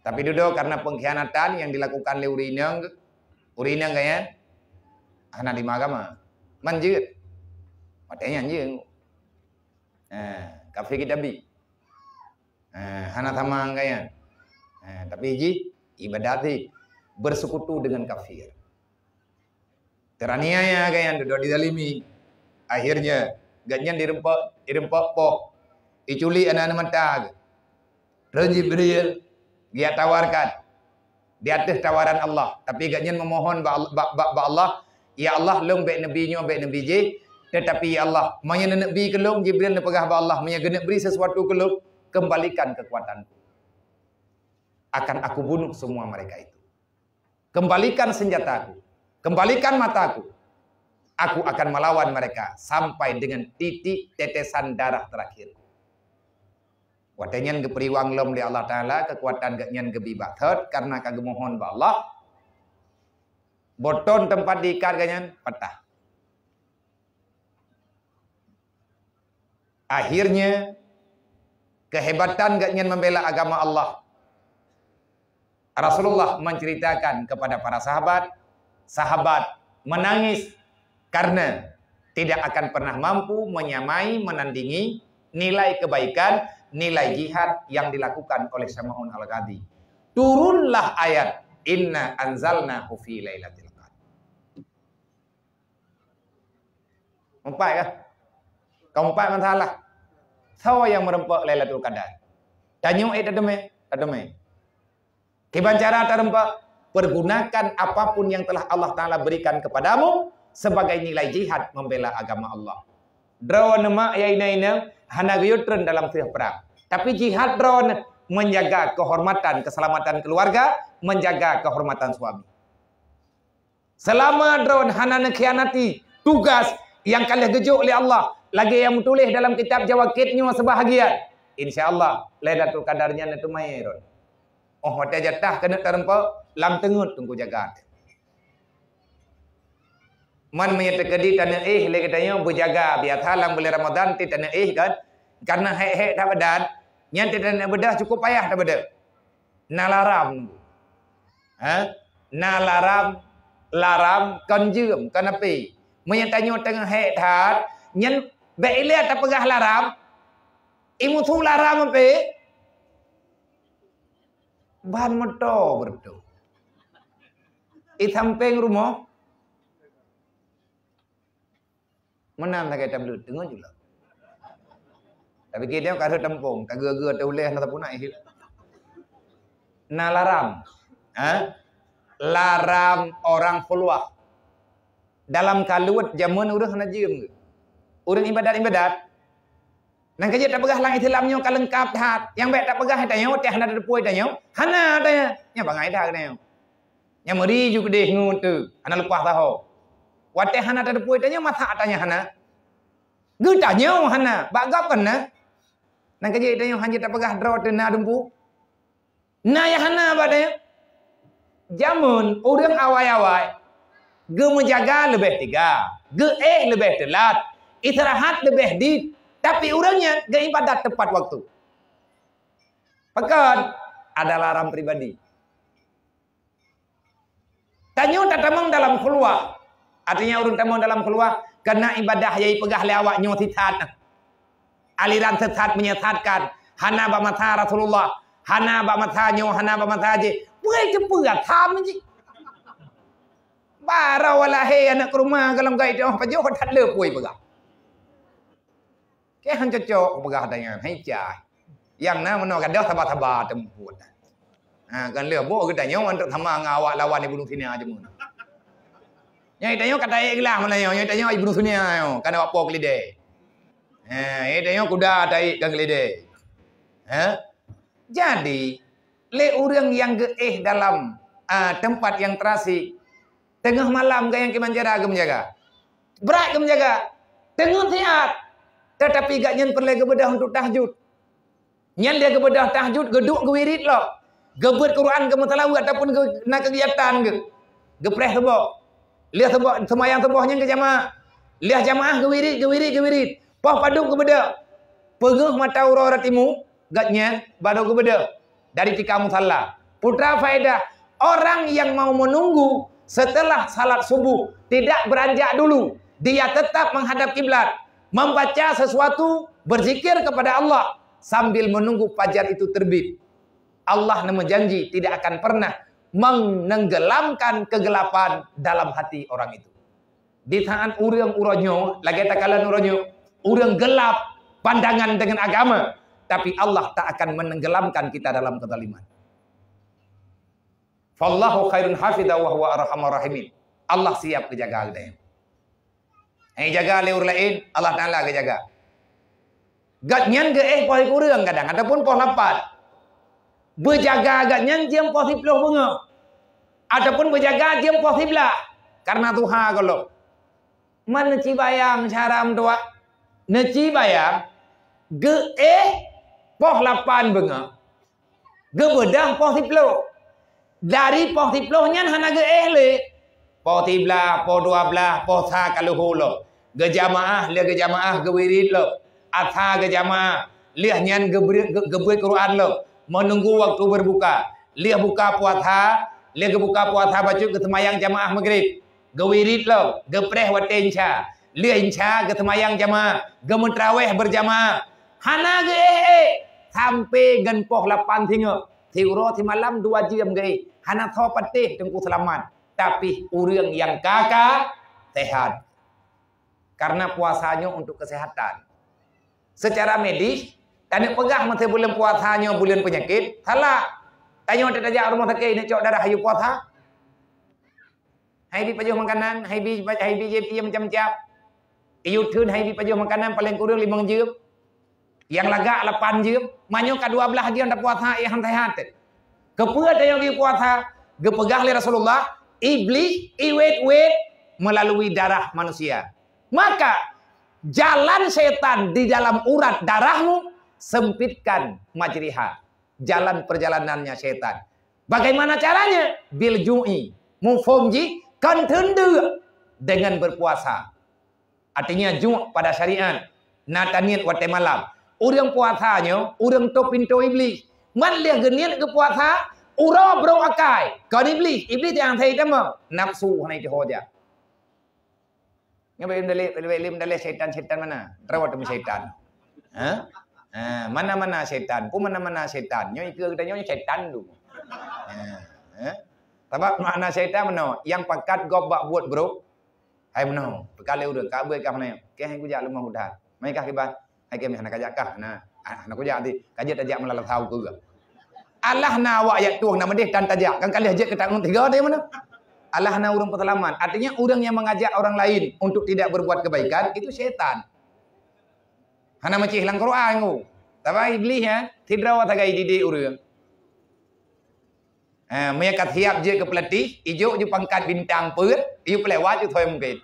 Tapi dudoe karena pengkhianatan yang dilakukan lé ureuëng inong, ureuëng inong gaya hana lima agama. Man jeuet. Watée nyan jeuet. Ha, kafé kita bi. Ha, hana sama gaya. Ha, tapi jih ibadat jih bersekutu dengan kafir. Teraniaya gobnyan, dudoe dizalimi. Akhirnya, gobnyan direumpok, direumpok poh. Iculik aneuk-aneuk mata. Tron Jibril geutawarkan di ateueh tawaran Allah. Tapi gobnyan memohon bak, bak, bak, bak Allah, "Ya Allah, lôn bék neubi nyoe, bék neubi jih. Tetapi ya Allah, meunyoe neuneuk bi keu lôn," Jibril neupeugah bak Allah, "meunyoe geuneuk bri sesuatu keu lôn, kembalikan kekuatanku. Akan aku bunuh semua mereka itu." Kembalikan senjataku, kembalikan mataku. Aku akan melawan mereka sampai dengan titik tetesan darah terakhir. Watée nyan geupeureulée lom lé Allah Taala keukuatan gobnyan geubi bak thot karena ka geumohon bak Allah. Beuton teumpat diikat gobnyan patah. Akhirnya, kehebatan gobnyan membela agama Allah. Rasulullah menceritakan kepada para sahabat, sahabat menangis karena tidak akan pernah mampu menyamai, menandingi nilai kebaikan, nilai jihad yang dilakukan oleh Syama'un Al-Ghadi. Turunlah ayat, "Inna anzalnahu fi lailatul qadr." Empat kah? Keempat masalah. Soe nyang meureumpok Lailatul Qadar? Tanyoe eh tateumé, tateumé. Kiban cara tareumpa, pergunakan apapun yang telah Allah Taala berikan kepadamu sebagai nilai jihad membela agama Allah. Droeneuh mak ya inong-inong hana geuyue treun dalam seueh perang. Tapi jihad droeneuh menjaga kehormatan, keselamatan keluarga, menjaga kehormatan suami. Selama droeneuh hana neukhianati tugas nyang ka lheueh geujok lé Allah, lagée nyang meutuléh dalam kitab Jawakit nyoe seubahagian, insya Allah Lailatul Qadar nyan neuteumé droeneuh. Óh watée jatah keuneuk tareumpa, lam teungeut teungku jaga. Man meunyoe teukeudi taneuk éh lé geutanyoe beujaga, biasa lam buleuen Ramadhan ti taneuk éh kan, karena hék-hék that badan, nyan ti taneuk beudôh cukup payah that beudôh. Na laram. Ha? Na laram, laram kon jeuem, kon api. Meunyoe tanyoe teungoh hék that, nyan bék ilée tapeugah laram, imusu laram api. Ban moto beureutoh. I sampéng rumoh. Meunan lagée tableut teungoh jula. Tapi kita ka rhot tampong, tageue-geue teuh uleh na tapuna ih. Na laram. Ha? Laram orang peuluwah. Dalam kaluet jameun ureuëng hana jeuem. Ureuëng ibadat-ibadat. Nang keujeuet tapeugah lam Islam nyoe ka leungkap that. Nyang bék tapeugah tanyoe, teuh hana tateupeue tanyoe. Hana tanyoe. Nyan bangai that tanyoe. Nyang meuri ju keudeh ngon teu, hana leupah saho. Watée hana tateupeue tanyoe, masa tanyoe hana? Geutanyoe hana, bak gob kan na? Nyang keujeuet tanyoe hana tapeugah droe teuh na dumpeue. Na nyang hana bak tanyoe. Jameun ureuëng awai-awai, geumeujaga leubeh teuga, geuéh leubeh teulat, istirahat leubeh dit, tapi ureuëng nyan geuibadat tepat waktu. Pakon? Ada laran pribadi. Tanyoe tatamong dalam khulwah. Artinya ureuëng tamong dalam khulwah, karena ibadah nyang ipeugah lé awak nyoe sisat. Aliran sesat menyesatkan. Hana bak masa Rasulullah, hana bak masa nyoe, hana bak masa jih. Peue teupeue tham jih. Barô walahé aneuk keuruma gohlom gaéh teuh pajoh that le peue ipeugah. Keu han cocok peugah tanyoe, hai cah. Nyang na meunoe gadoh saba-saba teumpat. Ha, kan lheueh boh geutanyoe untuk sama ngon awak lawan Ibnu Sina jameun. Nyang tanyoe ka taék geulah malam nyoe, nyang tanyoe Ibnu Sina nyoe, kan awak po keulidé. Ha, nyang tanyoe kuda taék kan keulidé. Ha? Jadi, lé ureuëng nyang geuéh dalam, ah, teumpat nyang terasik, teungoh malam gayang kimanjara geumeujaga. Brat geumeujaga. Teungoh siat. Tetapi gobnyan peureulée geubeudôh untuk tahajud. Nyan lheueh geubeudôh tahajud, geuduek geuwirit lom. Geubeuet Quran geumeuseulaweuet ataupun geu-, na keugiatan geu-, geupreh suboh. Lheueh suboh, seumayang suboh nyan geujamaah. Lheueh jamaah geuwirit, geuwirit, geuwirit. Poh padub geubeudôh. Peungeuh mata uroe rot timu, gobnyan barô geubeudôh dari tika musalla. Putra faedah, orang yang mau menunggu setelah salat subuh, tidak beranjak dulu. Dia tetap menghadap kiblat, membaca sesuatu, berzikir kepada Allah sambil menunggu fajar itu terbit. Allah neumeujanji tidak akan pernah menenggelamkan kegelapan dalam hati orang itu. Di saat ureuëng uroe nyoe, lagée takalon uroe nyoe, ureuëng gelap pandangan dengan agama, tapi Allah tak akan menenggelamkan kita dalam kezaliman. Fallahu khairun hafidha wa huwa arhamur rahimin. Allah siap geujaga geutanyoe. Hai jaga lé ureuëng laén, Allah Taala geujaga. Gobnyan geuéh poh sikureueng kadang ataupun poh lapan. Beujaga gobnyan jeuem poh siplôh beungoh. Ataupun beujaga jeuem poh siblaih karena tuha gohlom. Man neuci bayang cara meutuah. Neuci bayang geuéh poh lapan beungoh. Geubeudôh poh siplôh. Dari poh siplôh nyan hana geuéh lé. Poh siblaih, poh dua blaih, poh sa ka lheueh lom. Geujamaah, lheueh geujamaah geuwirit lom. Asa geujamaah, lheueh nyan geubri-, ge-, geubeuet Quran lom. Menunggu waktu berbuka. Lheueh buka puasa, lheueh geubuka puasa bacut geuseumayang jamaah Maghrib. Geuwirit lom, geupreh watée insya. Lheueh insya geuseumayang jamaah, geumeutrawéh beurjamaah. Hana geuéh-éh sampoe ngon poh lapan singoh. Siuroe simalam dua jeuem geuéh. Hana soe patéh Teungku Seulamat. Tapi ureuëng nyang ka-ka sehat. Karena puasa nyoe untuk kesehatan. Secara medis, taneuk peugah meusé buleuen puasa nyoe buleuen peunyakét, salah. Tanyoe tajak rumoh sakét, neuk cok darah ayue puasa. Hai bi pajoh makanan, hai bi, hai bi jieb ié macam-macam. Iyue theun hai bi pajoh makanan paleng kureueng limong jeuem. Nyang lagak lapan jeuem, meunyoe ka dua blaih jeuem tapuasa, eh, han sehat. Keupeue tanyoe geupuasa? Geupeugah lé Rasulullah, Iblih iwet-wet meulalu darah manusia. Maka, jalan setan di dalam urat darahmu, sempitkan majriha. Jalan perjalanannya setan. Bagaimana caranya? Bil ju'i. Muphom jih, kon theun deuk dengan berpuasa. Artinya, ju'u pada syariat. Na taniet watée malam. Ureuëng puasa nyoe, ureuëng tôp pintoe Iblih. Man lheueh geuniet geupuasa, uroe brok akai. Kon Iblih, Iblih nyang asai teuma. Nafsu hana jiteuho jak. Nyoe bak lé, bak lé syaitan-syaitan mana? Rawa teumé syaitan. Ha? Ha, mana-mana syaitan. Peue mana-mana syaitan. Nyoe ikeue geutanyoe nyoe syaitan tu. Ha. Ha? Sabab makna syaitan meunoe, nyang pakat gob bak buet brok, hai meunoe, peukalé ureuëng, ka beue kah meunoe. Keh hai kujak leumah udah. Mai kah kiban. Hai keh meuh hana kajak kah? Hana. Ah, hana kujak ti. Ka jeuet tajak meulalu sahu keu geuh. Alah na awak jak tueng na meudeh tan tajak. Kan ka lheueh jeuet keu tangon tiga tadi mana? Alah na ureuëng peuseulamat. Artinya ureuëng yang mengajak orang lain untuk tidak berbuat kebaikan itu syaitan. Hana meucih lam Quran ku. Tapi Iblih ya, sidroe sagai didik ureuëng. Ha, meunyo ka siap jeuet keu pelatih, ijok ju pangkat bintang peuet, ju peulewat ju thoi mungken.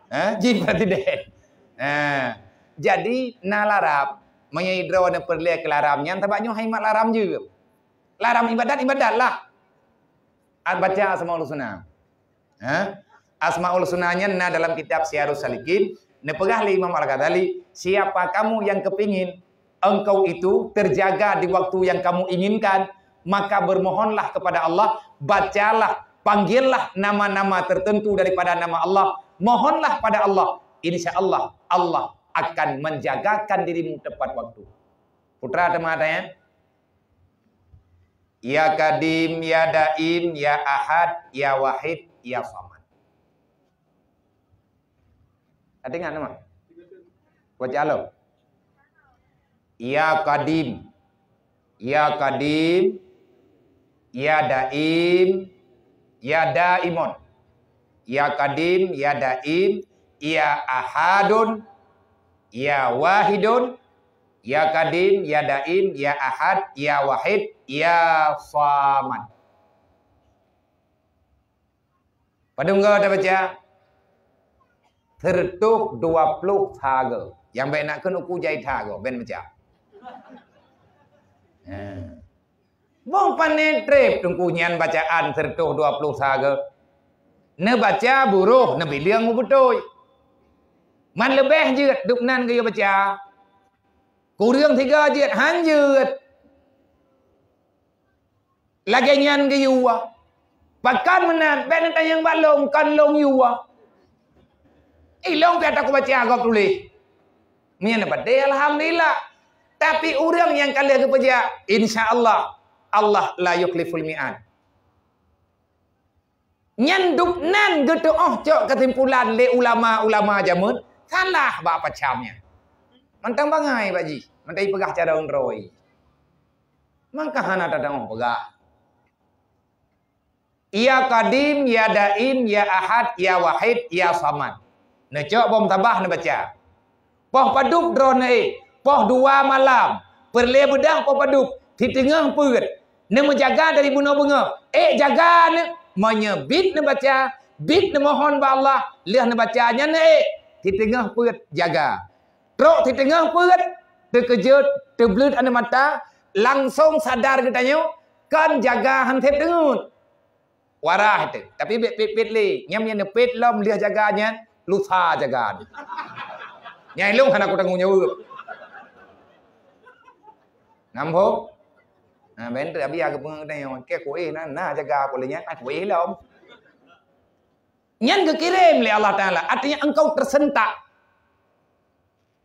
Ha, jih presiden. Ha, jadi na larab, Meunyoe droeneuh peureulée keu laram nyan, sabab nyoe hai mat laram jeuem. Laram ibadat, ibadat lah. Baca Asmaul Husna. Ha? Asmaul Husna nyan na dalam kitab Siyarus Salikin, neupeugah lé Imam Al-Ghazali, "Siapa kamu yang kepingin engkau itu terjaga di waktu yang kamu inginkan, maka bermohonlah kepada Allah, bacalah, panggillah nama-nama tertentu daripada nama Allah, mohonlah pada Allah, insya Allah, Allah akan menjagakan dirimu tepat waktu." Putra teuma tanya, "Ya Kadim, Ya Daim, Ya Ahad, Ya Wahid, Ya Samad." Ada ingat nama? Baca lo. Ya Kadim, Ya Kadim, Ya Daim, Ya Daimun. Ya Kadim, Ya Daim, Ya Ahadun, Ya Wahidun, Ya Kadim, Ya Daim, Ya Ahad, Ya Wahid, Ya Samad. Padum go tabaca? Sireutoh dua ploh sa go. Nyang bék na keuneuk kujai sa go, ben baca. Ha. Bong pané treb teungku nyan bacaan sireutoh dua ploh sa go. Neubaca buroh, neubileung meubeutôi. Man leubeh jeuet dubnan geuyue baca. Kureueng sigo jeuet, han jeuet. Lagée nyan geuyue. Pakon meunan, bék neutanyong bak lôn, kon lôn yue. Ilôn pih ata kubaca gob tuléh. Meunyan padé alhamdulillah. Tapi ureuëng nyang ka lheueh geupeujak, insya Allah, Allah la yukhliful mi'ad. Nyan dubnan geuteuôh cok keusimpulan lé ulama-ulama jameun, salah bak pacam nyan. Mantong bangai bak jih, mantong ipeugah cara undroi. Mangka hana tadong peugah. Ya Qadim, Ya Daim, Ya Ahad, Ya Wahid, Ya Samad. Neucok bom tabah neubaca. Poh padub droeneuh, poh dua malam, peureulée beudôh poh padub, siteungoh peuet. Neumeujaga dari bunoe beungoh. Ék jaga neuh, meunyoe bit neubaca, bit neumohon bak Allah, lheueh neubaca nyan neuék, siteungoh peuet jaga. Trok siteungoh peuet, teukeujot, teubleuet aneuk mata, langsong sadar geutanyoe, kon jaga han sép deungon. Warah teuh, tapi bék pét-pét lé. Nyam nyang neupét lom lheueh jaga nyan, lusa jaga. Nyang ilong hana kutanggong jaweueb. Nambah. Nah, ben teuh abi aku peungeut nyoe, ke kuéh na, na jaga aku lé nyan, ah, kuéh lom. Nyan geukirém lé Allah Taala, artinya engkau tersentak.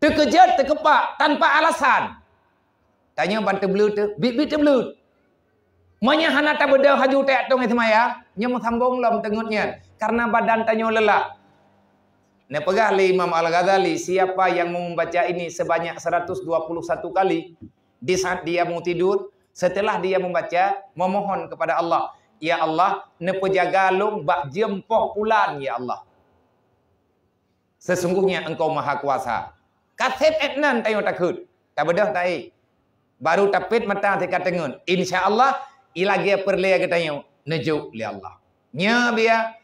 Teukeujot, teukeupak, tanpa alasan. Tanyoe ban teubleut teuh, bit-bit teubleut. Meunyoe hana tabeudôh haju tajak tong seumayang, nyoe meusambong lom teungeut nyan, karena badan tanyoe leulah. Neupeugah lé Imam Al-Ghazali, siapa yang membaca ini sebanyak seratus dua puluh satu kali, di saat dia mau tidur, setelah dia membaca, memohon kepada Allah, "Ya Allah, neupeujaga lôn bak jeuem poh pulan, ya Allah." Sesungguhnya Engkau Maha Kuasa. Ka sép ék nan tanyoe takheun, tabeudôh taék. Baru tapét mata teuka teungeut. Insya Allah, ilagée peureulée geutanyoe neujok lé Allah. Nyoe biya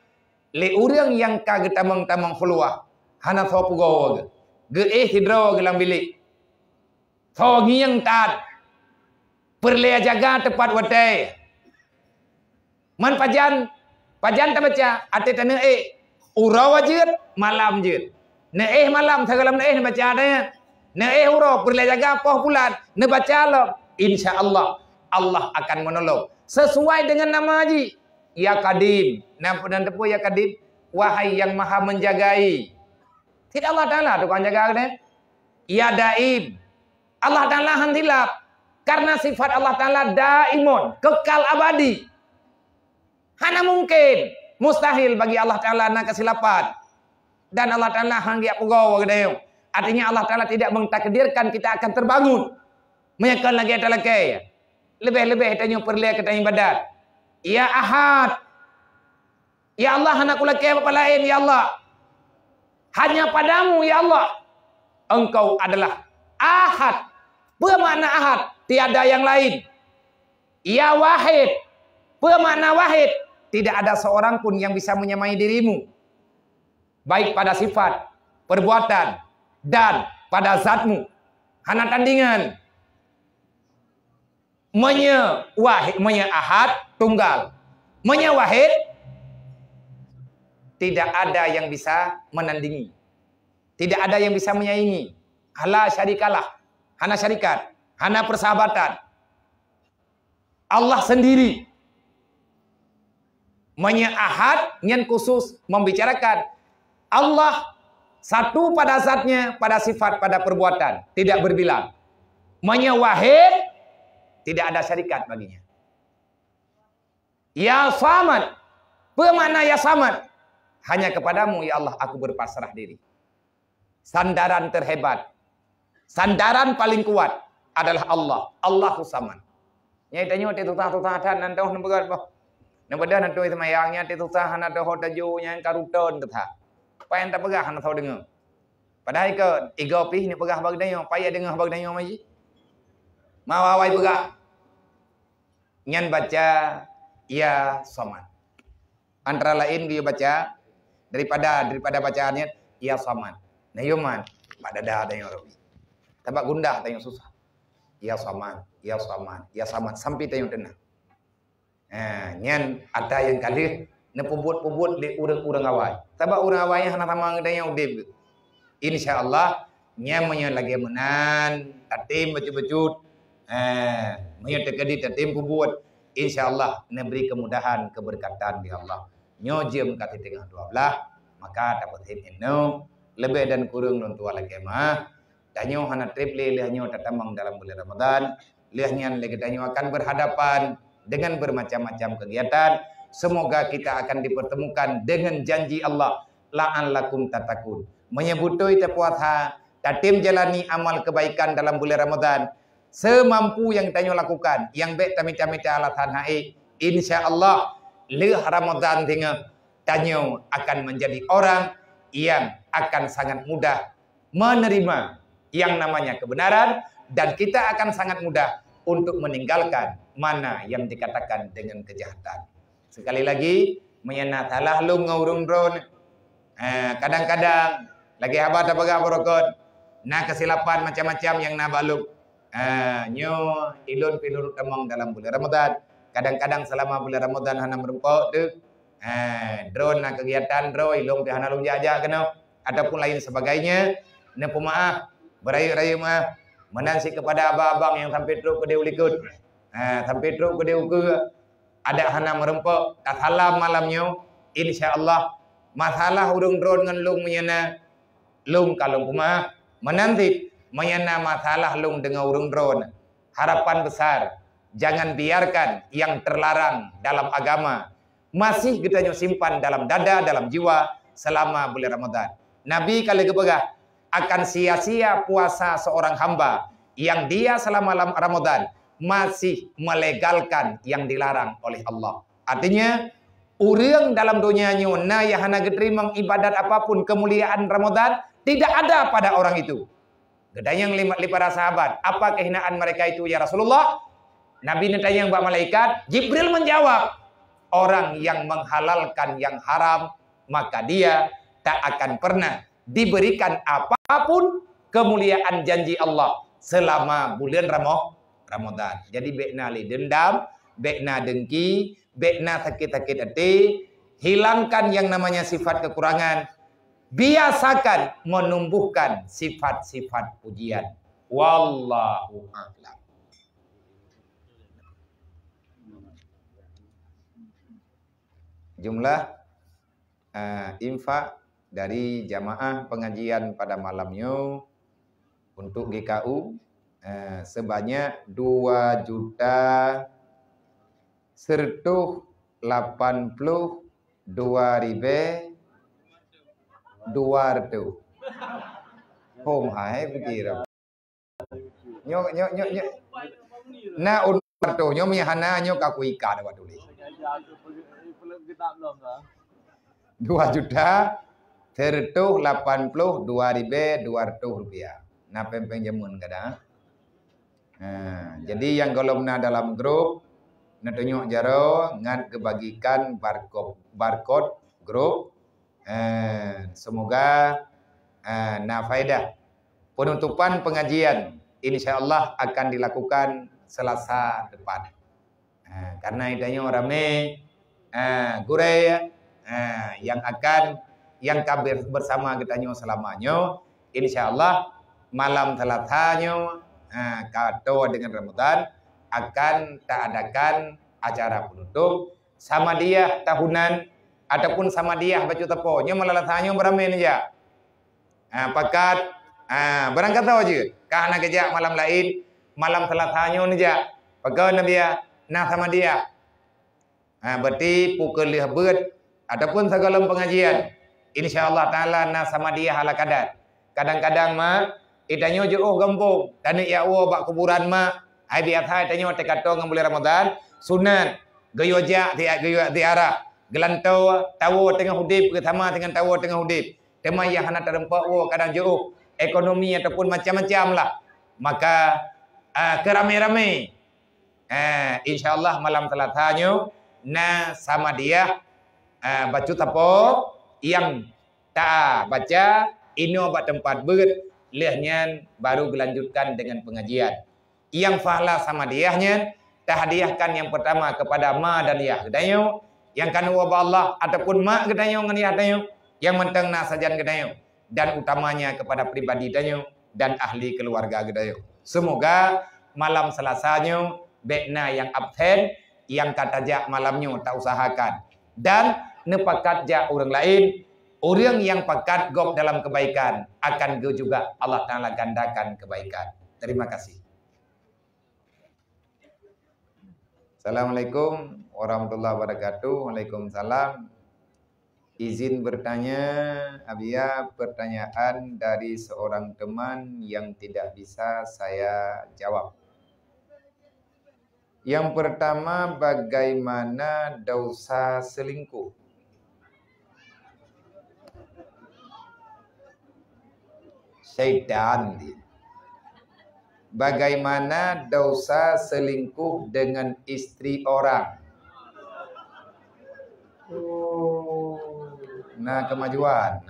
lé ureuëng nyang ka geutamong-tamong khuluwah, hana soe pugoe geuh. Geuéh sidroe geuh lam bilék. Soe ngieng that. Peureulée jaga teupat watée. Man pajan, pajan tabaca, até taneuék, uroe jeuet, malam jeuet. Neuéh malam, sigohlom neuéh neubaca nyan. Neuéh uroe, peureulée jaga poh pulan, neubaca lom. Insya Allah, Allah akan menolong. Sesuai dengan nama jih. Ya Qadim. Nan, nan teupeu Ya Qadim? Wahai yang Maha Menjagai. Cit Allah Taala tukang jaga geutanyoe. Ya Daim. Allah Taala han silap. Karena sifat Allah Taala daimun, kekal abadi. Hana mungkin, mustahil bagi Allah Taala na kesilapan. Dan Allah Taala han geujak pugoe geutanyoe. Artinya Allah Taala tidak mentakdirkan kita akan terbangun. Meunyoe kon lagée talakée. Leubeh-leubeh tanyoe peureulée keu tanyoe ibadat. Ya Ahad. Ya Allah, hana kulakée bak laén, ya Allah. Hanya padamu, ya Allah. Engkau adalah Ahad. Peue makna Ahad? Tiada yang lain. Ya Wahid. Peue makna Wahid? Tidak ada seorang pun yang bisa menyamai dirimu. Baik pada sifat, perbuatan, dan pada zatmu. Hana tandingan. Meunyoe wahid, meunyoe ahad, tunggal. Meunyoe wahid, tidak ada yang bisa menandingi. Tidak ada yang bisa menyaingi. La syarikalah. Hana syarikat. Hana persahabatan. Allah sendiri. Meunyoe ahad, nyan khusus membicarakan Allah satu pada zatnya, pada sifat, pada perbuatan, tidak berbilang. Meunyoe wahid, tidak ada syarikat baginya. Ya Samad. Apa makna ya Samad? Hanya kepadamu, ya Allah, aku berpasrah diri. Sandaran terhebat, sandaran paling kuat adalah Allah. Allahu Samad. Nyai tanyoe teuh susah-susah that nan toh neupeugah bah. Neupeugah nan toh seumayang nyan teuh susah hana toh tajok nyan karuton teuh that. Apa nyang tapeugah hana toh deungoe. Padahai keu igo pih neupeugah bak tanyoe, payah deungoe bak tanyoe maji. Mau awai peugah. Nyan baca ya Samad. Antara lain geuyue baca daripada, daripada bacaan nyan ya Samad. Nah, yo man, bak dada tanyoe rawi. Tabak gundah tanyoe susah. Ya Samad, ya Samad, ya Samad sampai tanyoe teunang. Ha, nyan ata nyang ka lheueh neupeubuet-peubuet lé ureuëng-ureuëng awai. Sabab ureuëng awai nyan hana sama ngon tanyoe udeb. Insya Allah, nyan meunyoe lagée meunan, tatem bacut-bacut, eh, meunyoe teukeudi tatem peubuet, insya Allah neubri kemudahan, keberkatan di Allah. Nyoe jeuem ka siteungoh dua belas, maka tapeusieb inoe. Leubeh dan kureueng lôn tuan lakée meuah. Tanyoe hana treb lé lheueh nyoe tatamong dalam bulan Ramadan. Lheueh nyan lé geutanyoe akan berhadapan dengan bermacam-macam kegiatan. Semoga kita akan dipertemukan dengan janji Allah, "La'allakum tattaqun." Meunyoe beutôi tapuasa, tatem jalani amal kebaikan dalam bulan Ramadan, semampu nyang tanyoe lakukan, nyang bék tamita-mita alasan hase, insya Allah, lheueh Ramadan singoh, tanyoe akan menjadi orang yang akan sangat mudah menerima yang namanya kebenaran, dan kita akan sangat mudah untuk meninggalkan mana yang dikatakan dengan kejahatan. Sekali lagi, meunyoe na salah lôn ngon ureuëng droe, eh, kadang-kadang lagée haba tapeugah barokon, na kesilapan macam-macam nyang na bak lôn. Eh, nyoe ilôn pih lôn tamong dalam bulan Ramadan. Kadang-kadang selama bulan Ramadan hana meureumpok teuh, eh, droe na kegiatan droe, ilôn pih hana lôn jak-jak keunoe, ataupun lain sebagainya, neupeumaáh, beurayeuk-rayeuk meuáh, meunan cit keupada abang-abang nyang sampai trok keudeh u likot, eh, sampai trok keudeh u keue, adak hana meureumpok, tasalam malam nyoe, insya Allah, masalah ureuëng droe ngon lôn meunyoe na, lôn ka lôn peumaáh, meunan cit, meunyoe na masalah lôn deungon ureuëng droe, harapan besar, jangan biarkan yang terlarang dalam agama masih geutanyoe simpan dalam dada, dalam jiwa selama bulan Ramadan. Nabi ka lheueh geupeugah, akan sia-sia puasa seorang hamba yang dia selama lam-, Ramadan masih melegalkan yang dilarang oleh Allah. Artinya, ureuëng dalam donya nyoe na nyang hana geuteurimong ibadat apapun kemuliaan Ramadan, tidak ada pada orang itu. Geutanyong lé, lé para sahabat, "Apa kehinaan mereka itu, ya Rasulullah?" Nabi neutanyong bak malaikat, Jibril menjawab, "Orang yang menghalalkan yang haram, maka dia tak akan pernah diberikan apapun kemuliaan janji Allah selama bulan Ramo-, Ramadan." Jadi, bék na lé dendam, bék na dengki, bék na sakét-sakét até, hilangkan yang namanya sifat kekurangan, biasakan menumbuhkan sifat-sifat pujian. Wallahu a'lam. Jumlah, eh, infak dari jamaah pengajian pada malam nyoe untuk G K U, eh, sebanyak dua juta seratus lapan puluh dua ribu dua ratus. Hom hai pikir. Nyo, nyo, nyo, nyo. Na un tu nyo mi hana nyo ka ku ikat awak tulis. Dua juta seratus lapan puluh dua ribu dua ratus rupiah. Na peng-peng jameun kada. Ha, jadi nyang gohlom na dalam grup, neutunyok jaroe ngat geubagikan barcode, barcode grup. Eh, semoga, eh, na faedah. Penutupan pengajian insya Allah akan dilakukan Selasa depan. Ha, karena geutanyoe ramé, ha, gurée, ha, yang akan, yang ka ber-, bersama geutanyoe selama nyoe, insya Allah malam Selasa nyoe, ha, ka toe deungon Ramadan, akan taadakan acara penutup Samadiyah tahunan ataupun Samadiyah bacut sapo. Nyoe malam Selasa nyoe beuramé neujak. Ha, pakat, ha, barangkasoe jeuet. Ka hana geujak malam laén, malam Selasa nyoe neujak. Pakon Nabiya, na Samadiyah. Ha, berarti pukon lheueh beuet ataupun sigohlom pengajian. Insya Allah Taala na Samadiyah ala kadat. Kadang-kadang ma, geutanyoe jiôh gampông, taneuk jak woe bak kuburan ma. Hai biasa geutanyoe teuka toe ngon buleuen Ramadan, sunat geuyue jak zi-, geuyue ziarah. Geulantoe tawoe teungoh udeb beusama deungon tawoe teungoh udeb. Teuma nyang hana teurumpok woe kadang jiôh ekonomi ataupun macam-macam lah. Maka, ah, keuramé-ramé, ah, insya Allah malam Selasa nyoe na Samadiyah, ah, bacut sapo nyang tabaca inoe bak teumpat beuet, lheueh nyan baru geulanjutkan deungon pengajian. Nyang pahala Samadiyah nyan tahadiahkan nyang pertama kepada ma dan yah geutanyoe, nyang keunoe ubak Allah ataupun mak geutanyoe ngon yah tanyoe, nyang mantong na sajan geutanyoe, dan utamanya kepada pribadi tanyoe dan ahli keluarga geutanyoe. Semoga malam Selasa nyoe bék na nyang absen, nyang ka tajak malam nyoe tausahakan dan neupakat jak ureuëng laén, ureuëng nyang pakat gob dalam kebaikan akan geuh juga Allah Taala gandakan kebaikan. Terima kasih. Assalamualaikum warahmatullahi wabarakatuh. Waalaikumsalam. Izin bertanya, Abiya, pertanyaan dari seorang teman yang tidak bisa saya jawab. Yang pertama, bagaimana dosa selingkuh? Syaitan dia. Bagaimana dosa selingkuh dengan istri orang? Oh, nah kemajuan.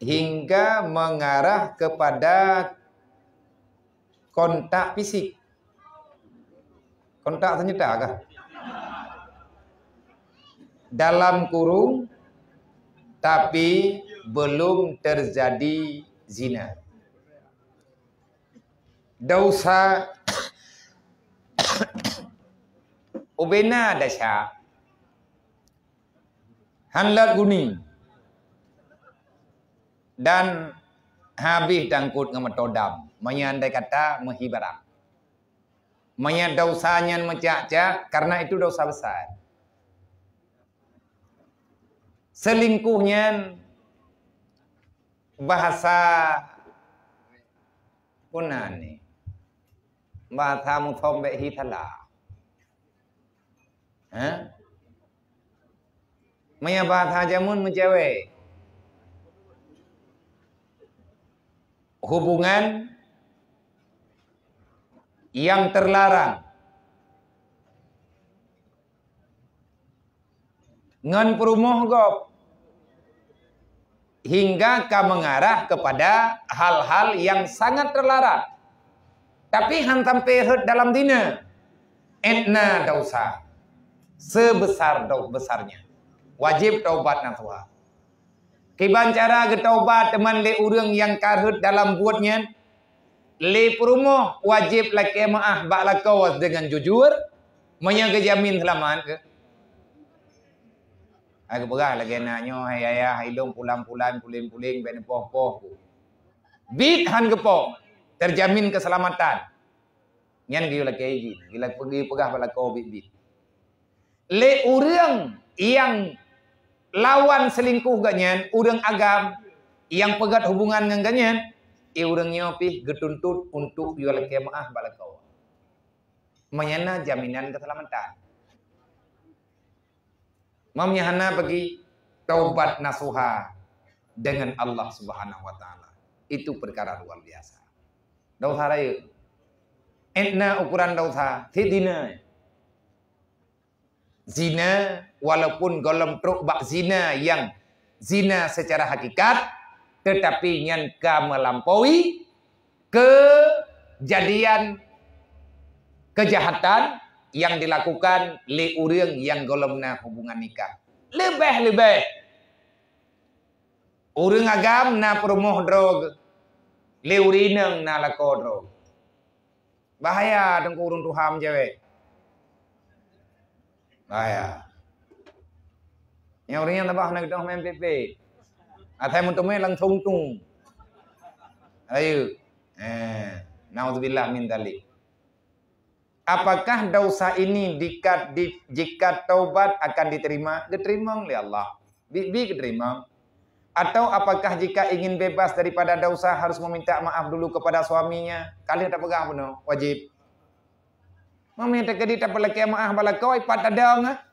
Hingga mengarah kepada kontak fisik. Kontak senjata kah? Dalam kurung, tapi belum terjadi zina. Dosa ubena dasya. Han lôt guni. Dan habéh tangkot ngon meuto dam. Meunyoe andai kata meuhi barang. Meunyoe dosa nyan meucak-cak, karena itu dosa besar. Selingkuh nyan bahasa puna ni. Bahasa musombek hi salah. Ha? Meunyoe bahasa jameun meucewek. Hubungan yang terlarang ngon peurumoh gob hingga ka mengarah kepada hal-hal yang sangat terlarang. Tapi han sampai rhot dalam zina. Etna dosa sebesar do-, besarnya. Wajib taubat nasuha. Kiban cara geutaubat teuma lé ureuëng nyang ka rhot dalam buet nyan? Lé peurumoh wajéb lakée meuáh bak lakoe deungon jujur, meunyoe geujamin seulamat keu. Hai geupeugah lagée na nyoe, hai ayah, hai lôn pulan-pulan, puléng-puléng, bék neupoh-poh ku. Biet han geupoh, terjamin keuseulamatan. Nyan geuyue lakée jih, geuyue peugah bak lakoe biet-biet. Lé ureuëng nyang lawan seulingkoh geuh nyan, ureuëng agam nyang peugét hubungan ngon geuh nyan, ureuëng nyoe pih geutuntot untuk yue lakée meuáh bak lakoe. Meunyoe na jaminan keuseulamatan. Meunyoe hana bagi taubat nasuha dengan Allah Subhanahu wa Taala. Itu perkara luar biasa. Dosa rayeuk. Etna ukuran dosa, sit zina. Zina, walaupun gohlom trok bak zina nyang zina secara hakikat, Teutapi nyan ka meulampaui keujadian keujahatan nyang dilakukan lé ureuëng nyang gohlom na hubungan nikah. Leubeh-leubeh ureuëng agam na peurumoh droe, lé ureuëng inong na lakoe droe. Bahaya teungku ureuëng tuha meucewek. Bahaya. Nyang ureuëng nyang tabah na geudoh main pipit. Asai meuteumé langsung tung. Ayo. Eh, naudzubillah min dzalik. Apakah dosa ini dikat di, jika taubat akan diterima? Diterima oleh Allah. Bi, bi diterima. Atau apakah jika ingin bebas daripada dosa harus meminta maaf dulu kepada suaminya? Kali tak pegang penuh, wajib. Mami tak kedi tak pelakeh maaf balakoi pat tadong ah.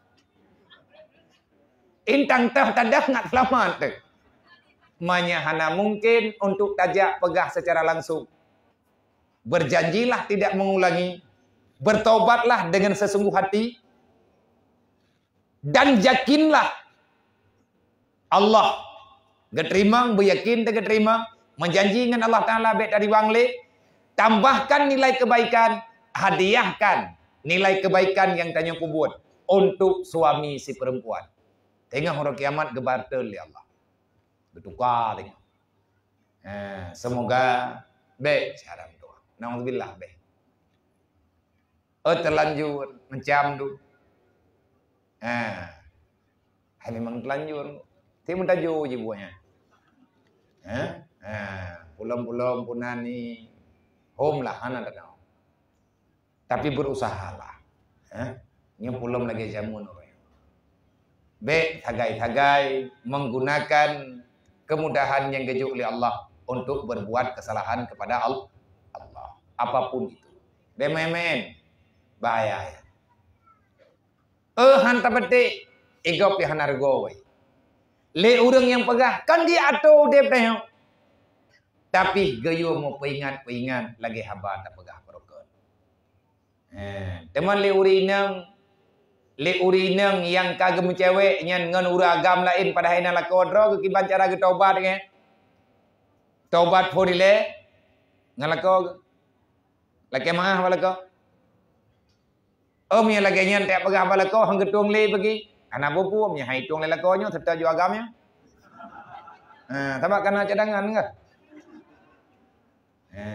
Intang tah tadong ngat selamat tu. Manya hana mungkin untuk tajak peugah secara langsung. Berjanjilah tidak mengulangi. Bertobatlah dengan sesungguh hati. Dan yakinlah Allah. Geuteurimong, beuyakin dan geuteurimong, meujanji ngon Allah Taala bék tariwang lé, tambahkan nilai kebaikan, hadiahkan nilai kebaikan nyang tanyoe peubuet untuk suami si perempuan. Teungoh uroe kiamat geubarter lé Allah. Geutuka teungoh. Ha, semoga bék siaran doa. Naudzubillah bék. Oh, terlanjur macam tu. Ha. Hai memang terlanjur. Ti meutajô je buahnya. Ha? Ha. Pulom-pulom punan ni hom lah hana tadong. Tapi berusahalah. Ha? Nyoe pulom lagée jameun orang. Bék sagai-sagai menggunakan kemudahan yang geujok oleh Allah untuk berbuat kesalahan kepada Al-, Allah. Apapun itu. Bék main-main. Bahaya ya. Eh, han tapetik, igop pih hana rego wai. Lé ureuëng nyang peugah, kan di atô udeb teuh. Tapi geuyue meupeuingat-peuingat lagée haba tapeugah barokon. Eh, teuma lé ureuëng inong, lé ureuëng inong nyang ka geumeucewek nyan ngon ureuëng agam laén padahai na lakoe droe geukiban cara geutobat nyan. Tobat phon ilée ngon lakoe. Lakée maah bak lakoe. Oh, meunyoe lagée nyan tajak peugah bak lakoe han geutueng lé bagi. Hana bubu meunyoe han itueng lé lakoe nyoe serta ju agam nyoe. Ha, sabab kana cadangan kah? Ha.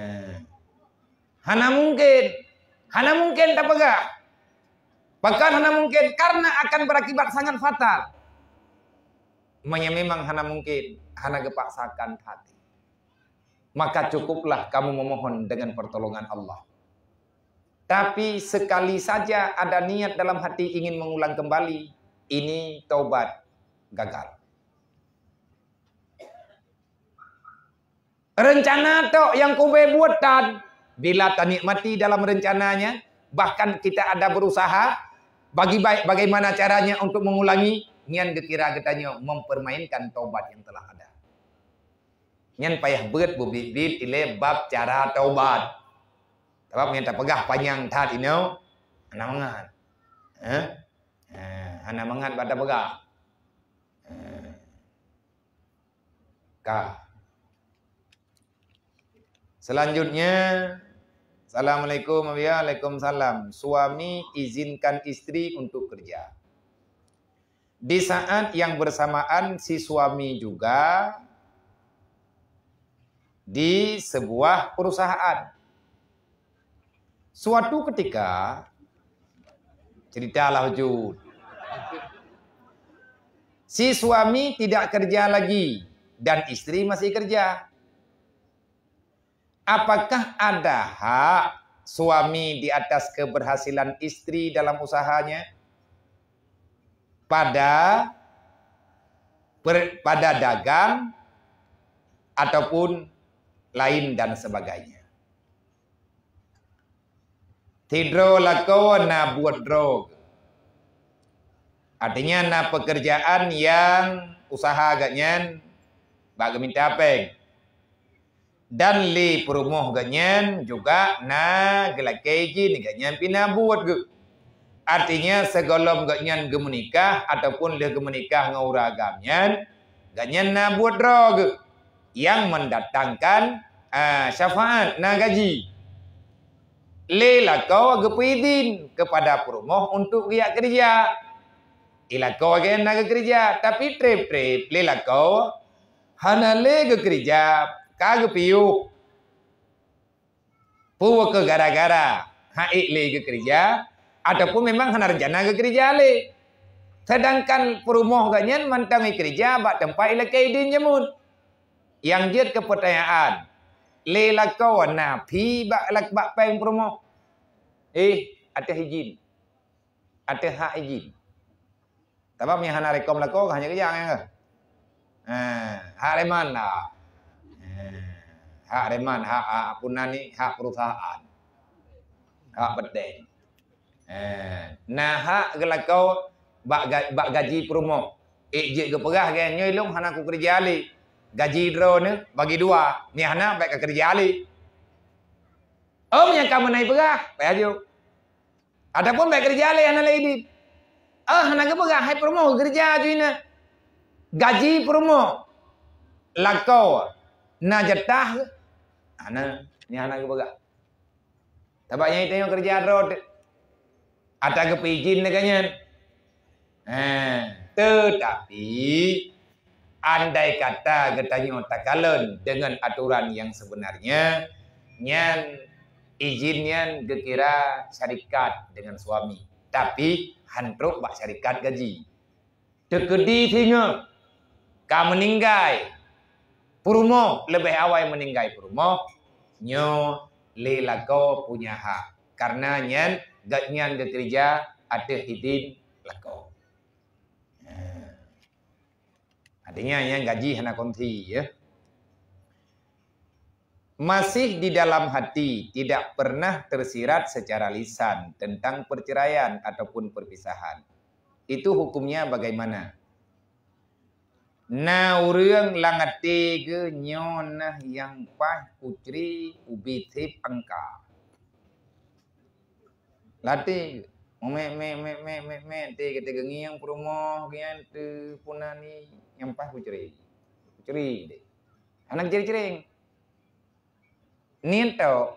Hana mungkin. Hana mungkin tapeugah. Bahkan hana mungkin karena akan berakibat sangat fatal. Meunyoe memang hana mungkin, hana geupaksakan hati. Maka cukuplah kamu memohon dengan pertolongan Allah. Tapi sekali saja ada niat dalam hati ingin mengulang kembali, ini taubat gagal. Rencana tok nyang kubé buet tan, bila tanikmati dalam rencananya, bahkan kita ada berusaha bagi baik bagaimana caranya untuk mengulangi, nyan geukira geutanyoe mempermainkan taubat yang telah ada. Nyan payah beuet beubiet-biet ilée bab cara taubat. Sabab nyan tapeugah panyang that inoe, hana mangat. Heh? Ha, hana mangat bak tapeugah. Ha. Ka. Selanjutnya, Assalamualaikum, Abiya. Waalaikumsalam. Suami izinkan istri untuk kerja. Di saat yang bersamaan, si suami juga di sebuah perusahaan. Suatu ketika, ceritalah Jud, si suami tidak kerja lagi dan istri masih kerja. Apakah ada hak suami di atas keberhasilan istri dalam usahanya? Pada per-, pada dagang ataupun lain dan sebagainya. Sidroe lakoe na buet droe. Artinya na pekerjaan nyang usaha gobnyan bak geuminta péng. Dan lé peurumoh gobnyan juga na geulakée idhin gobnyan pih na buet geuh. Artinya sigohlom gobnyan geumeunikah ataupun lheueh geumeunikah ngon ureuëng agam nyan, gobnyan na buet droe geuh. yang mendatangkan, ah, syafaat, na gaji. Lé lakoe geupeuidhin kepada peurumoh untuk geujak keureuja. Lé lakoe geuh na geukeureuja, tapi treb-treb lé lakoe hana lé geukeureuja, ka geupiôh. Peue keuh gara-gara hana ék lé geukeureuja, ataupun memang hana reuncana geukeureuja lé. Sedangkan peurumoh geuh nyan mantong geukeureuja bak teumpat ilakée idhin jameun. Nyang jeuet keu peutanyaan, lé lakoe na phi bak, bak péng peurumoh? Eh, ateueh idhin. Ateueh hak idhin. Sabab nyang hana rekom lakoe ka hana keujang nyan keuh. Ha, hak reman lah. Ha, hak reman, hak, hak puna ni, hak perusahaan. Hak peuteng. Ha, na hak geulakoe bak ga-, bak gaji peurumoh. Ék jeuet geupeugah, "Nyoe lôn hana kukeureuja lé. Gaji droeneuh bagi dua. Nyoe hana, bék kakeureuja lé." Ôm nyang ka meunan peugah, payah jok. Ataupun bék keureuja lé hana lé idhin. Ah, hana geupeugah, hai peurumoh, keureuja ju inan. Gaji peurumoh lakoe na jatah, hana, nyan hana geupeugah. Sabab nyang tanyoe keureuja droe teuh. Ata geupeuidhin lagée nyan. Eh, tetapi, andai kata geutanyoe takalon dengan aturan yang sebenarnya, nyan idhin nyan geukira syarikat dengan suami, tapi han trok bak syarikat gaji. Teukeudi singoh ka meuninggai peurumoh, leubeh awai meuninggai peurumoh, nyoe lé lakoe punya hak, karena nyan gobnyan geukeureuja ateueh idhin lakoe. Artinya, nyan gaji hana konsi, ya. Masih di dalam hati, tidak pernah tersirat secara lisan tentang perceraian ataupun perpisahan. Itu hukumnya bagaimana? Na ureuëng lam até geuh nyoe nah nyang paih kucre ubé sép angka. Lam até geuh. Meumet, met, met, met, met, met, até geuh teugeungieng peurumoh, geuyan teuh puna ni nyang paih kucre. Kucre deh. Hana geucre-cre. Niet tôh.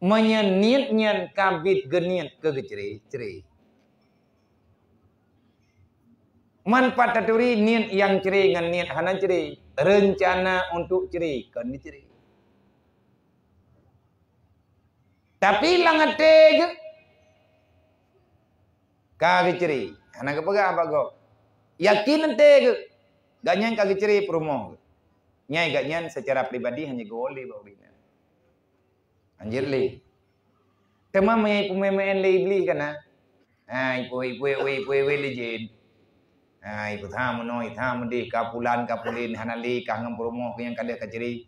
Meunyoe niet nyan ka bit geuniet keu geucre, cre. Man pat taturi niet nyang cre ngon niet hana cre, reuncana untuk cre, kon geucre. Tapi lam até geuh ka geucre, hana geupeugah bak gob. Yakin até geuh, gobnyan ka geucre peurumoh geuh. Nyan gobnyan secara pribadi hana geuwoe lé bak ureuëng nyan. Hanjeuet lé. Teuma meunyoe ipeumeu'en lé Iblih kana, ha, ipe-, ipe-, ipe-, ipe-, ipe lé jén. Ha, ipeutha meunoe, itha meudeh, ka pulan, ka pulen, hana lé, ka ngon peurumoh nyang ka lheueh ka cre.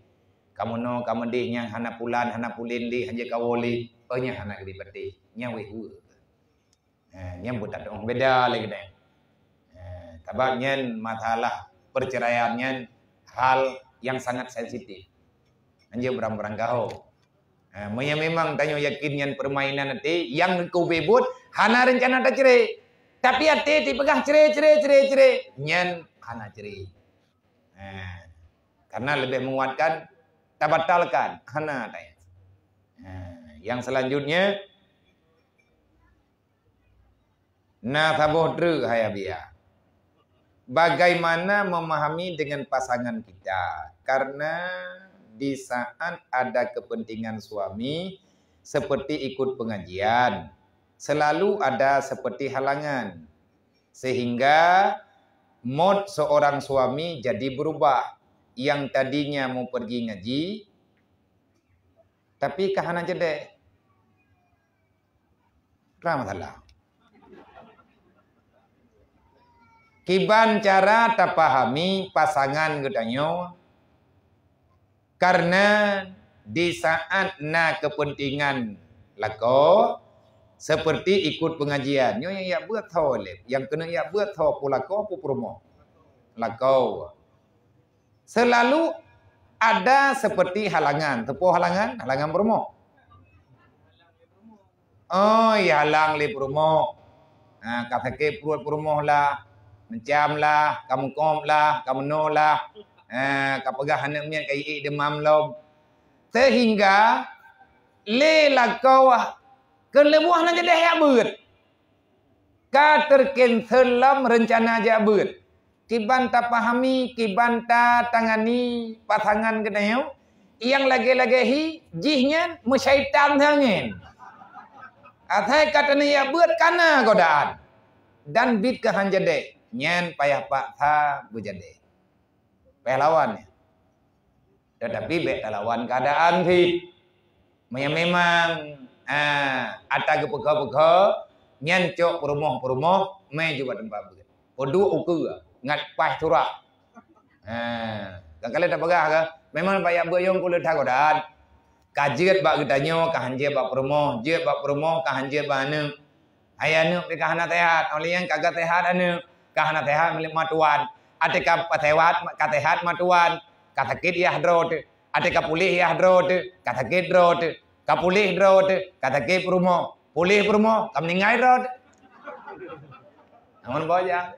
Ka meunoe, ka meudeh nyang hana pulan, hana pulen lé, hanjeuet kawoe lé. Oh, nyan hana geubi patéh. Nyan wéh-wéh. Eh, nyan buet that beda lé keudeh. Eh, sabab nyan masalah perceraian nyan hal yang sangat sensitif. Hanjeuet beurang-beurang gaho. Eh, meunyoe memang tanyoe yakin nyan permainan até, nyang keu ubé buet hana reuncana tacre. Tapi até tipeugah cre, cre, cre, cre, nyan hana cre. Eh, karena lebih menguatkan tabatalkan, hana tayang. Eh, yang selanjutnya, na saboh treuk, hai Abiya. Bagaimana memahami dengan pasangan kita? Karena di saat ada kepentingan suami, seperti ikut pengajian, selalu ada seperti halangan. Sehingga mood seorang suami jadi berubah. Yang tadinya mau pergi ngaji, tapi ka hana ceude. Ka masalah. Kiban cara tapahami pasangan geutanyoe, karena di saat na kepentingan lakoe, seperti ikut pengajian. Nyoe nyang jak beuet tho lé. Nyang keuneuk jak beuet tho peue lakoe, peue peurumoh. Lakoe. Selalu ada seperti halangan. Teupeue halangan? Halangan peurumoh. Oh, ihalang lé peurumoh. Ha, ka sakét pruet peurumoh lah. Meucam lah, ka meukop lah, ka meunoe lah. Ha, ka peugah aneuk miet ka iék deumam lom. Sehingga lé lakoe keu leumoh na jadeh jak beuet. Ka teucancel lom reuncana jak beuet. Kiban tapahami, kiban tatangani pasangan geutanyoe, nyang lagée-lagée hi, jih nyan meusyaitan sangen. Asai ka teuneuk jak beuet kana godaan. Dan bit keuhan jadeh, nyan payah paksa beujadeh. Payah lawan nyan. Tetapi bék talawan keuadaan cit. Meunyoe memang, ah, ata geupeuko-peuko, nyan cok peurumoh-peurumoh, mé jeuet bak teumpat beuet. Peuduek ukeue, ngat paih surah. Ah, kan kalian tak peugah ke? Memang payah beuet nyang kulét that godaan. Ka jeuet bak geutanyoe, ka han jeuet bak peurumoh, jeuet bak peurumoh, ka han jeuet bak aneuk. Hai aneuk pih ka hana sehat, óh lheueh nyan ka gaseuhat aneuk, ka hana sehat milék matuan. Até ka sehat, ka sehat matuan, ka sakét yah droe teuh. Até ka puléh yah droe teuh, ka sakét droe teuh. Ka puléh droe teuh, ka sakét peurumoh. Puléh peurumoh, ka meuninggai droe teuh. Namun boh jak.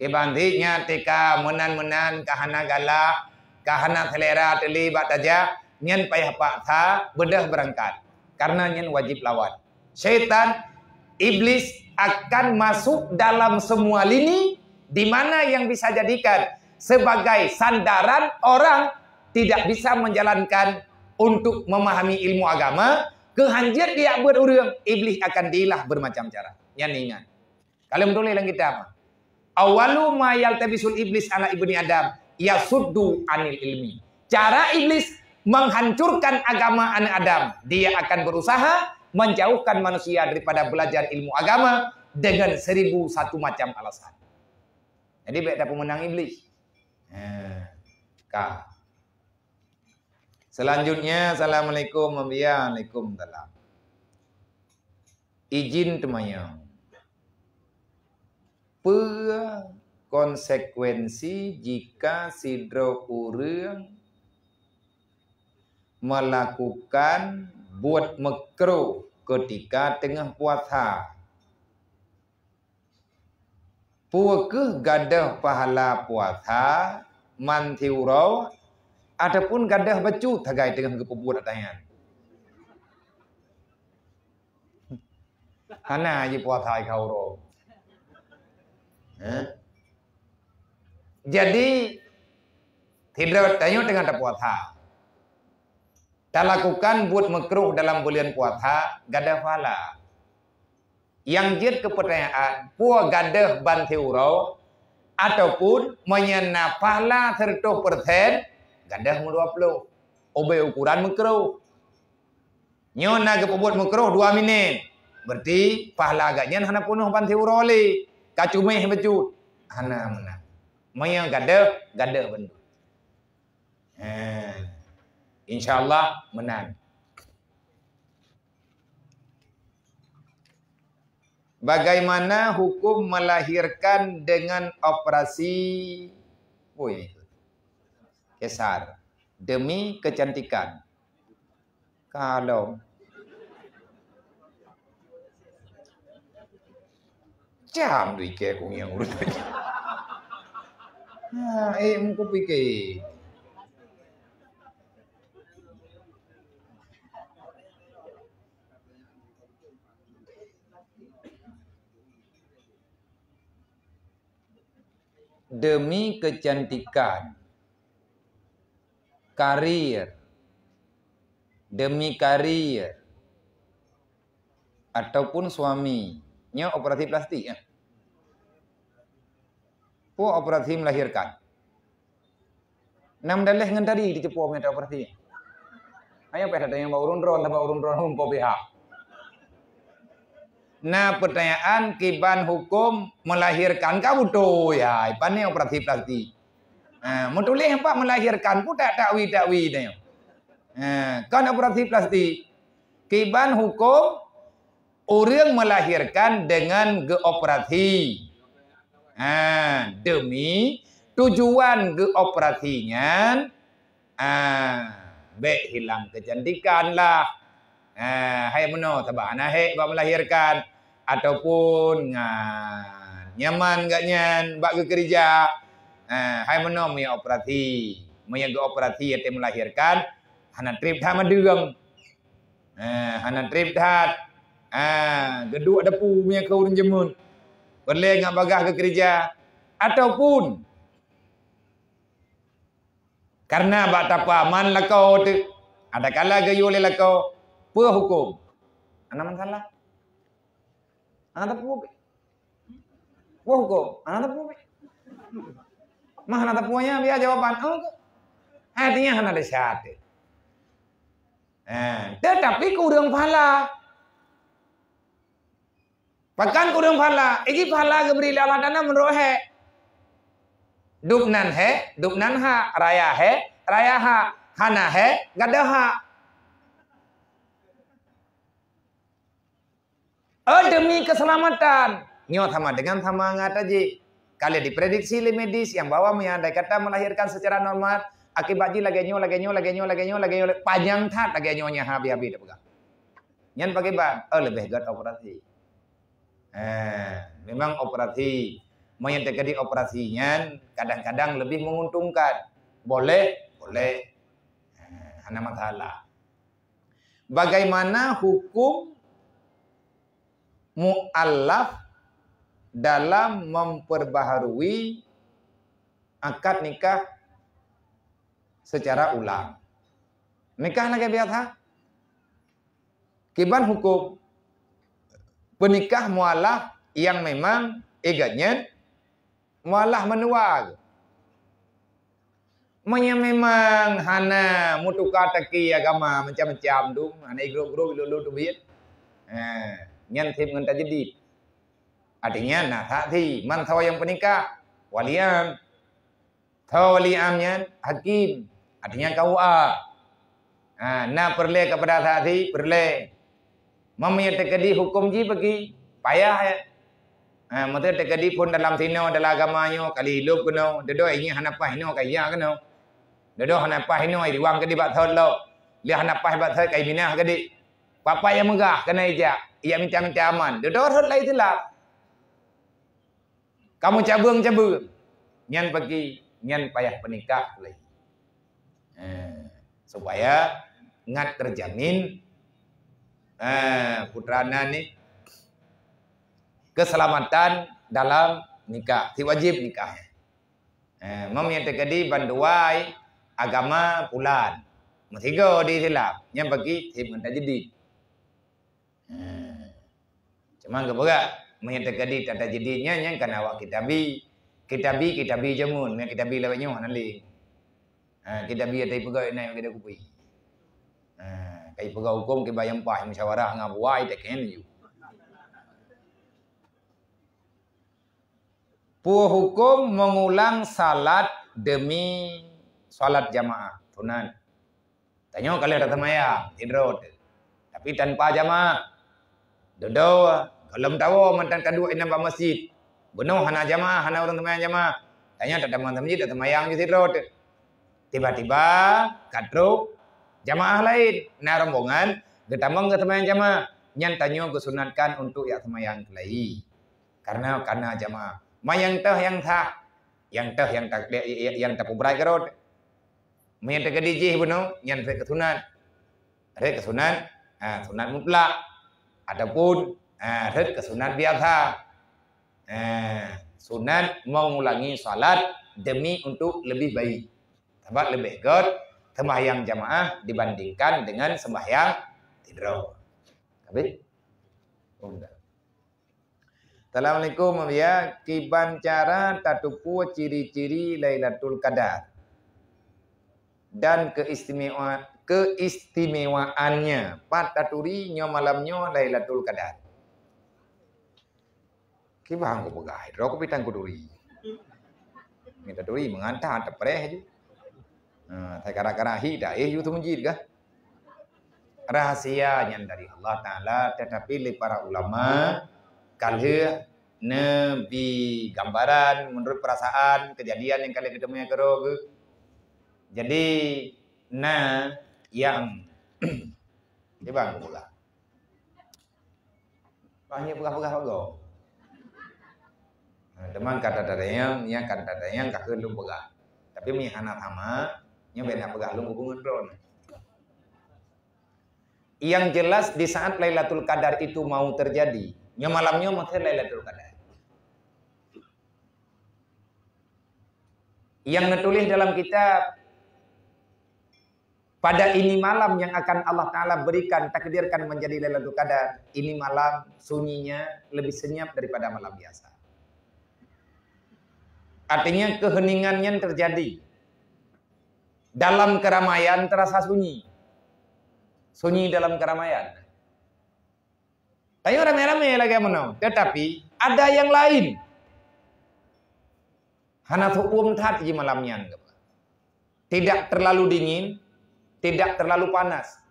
Kiban cit nyan teuka meunan-meunan ka hana galak, ka hana selera teuli bak tajak, nyan payah paksa beudôh beurangkat. Karena nyan wajéb lawan. Syaitan, iblis akan masuk dalam semua lini di mana yang bisa jadikan sebagai sandaran orang tidak bisa menjalankan untuk memahami ilmu agama, keu han jeuet jak beuet ureuëng, iblis akan diilah bermacam cara. Nyan ingat. Kalau meutuléh lam kitab, "Awwalu ma yaltabisul iblis ala ibni Adam yasuddu anil ilmi." Cara iblis menghancurkan agama anak Adam, dia akan berusaha menjauhkan manusia daripada belajar ilmu agama dengan seribu satu macam alasan. Jadi bék tapeumeunang iblis. Ha, ka. Selanjutnya, assalamualaikum, waalaikumsalam. Izin teumanyong. Peue konsekuensi jika sidroe ureuëng melakukan buet meukruh ketika teungoh puasa? Peue kheueh gadôh pahala puasa man siuroe ataupun gadôh bacut sagai teungoh geupeubuet ata nyan? Hana jipuasa ka uroe. Hah? Jadi, sidroe tanyoe teungoh tapuasa. Talakukan buet meukruh dalam buleuen puasa, gadôh pahala. Nyang jeuet keu peutanyaan, peue gadôh ban siuroe, ataupun meunyoe na pahala seureutôh persen, gadôh meudua ploh. Ubé ukuran meukruh. Nyoe na geupeubuet meukruh dua minét, berarti pahala geuh nyan hana peunoh ban siuroe lé, ka cuméh bacut. Hana meunan. Meunyoe gadôh, gadôh bandum. Ha. Insya Allah meunan. Bagaimana hukum melahirkan dengan operasi, ui, kesar demi kecantikan? Kalau cam tu ikai kong yang urut. Ha, eh, muka fikir. Demi kecantikan, karir, demi karir, ataupun suami. Nyoe operasi plastik, ya. Peue operasi melahirkan? Nam daleh ngon tadi diceupok meuet operasi. Ayo payah tanyong bak ureuëng droe, bak ureuëng droe hom po pihak. Na peutanyaan kiban hukum melahirkan ka beutôi, ya, ipan ni operasi plastik. Ha, meutuléh empat melahirkan pun tak takwi-takwi tanyong. Ha, kan operasi plastik. Kiban hukum ureuëng melahirkan dengan geuoperasi. Ha, demi tujuan geuoperasi nyan, ha, bék hilang kecantikan lah. Ha, hai meunoe sabab hana hék bak melahirkan ataupun ngan nyaman gobnyan bak geukeurija. Ha, hai meunoe meunyoe operasi. Meunyoe geuoperasi até meulahirkan, hana treb that madeueng. Ha, hana treb that. Ha, geuduek dapu meunyoe keu ureueng jameun. Peureulée ngon bagaih geukeurija. Ataupun kareuna bak tapa man lakoe teuk, adakala geuyue lé lakoe, peue huköm? Hana masalah. Hana teupeu. Peue huköm? Hana teupeu. Mah hana teupeu nyan, biar jawaban. Oh, artinya hana desya teuh. Eh, tetapi kureueng pahala. Pakon kureueng pahala? Iji pahala geubri lé Allah Taala meunurot hék. Dubnan hék, dubnan hak, raya hék, raya hak, hana hék, gadôh hak. Oh, demi keselamatan. Nyoe sama dengan sama ngat aji. Kalau diprediksi lé medis yang bahwa meunyoe andai kata melahirkan secara normal, akibat jih lagée nyoe, lagée nyoe, lagée nyoe, lagée nyoe, lagée nyoe, panjang that lagée nyoe nyan habéh-habéh tapeugah. Nyan pakriban? Oh, leubeh gét operasi. Eh, memang operasi. Meunyoe teukeudi operasi nyan kadang-kadang lebih menguntungkan. Boleh, boleh. Eh, hana masalah. Bagaimana hukum mualaf dalam memperbaharui akad nikah secara ulang? Nikah lagée biasa. Kiban hukum peunikah mualaf nyang memang igat nyan mualaf mandua. Meunyoe memang hana meutuka taki agama macam-macam tu, hana igrop-grop lulu teubiet. Ha, nyan seb ngon tajdid. Artinya na saksi, man sawa nyang peunikah, wali am. Tho wali am nyan hakim, artinya K U A. Ha, na peureulée keupada saksi, peureulée. Meunyoe teukeudi huköm jih bagi payah, eh. Ha, meunyoe teukeudi phon dalam sinoe, dalam agama nyoe, kali lop keunoe, dudoe ingat hana paih inoe ka iya keunoe. Dudoe hana paih inoe riwang keudeh bak thon lom. Lé hana paih bak thon ka iminah keudeh. Papa nyang meugah keuneuk ijak, ijak minta-minta aman. Dudoe thon laén silap. Kamoe cabeueng-cabeueng. Nyan bagi, nyan payah peunikah lé. Eh, supaya ngat terjamin, eh, putra nan ni keselamatan dalam nikah, si wajib nikah. Eh, meunyoe teukeudi bandua agama pulan, meusigoe di Islam, nyan bagi seb ngon tajdid. Ha. Cuma geupeugah, meunyoe teukeudi tata jidid nyan, nyan kan awak kitabi. Kitabi, kitabi jameun, meunyoe kitabi lawét nyoe hana lé. Ha, kitabi ata ipeugah inan kida kupi. Ha, ka ipeugah huköm kiban nyang paih musyawarah ngon buai teken ju. Peue huköm mengulang salat demi salat jamaah? Sunat. Tanyoe ka lheueh taseumayang sidroe teuk, tapi tanpa jamaah. Dudoe gohlom tawoe mantong taduek inan bak masjid. Bunoe hana jamaah, hana ureuëng seumayang jamaah. Tanyoe tatamong masjid taseumayang ju sidroe teuk. Tiba-tiba ka trok jamaah laén, na rombongan geutamong geuseumayang jamaah. Nyan tanyoe geusunatkan untuk jak seumayang keulayi. Karena kana jamaah. Ma nyang teuh nyang sah, nyang teuh nyang ta-, nyang tapeuberat keurot. Meunyoe teukeudi jih bunoe, nyan rhot keu sunat. Rhot keu sunat, ha, sunat mutlak. Ataupun, ha, rhot keu sunat biasa. Ha, sunat mengulangi salat demi untuk lebih baik. Sabab leubeh gét sembahyang jamaah dibandingkan dengan sembahyang sidroe. Habis? Oh, dah. Assalamualaikum, Buya. Kiban cara tateupeue ciri-ciri Lailatul Qadar dan keistimewa-, keistimewaannya? Pat taturi nyoe malam nyoe Lailatul Qadar? Kiban kupeugah, droe kupi tan kuturi. Mita turi meunganta tepreh ju. Ha, sai kara-kara hi dah, eh, ju teumujit kah? Rahasia nyan dari Allah Taala, tetapi lé para ulama ka lheueh neubi gambaran menurut perasaan kejadian nyang ka lheueh geuteumé keudroe geuh. Jadi na nyang kiban kupeugah. Bah nyoe peugah-peugah bagoe. Teuma ka tatanyong, nyan ka tatanyong ka keuh lôn peugah. Tapi meunyo hana sama, nyoe bèk na peugah lôn hubungan droeneuh. Yang jelas di saat Lailatul Qadar itu mau terjadi, nyoe malam nyoe meusti Lailatul Qadar. Yang neutuléh dalam kitab, pada ini malam yang akan Allah Ta'ala berikan, takdirkan menjadi Lailatul Qadar, ini malam sunyinya lebih senyap daripada malam biasa. Artinya keheningan nyan terjadi. Dalam keramaian terasa sunyi. Sunyi dalam keramaian. Tanyoe ramé-ramé lagèe meunoe, tetapi ada yang lain. Hana seuuem that jimalam nyan. Tidak terlalu dingin, tidak terlalu panas.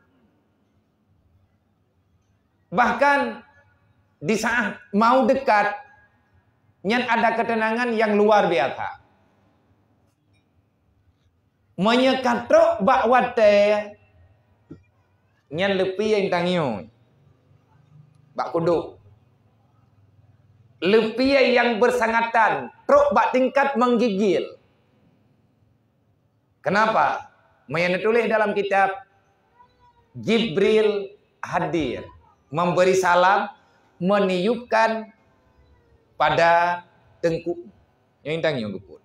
Bahkan di saat mau dekat, nyan ada ketenangan yang luar biasa. Meunyoe ka trok bak watèe nyan, leupie nyang tangieng bak kudok. Leupie nyang bersangatan trok bak tingkat menggigil. Kenapa? Meunyoe neutuléh dalam kitab, Jibril hadir, memberi salam, meniupkan pada teungku. Nyang tangieng geupot.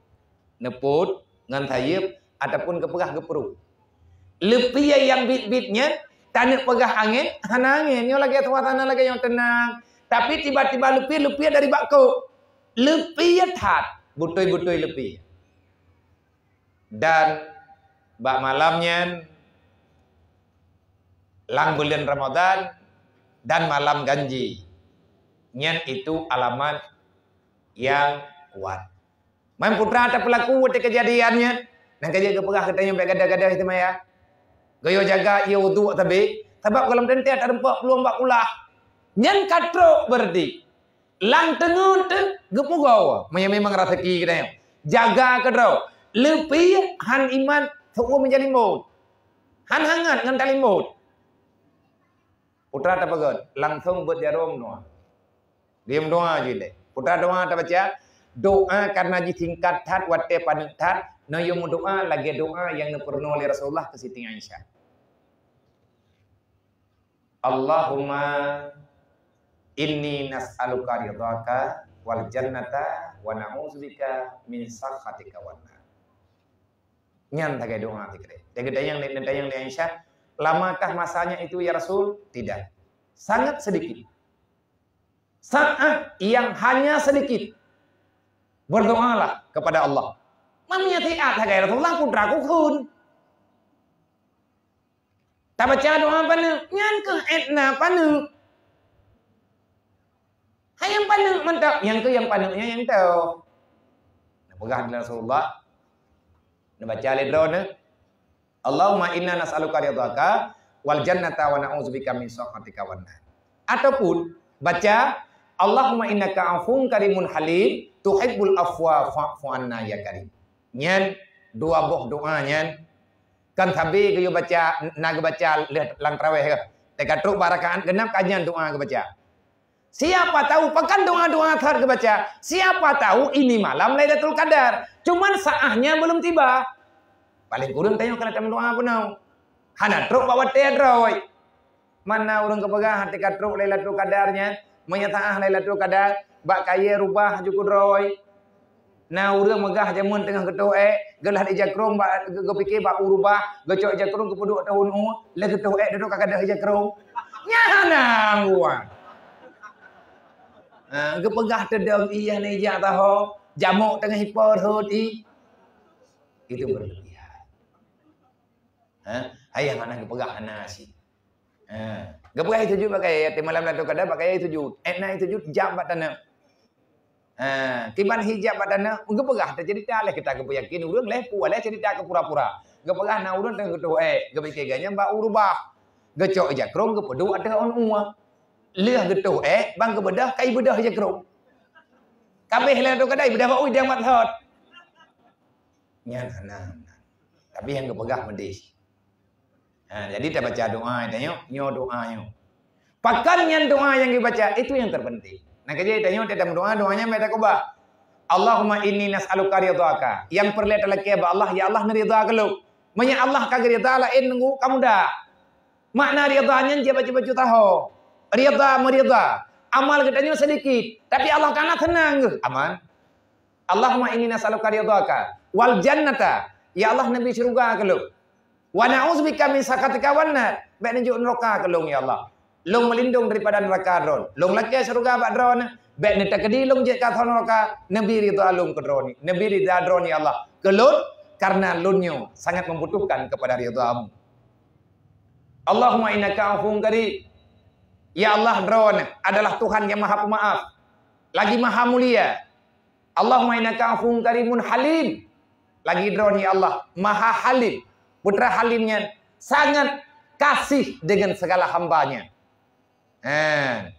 Neupot ngon sayeuep ataupun geupeugah geuprok. Leupie nyang biet-biet nyan, taneuk peugah angén, hana angén. Nyoe lagèe suasana lagèe nyang teunang. Tapi tiba-tiba leupie, leupie dari bak kok. Leupie that, beutôi-beutôi leupie. Dan bak malam nyan, lam buleuen Ramadan dan malam ganji. Nyan itu alamat nyang kuat. Man putra tapeulaku watèe keujadian nyan, nyan ka jeuet geupeugah geutanyoe bèk gadoh-gadoh teuma ya. Geuyue jaga, ie uduk sabé, sabab gohlom teuntèe tareumpok peulueng bak kulah. Nyan ka trok beureuti. Lam teungeut teuh geupugoe, meunyoe memang raseuki geutanyoe. Jaga keudroe. Leupie han iman seuuem jalimbot. Han hangat ngon talimbot. Putra tapeugöt, langsong beuet jaroe meudoa. Dia meudoa jih lé. Putra doa tabaca, doa karena jih singkat that, watèe paneuk that, nyoe meudoa lagèe doa nyang neupeurunoe lé Rasulullah keu Siti Aisyah. Allahumma inni nas'aluka ridhaka wal jannata wa na'udzubika min sakhatika wan nar. Nyan lagèe doa tikreh. Lagèe tanyong lé, tanyong lé Aisyah, "Lamakah masanya itu, ya Rasul?" Tidak. Sangat sedikit. Saat yang hanya sedikit. Berdoalah kepada Allah. Mamia siat lagèe Rasulullah putra kukun. Tabaca doa paneuk, nyan keuh étna paneuk. Hai nyang paneuk mantap, nyang keuh nyang paneuk nyan nyang teuh. Neupeugah lé Rasulullah, neubaca lé droeneuh, "Allahumma inna nas'aluka ridhaka wal jannata wa na'udzubika min sakhatika wan nar." Ataupun baca, "Allahumma innaka afuwun karimun halim, tuhibbul afwa fa'fu anna ya karim." Nyan dua boh doa nyan. Kan sabé geuyue baca, na geubaca lheueh lam tarawèh ka. Teuka trok bak rakaat geunap ka nyan doa geubaca. Siapa tahu, pakon doa-doa that geubaca. Siapa tahu ini malam Lailatul Qadar. Cuman saatnya belum tiba. Paling kureueng tanyoe kana tameudoa keunoe. Hana trok bak watèe droe. Mana ureueng geupeugah teuka trok Lailatul Qadar nyan? Meunyo saat Lailatul Qadar, bak kayèe rubah ju keudroe. Na ureueng meugah jameun teungoh geutoh èk, geulah ija krông bak, geu-, geupike bak u rubah, geucok ija krông geupeuduek ateueh u, lheueh geutoh èk dudoe ka gadoh ija krông. Nyan hana anggua. Ha, geupeugah teudong ija nyan ija taho, jamok teungoh ipo rhot i. Itu berlebihan. Ha? Hai nyang hana geupeugah hana sit. Ha. Geupeugah sujud bak kayèe, di malam Lailatul Qadar bak kayèe sujud. Ék na sujud, jak bak taneuk. Ha, kiban hijab bak taneuk, geupeugah teuceurita lé kita geupeuyakin ureueng lé pu-, lé ceurita keu pura-pura. Geupeugah na ureueng teungoh geutoh èk, geupike ganyang bak u rubah. Geucok ija krông geupeuduek ateueh ôn ueh. Lheueh geutoh èk, ban geubeudôh, ka ibeudôh ija krông. Ka abéh Lailatul Qadar, ibeudôh bak u idang mat thot. Nyan hana, hana. Tapi nyang geupeugah meudeh. Ha, jadi tabaca doa tanyoe, nyoe doa nyoe. Pakon nyan doa nyang geubaca, itu yang terpenting. Nah, keujeuet tanyoe teuka meudoa, doa nyan bèk takeubah. Allahumma inni nas'aluka ridhaka. Nyang peureulée talakée bak Allah, ya Allah, neuridha keu lôn. Meunyoe Allah ka geurida, laén nunggu ka mudah. Makna ridha nyan jeuet bacut-bacut taho. Ridha meuridha. Amal geutanyoe sedikit, tapi Allah Taala seunang geuh. Aman. Allahumma inni nas'aluka ridhaka wal jannata. Ya Allah, neubi syeuruga keu lôn. Wa na'udzubika min sakhatika wan nar. Bék neujok neuraka keu lôn, ya Allah. Lôn meulindong daripada neuraka Droe. Lôn lakée syeuruga bak Droe. Bék neutakedi lôn jeuet keu asoe neuraka. Neubi ridha lôn keu Droe. Neubi ridha Droe, ya Allah, keu lôn, karena lôn nyoe sangat membutuhkan kepada ridha-Mu. Allahumma innaka afuwun karim. Ya Allah, Droe adalah Tuhan yang Maha Pemaaf, lagi Maha Mulia. Allahumma innaka afuwun karimun halim. Lagi Droe, ya Allah, Maha Halim. Putra Halim nyan sangat kasih dengan segala hamba-Nya. Ha.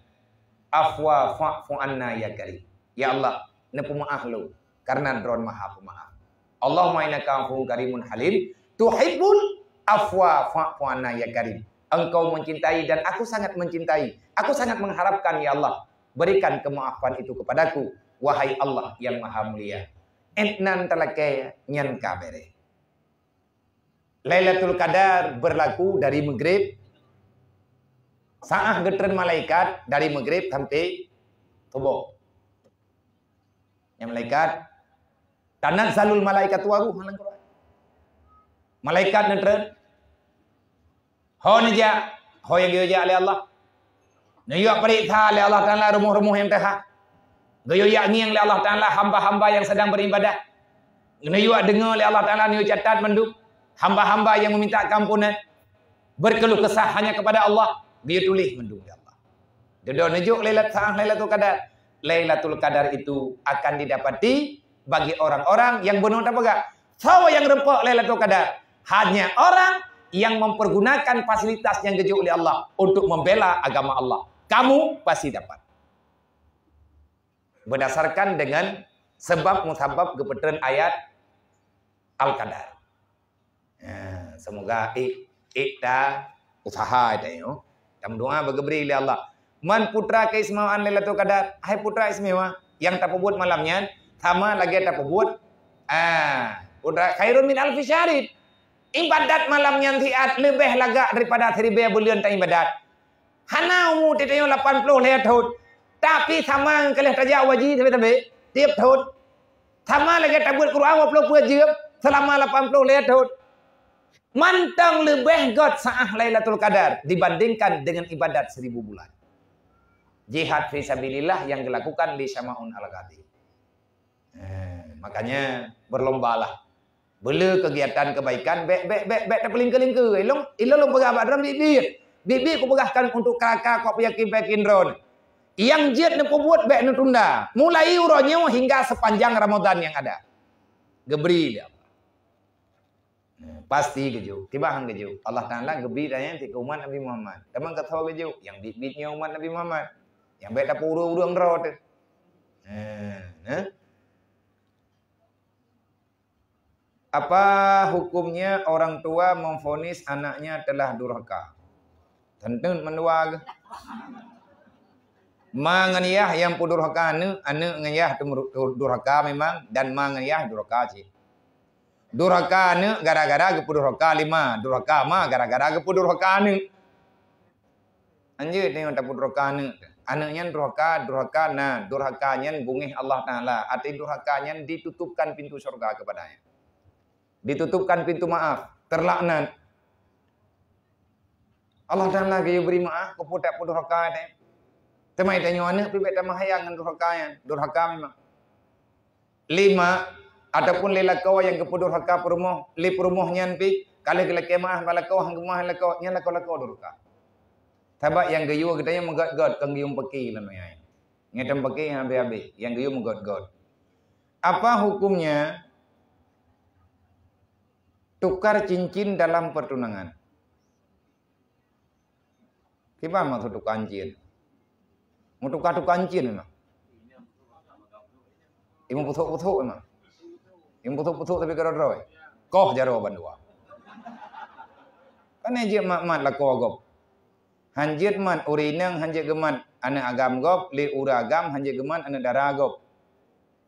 Afwa fa'fu anna ya karim. Ya Allah, neupeumaaf lôn, karena Droe Maha Pemaaf. Allahumma innaka afuwun karimun halim, tuhibbul afwa fa'fu anna ya karim. Engkau mencintai dan aku sangat mencintai. Aku sangat mengharapkan, ya Allah, berikan kemaafan itu kepadaku, wahai Allah yang Maha Mulia. Étnan talakée nyan ka béréh. Lailatul Qadar berlaku dari Maghrib, saah geutreun malaikat dari Maghrib sampai suboh. Nyang malaikat, tanazzalul malaikatu war ruh, lam Quran. Malaikat neutreun. Ho neujak, ho nyang geuyue jak lé Allah. Neuyue peuriksa lé Allah Taala rumoh-rumoh nyang teuhah. Geuyue jak ngieng lé Allah Taala hamba-hamba nyang sedang beribadah. Neuyue deungoe lé Allah Taala, neuyue catat mandum hamba-hamba nyang meminta keampunan, berkeluh kesah hanya kepada Allah, geuyue tuléh mandum lé Allah. Dudoe neujok Lailat-, saah Lailatul Qadar. Lailatul Qadar itu akan didapati bagi orang-orang yang bunoe tapeugah, soe nyang reumpok Lailatul Qadar? Hanya orang yang mempergunakan fasilitas nyang geujok lé Allah untuk membela agama Allah. Kamu pasti dapat. Berdasarkan dengan sebab musabab geupeutreun ayat Al-Qadar. Ya, semoga ék, ék ta usaha tanyoe. Tameudoa beugeubri lé Allah. Man putra keistimewaan Lailatul Qadar, hai putra istimewa, nyang tapeubuet malam nyan sama lagée tapeubuet, ah, putra khairun min alfi syahrin. Ibadat malam nyan siat leubeh lagak daripada siribée buleuen taibadat. Hana umu tanyoe lapan ploh lhée thon, tapi sama ngon ka lheueh tajak u haji sabe-sabe tieb thon. Sama lagée tabeuet Quran dua ploh peuet jeuem selama lapan ploh lhée thon. Mantong leubeh göt saah Lailatul Qadar dibandingkan dengan ibadat seribu bulan. Jihad fi sabilillah yang dilakukan di Syama'un Al-Ghadir. Eh, makanya berlombalah. Beu le kegiatan kebaikan, bék, bék, bék, bék tapeuleungkeu-leungkeu. Ilôn, ilôn lôn peugah bak droe biet-biet. Biet-biet kupeugahkan untuk kaka kok peuyakin-peuyakin droe. Nyang jeuet neupeubuet bék neutunda. Mulai uroe nyoe hingga sepanjang Ramadan nyang ada. Geubri lé Allah. Nah, pasti geujok. Kiban han geujok. Allah Taala geubri nyan keu umat Nabi Muhammad. Teuma keu soe geujok? Nyang biet-biet nyoe umat Nabi Muhammad. Nyang bék tapeuureueng-ureueng droe teuh. Nah, nah. Apa hukumnya orang tua memvonis anaknya telah durhaka? Teunteun mandua geuh. Ma ngon yah nyang peudurhaka aneuk, aneuk ngon yah teumeu-, durhaka memang, dan ma ngon yah durhaka cit. Durhaka aneuk gara-gara geupeudurhaka lé ma, durhaka ma gara-gara geupeudurhaka aneuk. Anjeut nyoe tapeudurhaka aneuk. Aneuk nyan durhaka, durhaka na, durhaka nyan beungéh Allah Taala. Arti durhaka nyan ditutupkan pintu syurga kepadanya. Ditutupkan pintu maaf, terlaknat. Allah Taala geuyue bri maaf, keupeue tapeudurhaka teuh. Teuma tanyoe aneuk pih bék tameuhayang ngon durhaka nyan. Durhaka memang. Lé ma, ataupun lé lakoe nyang geupeudurhaka peurumoh, lé peurumoh nyan pih, ka lheueh geulakée maaf bak lakoe, han geumeu'ah lakoe, nyan lakoe-lakoe durhaka. Sabab nyang geuyue geutanyoe meugöt-göt, kon geuyue peuki lam ayat. Ngieng peuki habéh-habéh, nyang geuyue meugöt-göt. Apa hukumnya tukar cincin dalam pertunangan? Kiban maksud tukar cincin? Meutukar-tukar cincin memang. Imeum pusok-pusok memang. Imeum pusok-pusok tapi keudroe-droe. Koh jaroe bandua. Kan jeuet mat-mat lakoe gob. Han jeuet mat ureueng inong, han jeuet geumat aneuk agam gob, lé ureueng agam han jeuet geumat aneuk dara gob.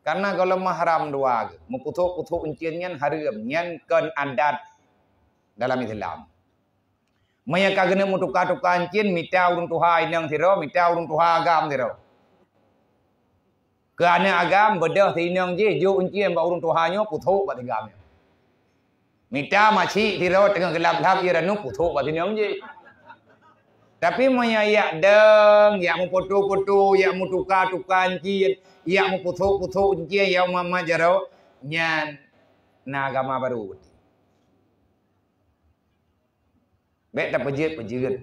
Karena gohlom mahram dua geuh. Meuputhok-puthok euncien nyan hareuem, nyan kon adat dalam Islam. Meunyo ka geuneuk meutuka-tuka euncien, mita ureuëng tuha inong sidroe, mita ureuëng tuha agam sidroe. Keu aneuk agam, beudôh si inong jih, jok euncien bak ureuëng tuha nyoe, puthok bak si agam nyoe. Mita macik sidroe teungoh geulap-lap ie ranup, puthok bak si inong jih. Tapi meunyo yak dong, yak meupoto-poto, yak meutuka-tuka euncien, yak meuputhok-puthok euncien, yak mat-mat jaroe, nyan na agama baru. Bék tapeujeuet-peujeuet.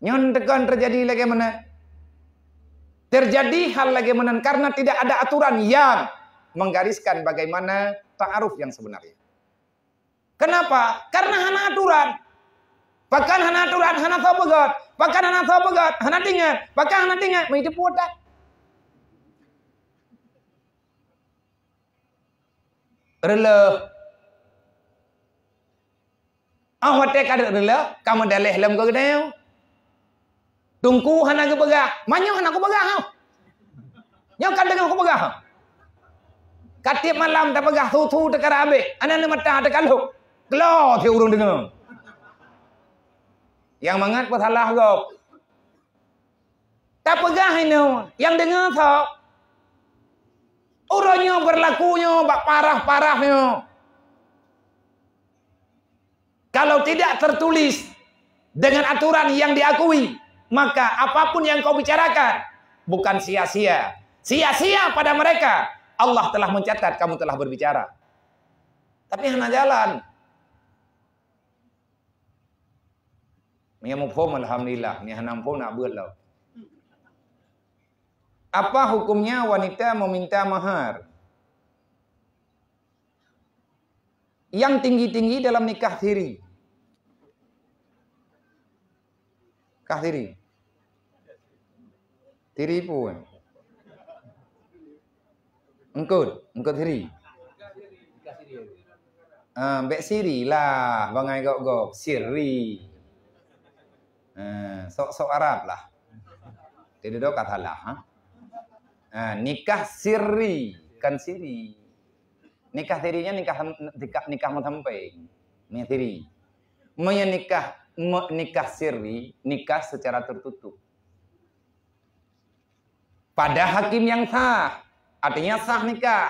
Nyoe teuka teujadi lagée meunan. Terjadi hal lagée meunan karena tidak ada aturan yang menggariskan bagaimana ta'aruf yang sebenarnya. Kenapa? Karena hana aturan. Pakon hana aturan, hana soe peugét. Pakon hana soe peugét, hana teuingat. Pakon hana teuingat, meuideue puet that. Reuleuh. Ah, watée ka reuloh, ka meudaleh lom keudeung. Teungku hana geupeugah, "Meunyoe hana kupeugah, ha." Nyoe ka deungoe kupeugah, ha. Ka tieb malam tapeugah, "Su-su teuka rab abéh, aneuk mata teuka lhok." Klo si ureuëng deungoe. Nyang mangat peusalah gob. Tapeugah inoe, nyang deungoe soe? Uroe nyoe beurlaku nyoe bak parah-parah nyoe. Kalau tidak tertulis dengan aturan yang diakui, maka apapun yang kau bicarakan bukan sia-sia. Sia-sia pada mereka, Allah telah mencatat kamu telah berbicara. Tapi hana jalan. Meunyo muphom, alhamdulillah. Meunyo hana muphom, nak beuet lom. Apa hukumnya wanita meminta mahar yang tinggi-tinggi dalam nikah siri? Nikah siri. Siri pun. Eungkôt, eungkôt siri. Ah, bék siri lah, bangai gok-gok, siri. Ah, sok-sok Arab lah. Tidak ada kata lah, ha? Ah, nikah siri, kan siri. Nikah sirinya nikah, nikah, nikah meusampéng. Nikah siri. Meunyo nikah, me-, nikah siri, nikah secara tertutup. Pada hakim nyang sah, artinya sah nikah.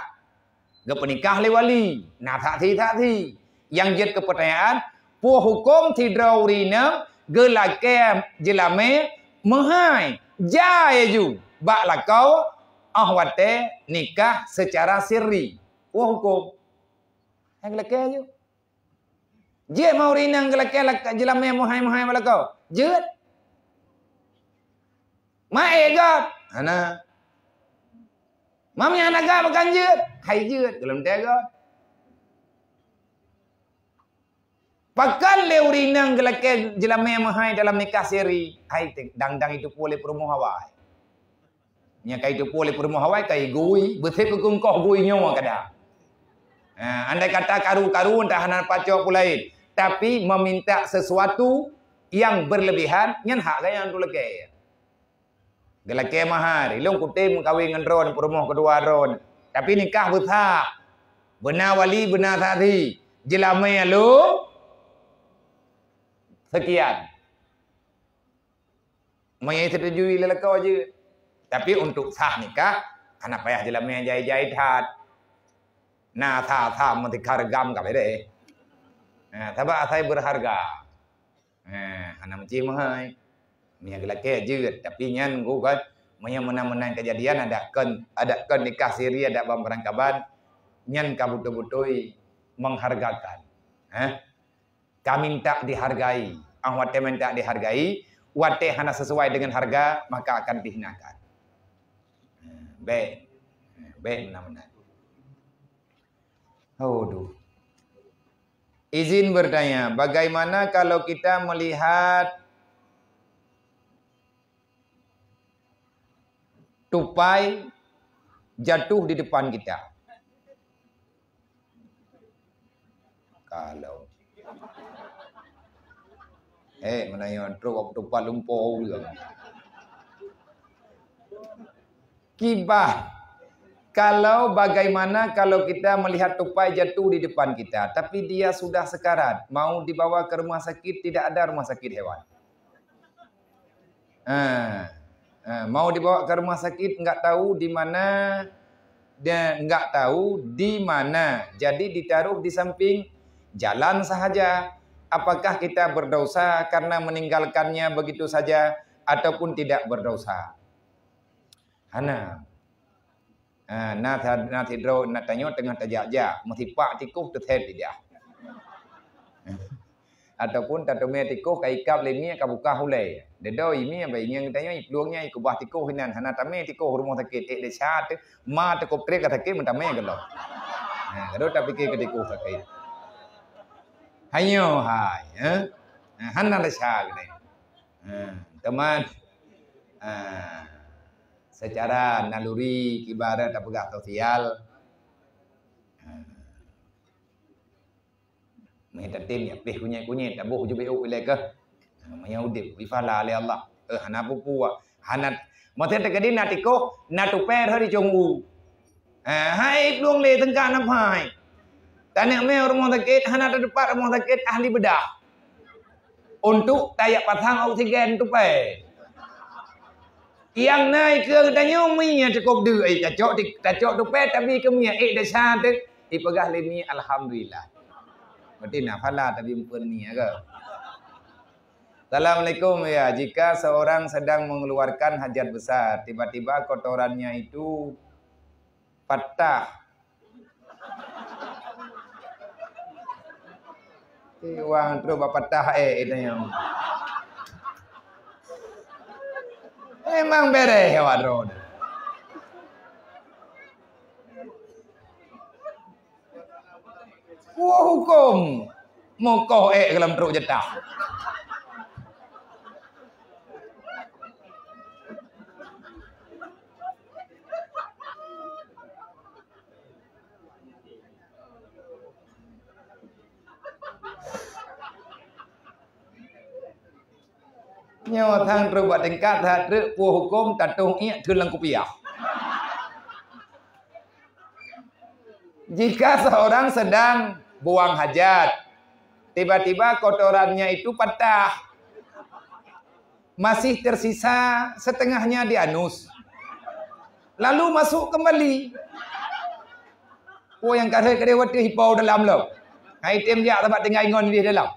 Geupeunikah lé wali, na saksi-saksi. Nyang jeuet keu peutanyaan, peue huköm sidroe ureuëng inong geulakée jeulamé meuhai, jai ju bak lakoe óh watée nikah secara sirri? Peue huköm? Hai geulakée ju. Jeuet ma ureuëng inong geulakée lak-, jeulamé meuhai-meuhai bak lakoe? Jeuet. Ma ék göt? Hana. Ma meuhana göt, pakon jeuet? Hai jeuet, gohlom teuh göt. Pakon lé ureuëng inong geulakée jeulamé meuhai dalam nikah siri? Hai, dang-dang jiteupeue lé peurumoh awai. Nyang ka jiteupeue lé peurumoh awai ka jigui, beusép keu keungkoh gui nyoe kada. Ha, andai kata karu-karu entah hana pacok peue laén, tapi meminta sesuatu yang berlebihan, nyan hak gaya untuk lagée. Geulakée mahar, ilong kutem meukawen ngon droe, peurumoh keudua droe. Tapi nikah beusah. Beuna wali, beuna saksi. Jeulamé alô sekian. Meunyo setuju lé lakoe jeuet. Tapi untuk sah nikah, hana payah jeulamé jai-jai that. Na sa-sa meutika reugam ka bede. Nah, sabab asai berharga. Nah, hana meuci meuhai. Meunyo geulakée jeuet, tapi nyan ku kan, meunyo meunan-meunan kejadian, adak kon, adak kon nikah siri, adak ban peurangkaban, nyan ka beutôi-beutôi menghargakan. Hah? Ka minta dihargai. Ah, watée minta dihargai, watée hana sesuai dengan harga, maka akan dihinakan. Bék. Bék meunan-meunan. Aduh. Izin bertanya, bagaimana kalau kita melihat tupai jatuh di depan kita? Kalau. Eh, meunan nyoe trok waktu pat lumpoe ureuëng. Kiban. Kalau bagaimana kalau kita melihat tupai jatuh di depan kita, tapi dia sudah sekarat, mau dibawa ke rumah sakit, tidak ada rumah sakit hewan. Ha, ha, mau dibawa ke rumah sakit, enggak tahu di mana, dia enggak tahu di mana. Jadi ditaruh di samping jalan sahaja. Apakah kita berdosa karena meninggalkannya begitu saja ataupun tidak berdosa? Hana. Ha, na, na sidroe na tanyoe teungoh tajak-jak, meusipak tikoh teusét lidah. Ataupun tateumé tikoh ka ikab lé mie ka bukah ulée. Dedo i mie bak ingieng tanyoe, i plueng nyan, i keubah tikoh inan, hana tamé tikoh rumoh sakét, ék desya teuh, ma teukob trép ka sakét meutamé keudroe. Ha, gadoh tapike keu tikoh sakét. Hanyoe hai, eh? Ha, hana desya geutanyoe. Ha, teuma, ha, secara naluri ibarat tapeugah sosial, ha, meuh tatem ya pih kunyét-kunyét, taboh ju B U ilée keuh. Ha, meunyoe udeb, wifala lé Allah. Eh, hana peue-peue. Hana, maksud teukeudi na tikoh, na tupai rhot di cong u. Eh, hai plueng lé teungka na phai. Taneuk mé rumoh sakét, hana tateupat rumoh sakét ahli beudah. Untuk tajak pasang oksigen tupai. Nyang na ikeue geutanyoe mie nyang cukôp deuk, ai tacok ti-, tacok tupai tabi keu mie, ék desya teuh, ipeugah lé mie, "Alhamdulillah." Berarti na phala tabi meupeue mie ke? Assalamualaikum, ya. Jika seorang sedang mengeluarkan hajat besar, tiba-tiba kotorannya itu patah. Iwang trok bak patah, eh, itu nyo. Memang bereh awak droe. Peue huköm mukoh ék lam trok jeutah? Nyoe sang trok bak tingkat that treuk peue huköm tatong iék theun lam kupiah. Jika seorang sedang buang hajat, tiba-tiba kotorannya itu patah, masih tersisa setengahnya di anus, lalu masuk kembali. Oh, nyang ka rhot keudeh watèe hipau dalam lom. Hai tem jak sabab tinggai ngon di dalam.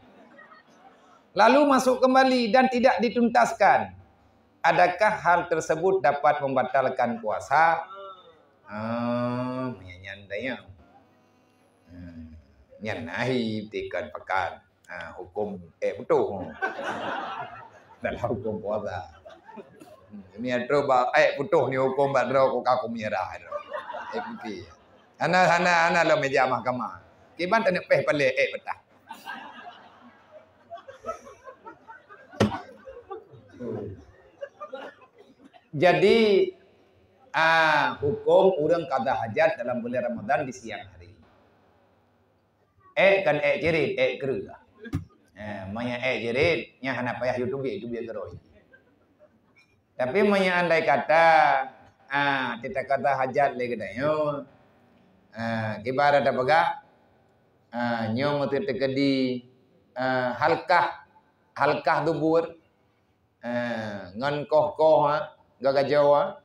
Lalu masuk kembali dan tidak dituntaskan. Adakah hal tersebut dapat membatalkan puasa? Ah, nyan, nyan dah ya. Hmm, nyan nahi tikan pakan. Ha, huköm ék putôh. Dalam huköm puasa. Hmm, mi atra ba ék putôh ni huköm bak droe ka huköm menyerah droe. Ék putih. Hana, hana, hana lom meja mahkamah. Kiban taneuk péh palé ék patah. Jadi, ah, huköm ureuëng qadha hajat dalam bulan Ramadan di siang hari. Ék kan ék cirit, ék kreueh. Eh, meunyo ék cirit, nyan hana payah yue teubiet, teubiet keudroe. Tapi meunyo andai kata, ah, teuka qadha hajat lé geutanyoe, ah, kiban tapeugah, ah, nyoe meuteuk teukeudi, ah, halkah, halkah dubur, ah, ngon koh-koh, ah, gagajoe,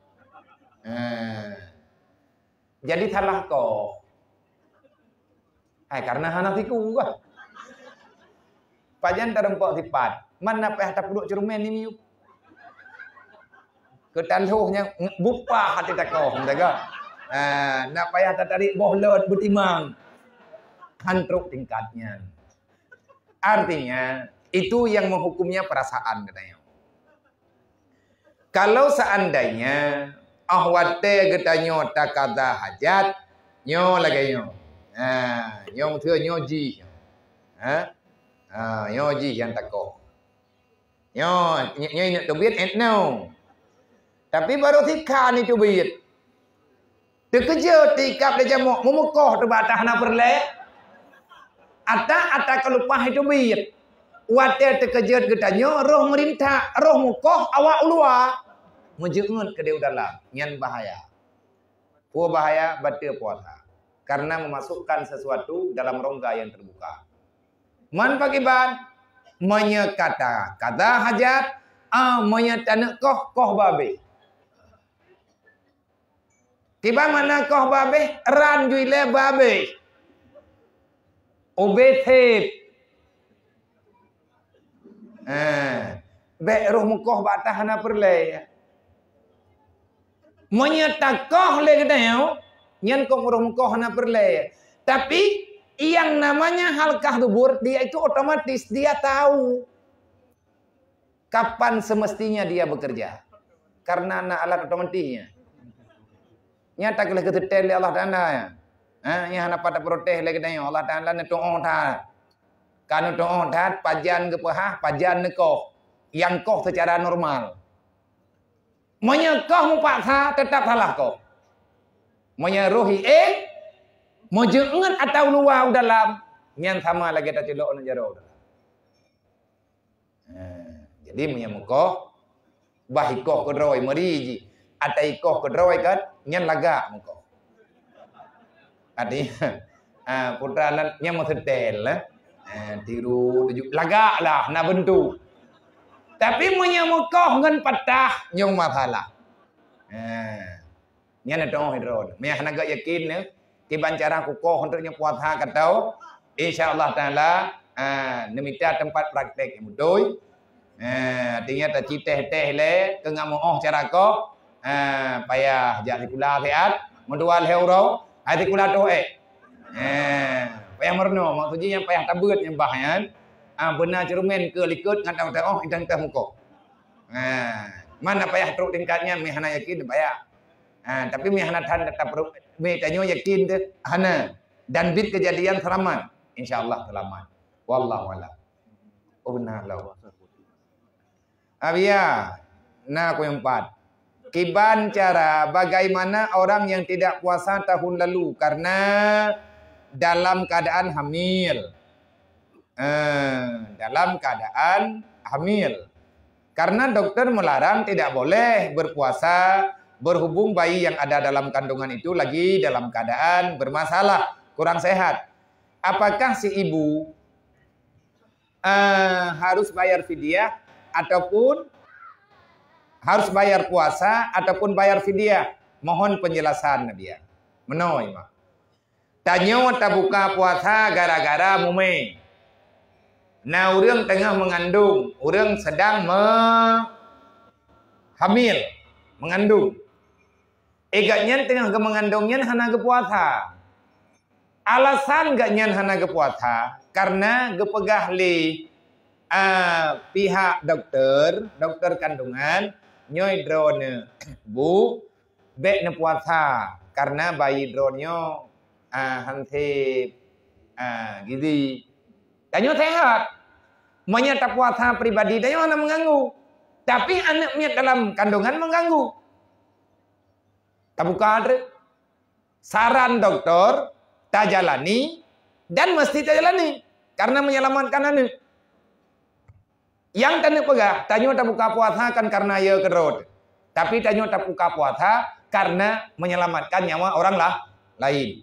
ah. Jadi salah koh. Hai, karena hana siku kah? Pajan tarumpok sipat, man na payah tapeuduek ceureumen ni miyueb. Keutanhoh nyang bupah até takoh, meudaga. Ah, na payah tatarék boh lôn beutimang. Han trok tingkat nyan. Artinya, itu yang menghukumnya perasaan katanya. Kalau seandainya, ah, watée geutanyoe takada hajat, nyoe lagée nyoe. Ha, nyoe meuteue nyoe jih. Ha? Ha, nyoe jih nyang takoh. Nyoe, nyoe, nyoe inok teubiet, eh, no. Tapi baru sikhan itu biet. Teukeujot teuikab lé jamok, meumeukoh teuh bak ata hana peureulée. Ata, ata ka leupah itu biet. Watée teukeujot geutanyoe, roh meurintak, roh meukoh awak u luwa. Meujeuet keudeh u dalam, nyan bahaya. Dua bahaya bateue puasa karena memasukkan sesuatu dalam rongga yang terbuka. Man pakiban, meunyoe kata, kata hajat, ah, meunyoe taneuk koh, koh babeh. Kiban makna koh babeh, ran jui lé babeh. Ubé sép. Eh, bék roh meukoh bak atah hana peureulée. Meunyoe takoh lé geutanyoe, nyan kok roh meukoh hana peureulée. Tapi yang namanya halkah dubur, dia itu otomatis, dia tahu kapan semestinya dia bekerja. Karena na alat otomatisnya. Nyata keuh lheueh geuseutém lé Allah Taala, ya. Ha, nyang hana pat taprotes lé geutanyoe, Allah Taala neutuoh that. Ka neutuoh that, pajan geupeuhah, pajan neukoh. Nyang koh secara normal. Meunyoe koh meupaksa, teutap salah koh. Meunyoe roh éh, meujeuet atawa luwa u dalam, nyan sama lagée taceulok aneuk jaroe u dalam. Ha, jadi meunyoe meukoh, bah ikoh keudroe meuri jih. Ata ikoh keudroe kan, nyan lagak meukoh. Artinya, ha, putra nan nyan meuseutém lah. Ha, tiru tuju lagak lah na beuntuk. Tapi meunyoe meukoh ngon patah, nyoe masalah. Ha. Nyan teuh droe. Meunyo hana gak yakin nyoe, kiban cara kukoh untuk nyoe puasa ka tau. Insya Allah Taala, ah, neumita tempat praktek nyang beutôi. Ah, artinya taci teh-teh lé, keu ngameuoh cara koh. Ah, payah jak sikula siat, meudua lhée uroe, hai sikula teuh ék. Ah, payah meurunoe, maksud jih nyang payah tabeuet nyang bah nyan. Ah, beuna ceureumen keu likot ngon teuh-teuh oh, intang teuh mukoh. Ah, mana payah trok tingkat nyan, meuhana yakin payah. Ha, tapi meuhana that, that tapeureuet, meutanyoe yakin teuh hana. Dan bit keujadian seulamat, insya Allah seulamat. Wallahu a'lam. Oh, beuna lah. Abia, na ku nyang pat. Kiban cara bagaimana orang yang tidak puasa tahun lalu karena dalam keadaan hamil? Eh, dalam keadaan hamil. Karena dokter melarang tidak boleh berpuasa berhubung bayi yang ada dalam kandungan itu lagi dalam keadaan bermasalah, kurang sehat. Apakah si ibu, eh, harus bayar fidyah ataupun harus bayar puasa ataupun bayar fidyah? Mohon penjelasan, Nadia. Meunoe, Mak. Tanyoe tabuka puasa gara-gara mumé. Na ureuëng teungoh meungandong, ureuëng sedang me-, hamil, meungandong. Eh, gobnyan teungoh geumeungandong nyan hana geupuasa. Alasan gobnyan hana geupuasa, karena geupeugah lé, a, pihak dokter, dokter kandungan, nyoe droeneuh, Bu, bék neupuasa, karena bayi droeneuh, a, han sép, a, gizi. Tanyoe sehat. Meunyoe tapuasa pribadi, tanyoe hana meuganggu. Tapi aneuëk miet dalam kandungan meuganggu. Tabuka treuk. Saran dokter, tajalani, dan meusti tajalani. Karena menyelamatkan aneuëk. Nyang taneuk peugah, tanyoe tabuka puasa kan karena ya keudroe. Tapi tanyoe tabuka puasa karena menyelamatkan nyawa orang lah, lain.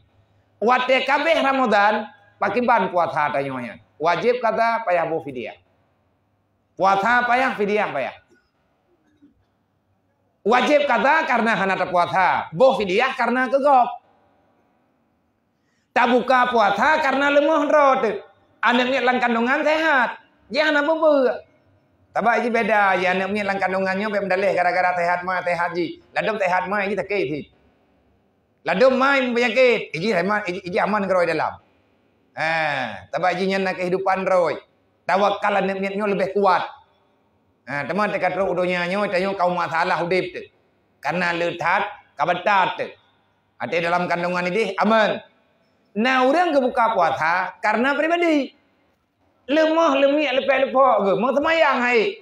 Watée ka abéh Ramadan, pakiban puasa tanyoe nyan. Wajéb kaza, payah boh fidyah. Puasa payah, fidyah payah. Wajéb kaza karena hana tapuasa, boh fidyah karena keu gob. Tabuka puasa karena leumoh droe teuh. Aneuëk miet lam kandungan sehat. Jih hana peue-peue. Sabab jih beda, jih aneuëk miet lam kandungan nyoe bék meudaléh gara-gara sehat ma, sehat jih. Ladôm sehat ma, jih sakét cit. Ladôm ma peunyakét, jih aman, jih aman keudroe dalam. Ha, sabab jih nyan na kehidupan droe. Tawakal aneuëk miet nyoe leubeh kuat. Ha, teuma teuka trok u donya nyoe, tanyoe ka masalah udeb teuh. Karena le that, ka batat teuh. Até dalam kandungan idéh aman. Na ureuëng geubuka puasa karena pribadi. Leumoh leumiek leupah-leupah geuh, meuseumayang hai.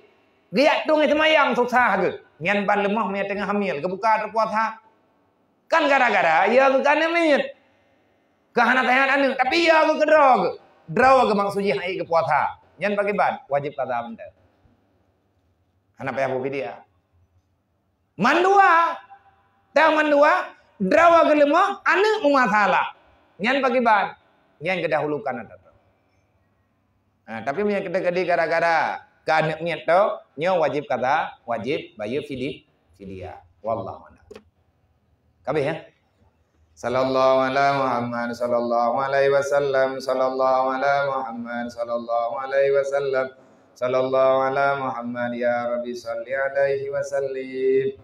Geujak tueng seumayang susah geuh. Nyan ban leumoh meunyo teungoh hamil, geubuka atau puasa. Kan gara-gara ya geuh ka aneuëk miet. Ka hana sehat aneuëk, tapi ya geuh keudroe geuh. Droe geuh maksud jih hai geupuasa. Nyan pakiban, wajéb kaza mantong. Hana payah boh fidyah. Mandua. Dah mandua, Droe geuleumoh, aneuk meumasalah. Nyan pakriban? Nyan geudahulukan ata droe. Ha, tapi meunyo kita jadi gara-gara keu aneuk miet tu, nyoe wajib qadha, wajib bayeue fidi-, fidyah. Wallahu a'lam. Ka habéh, ya? Sallallahu ala Muhammad, sallallahu alaihi wasallam, sallallahu ala Muhammad, sallallahu alaihi wasallam, sallallahu ala Muhammad, ya Rabbi salli alaihi wasallim.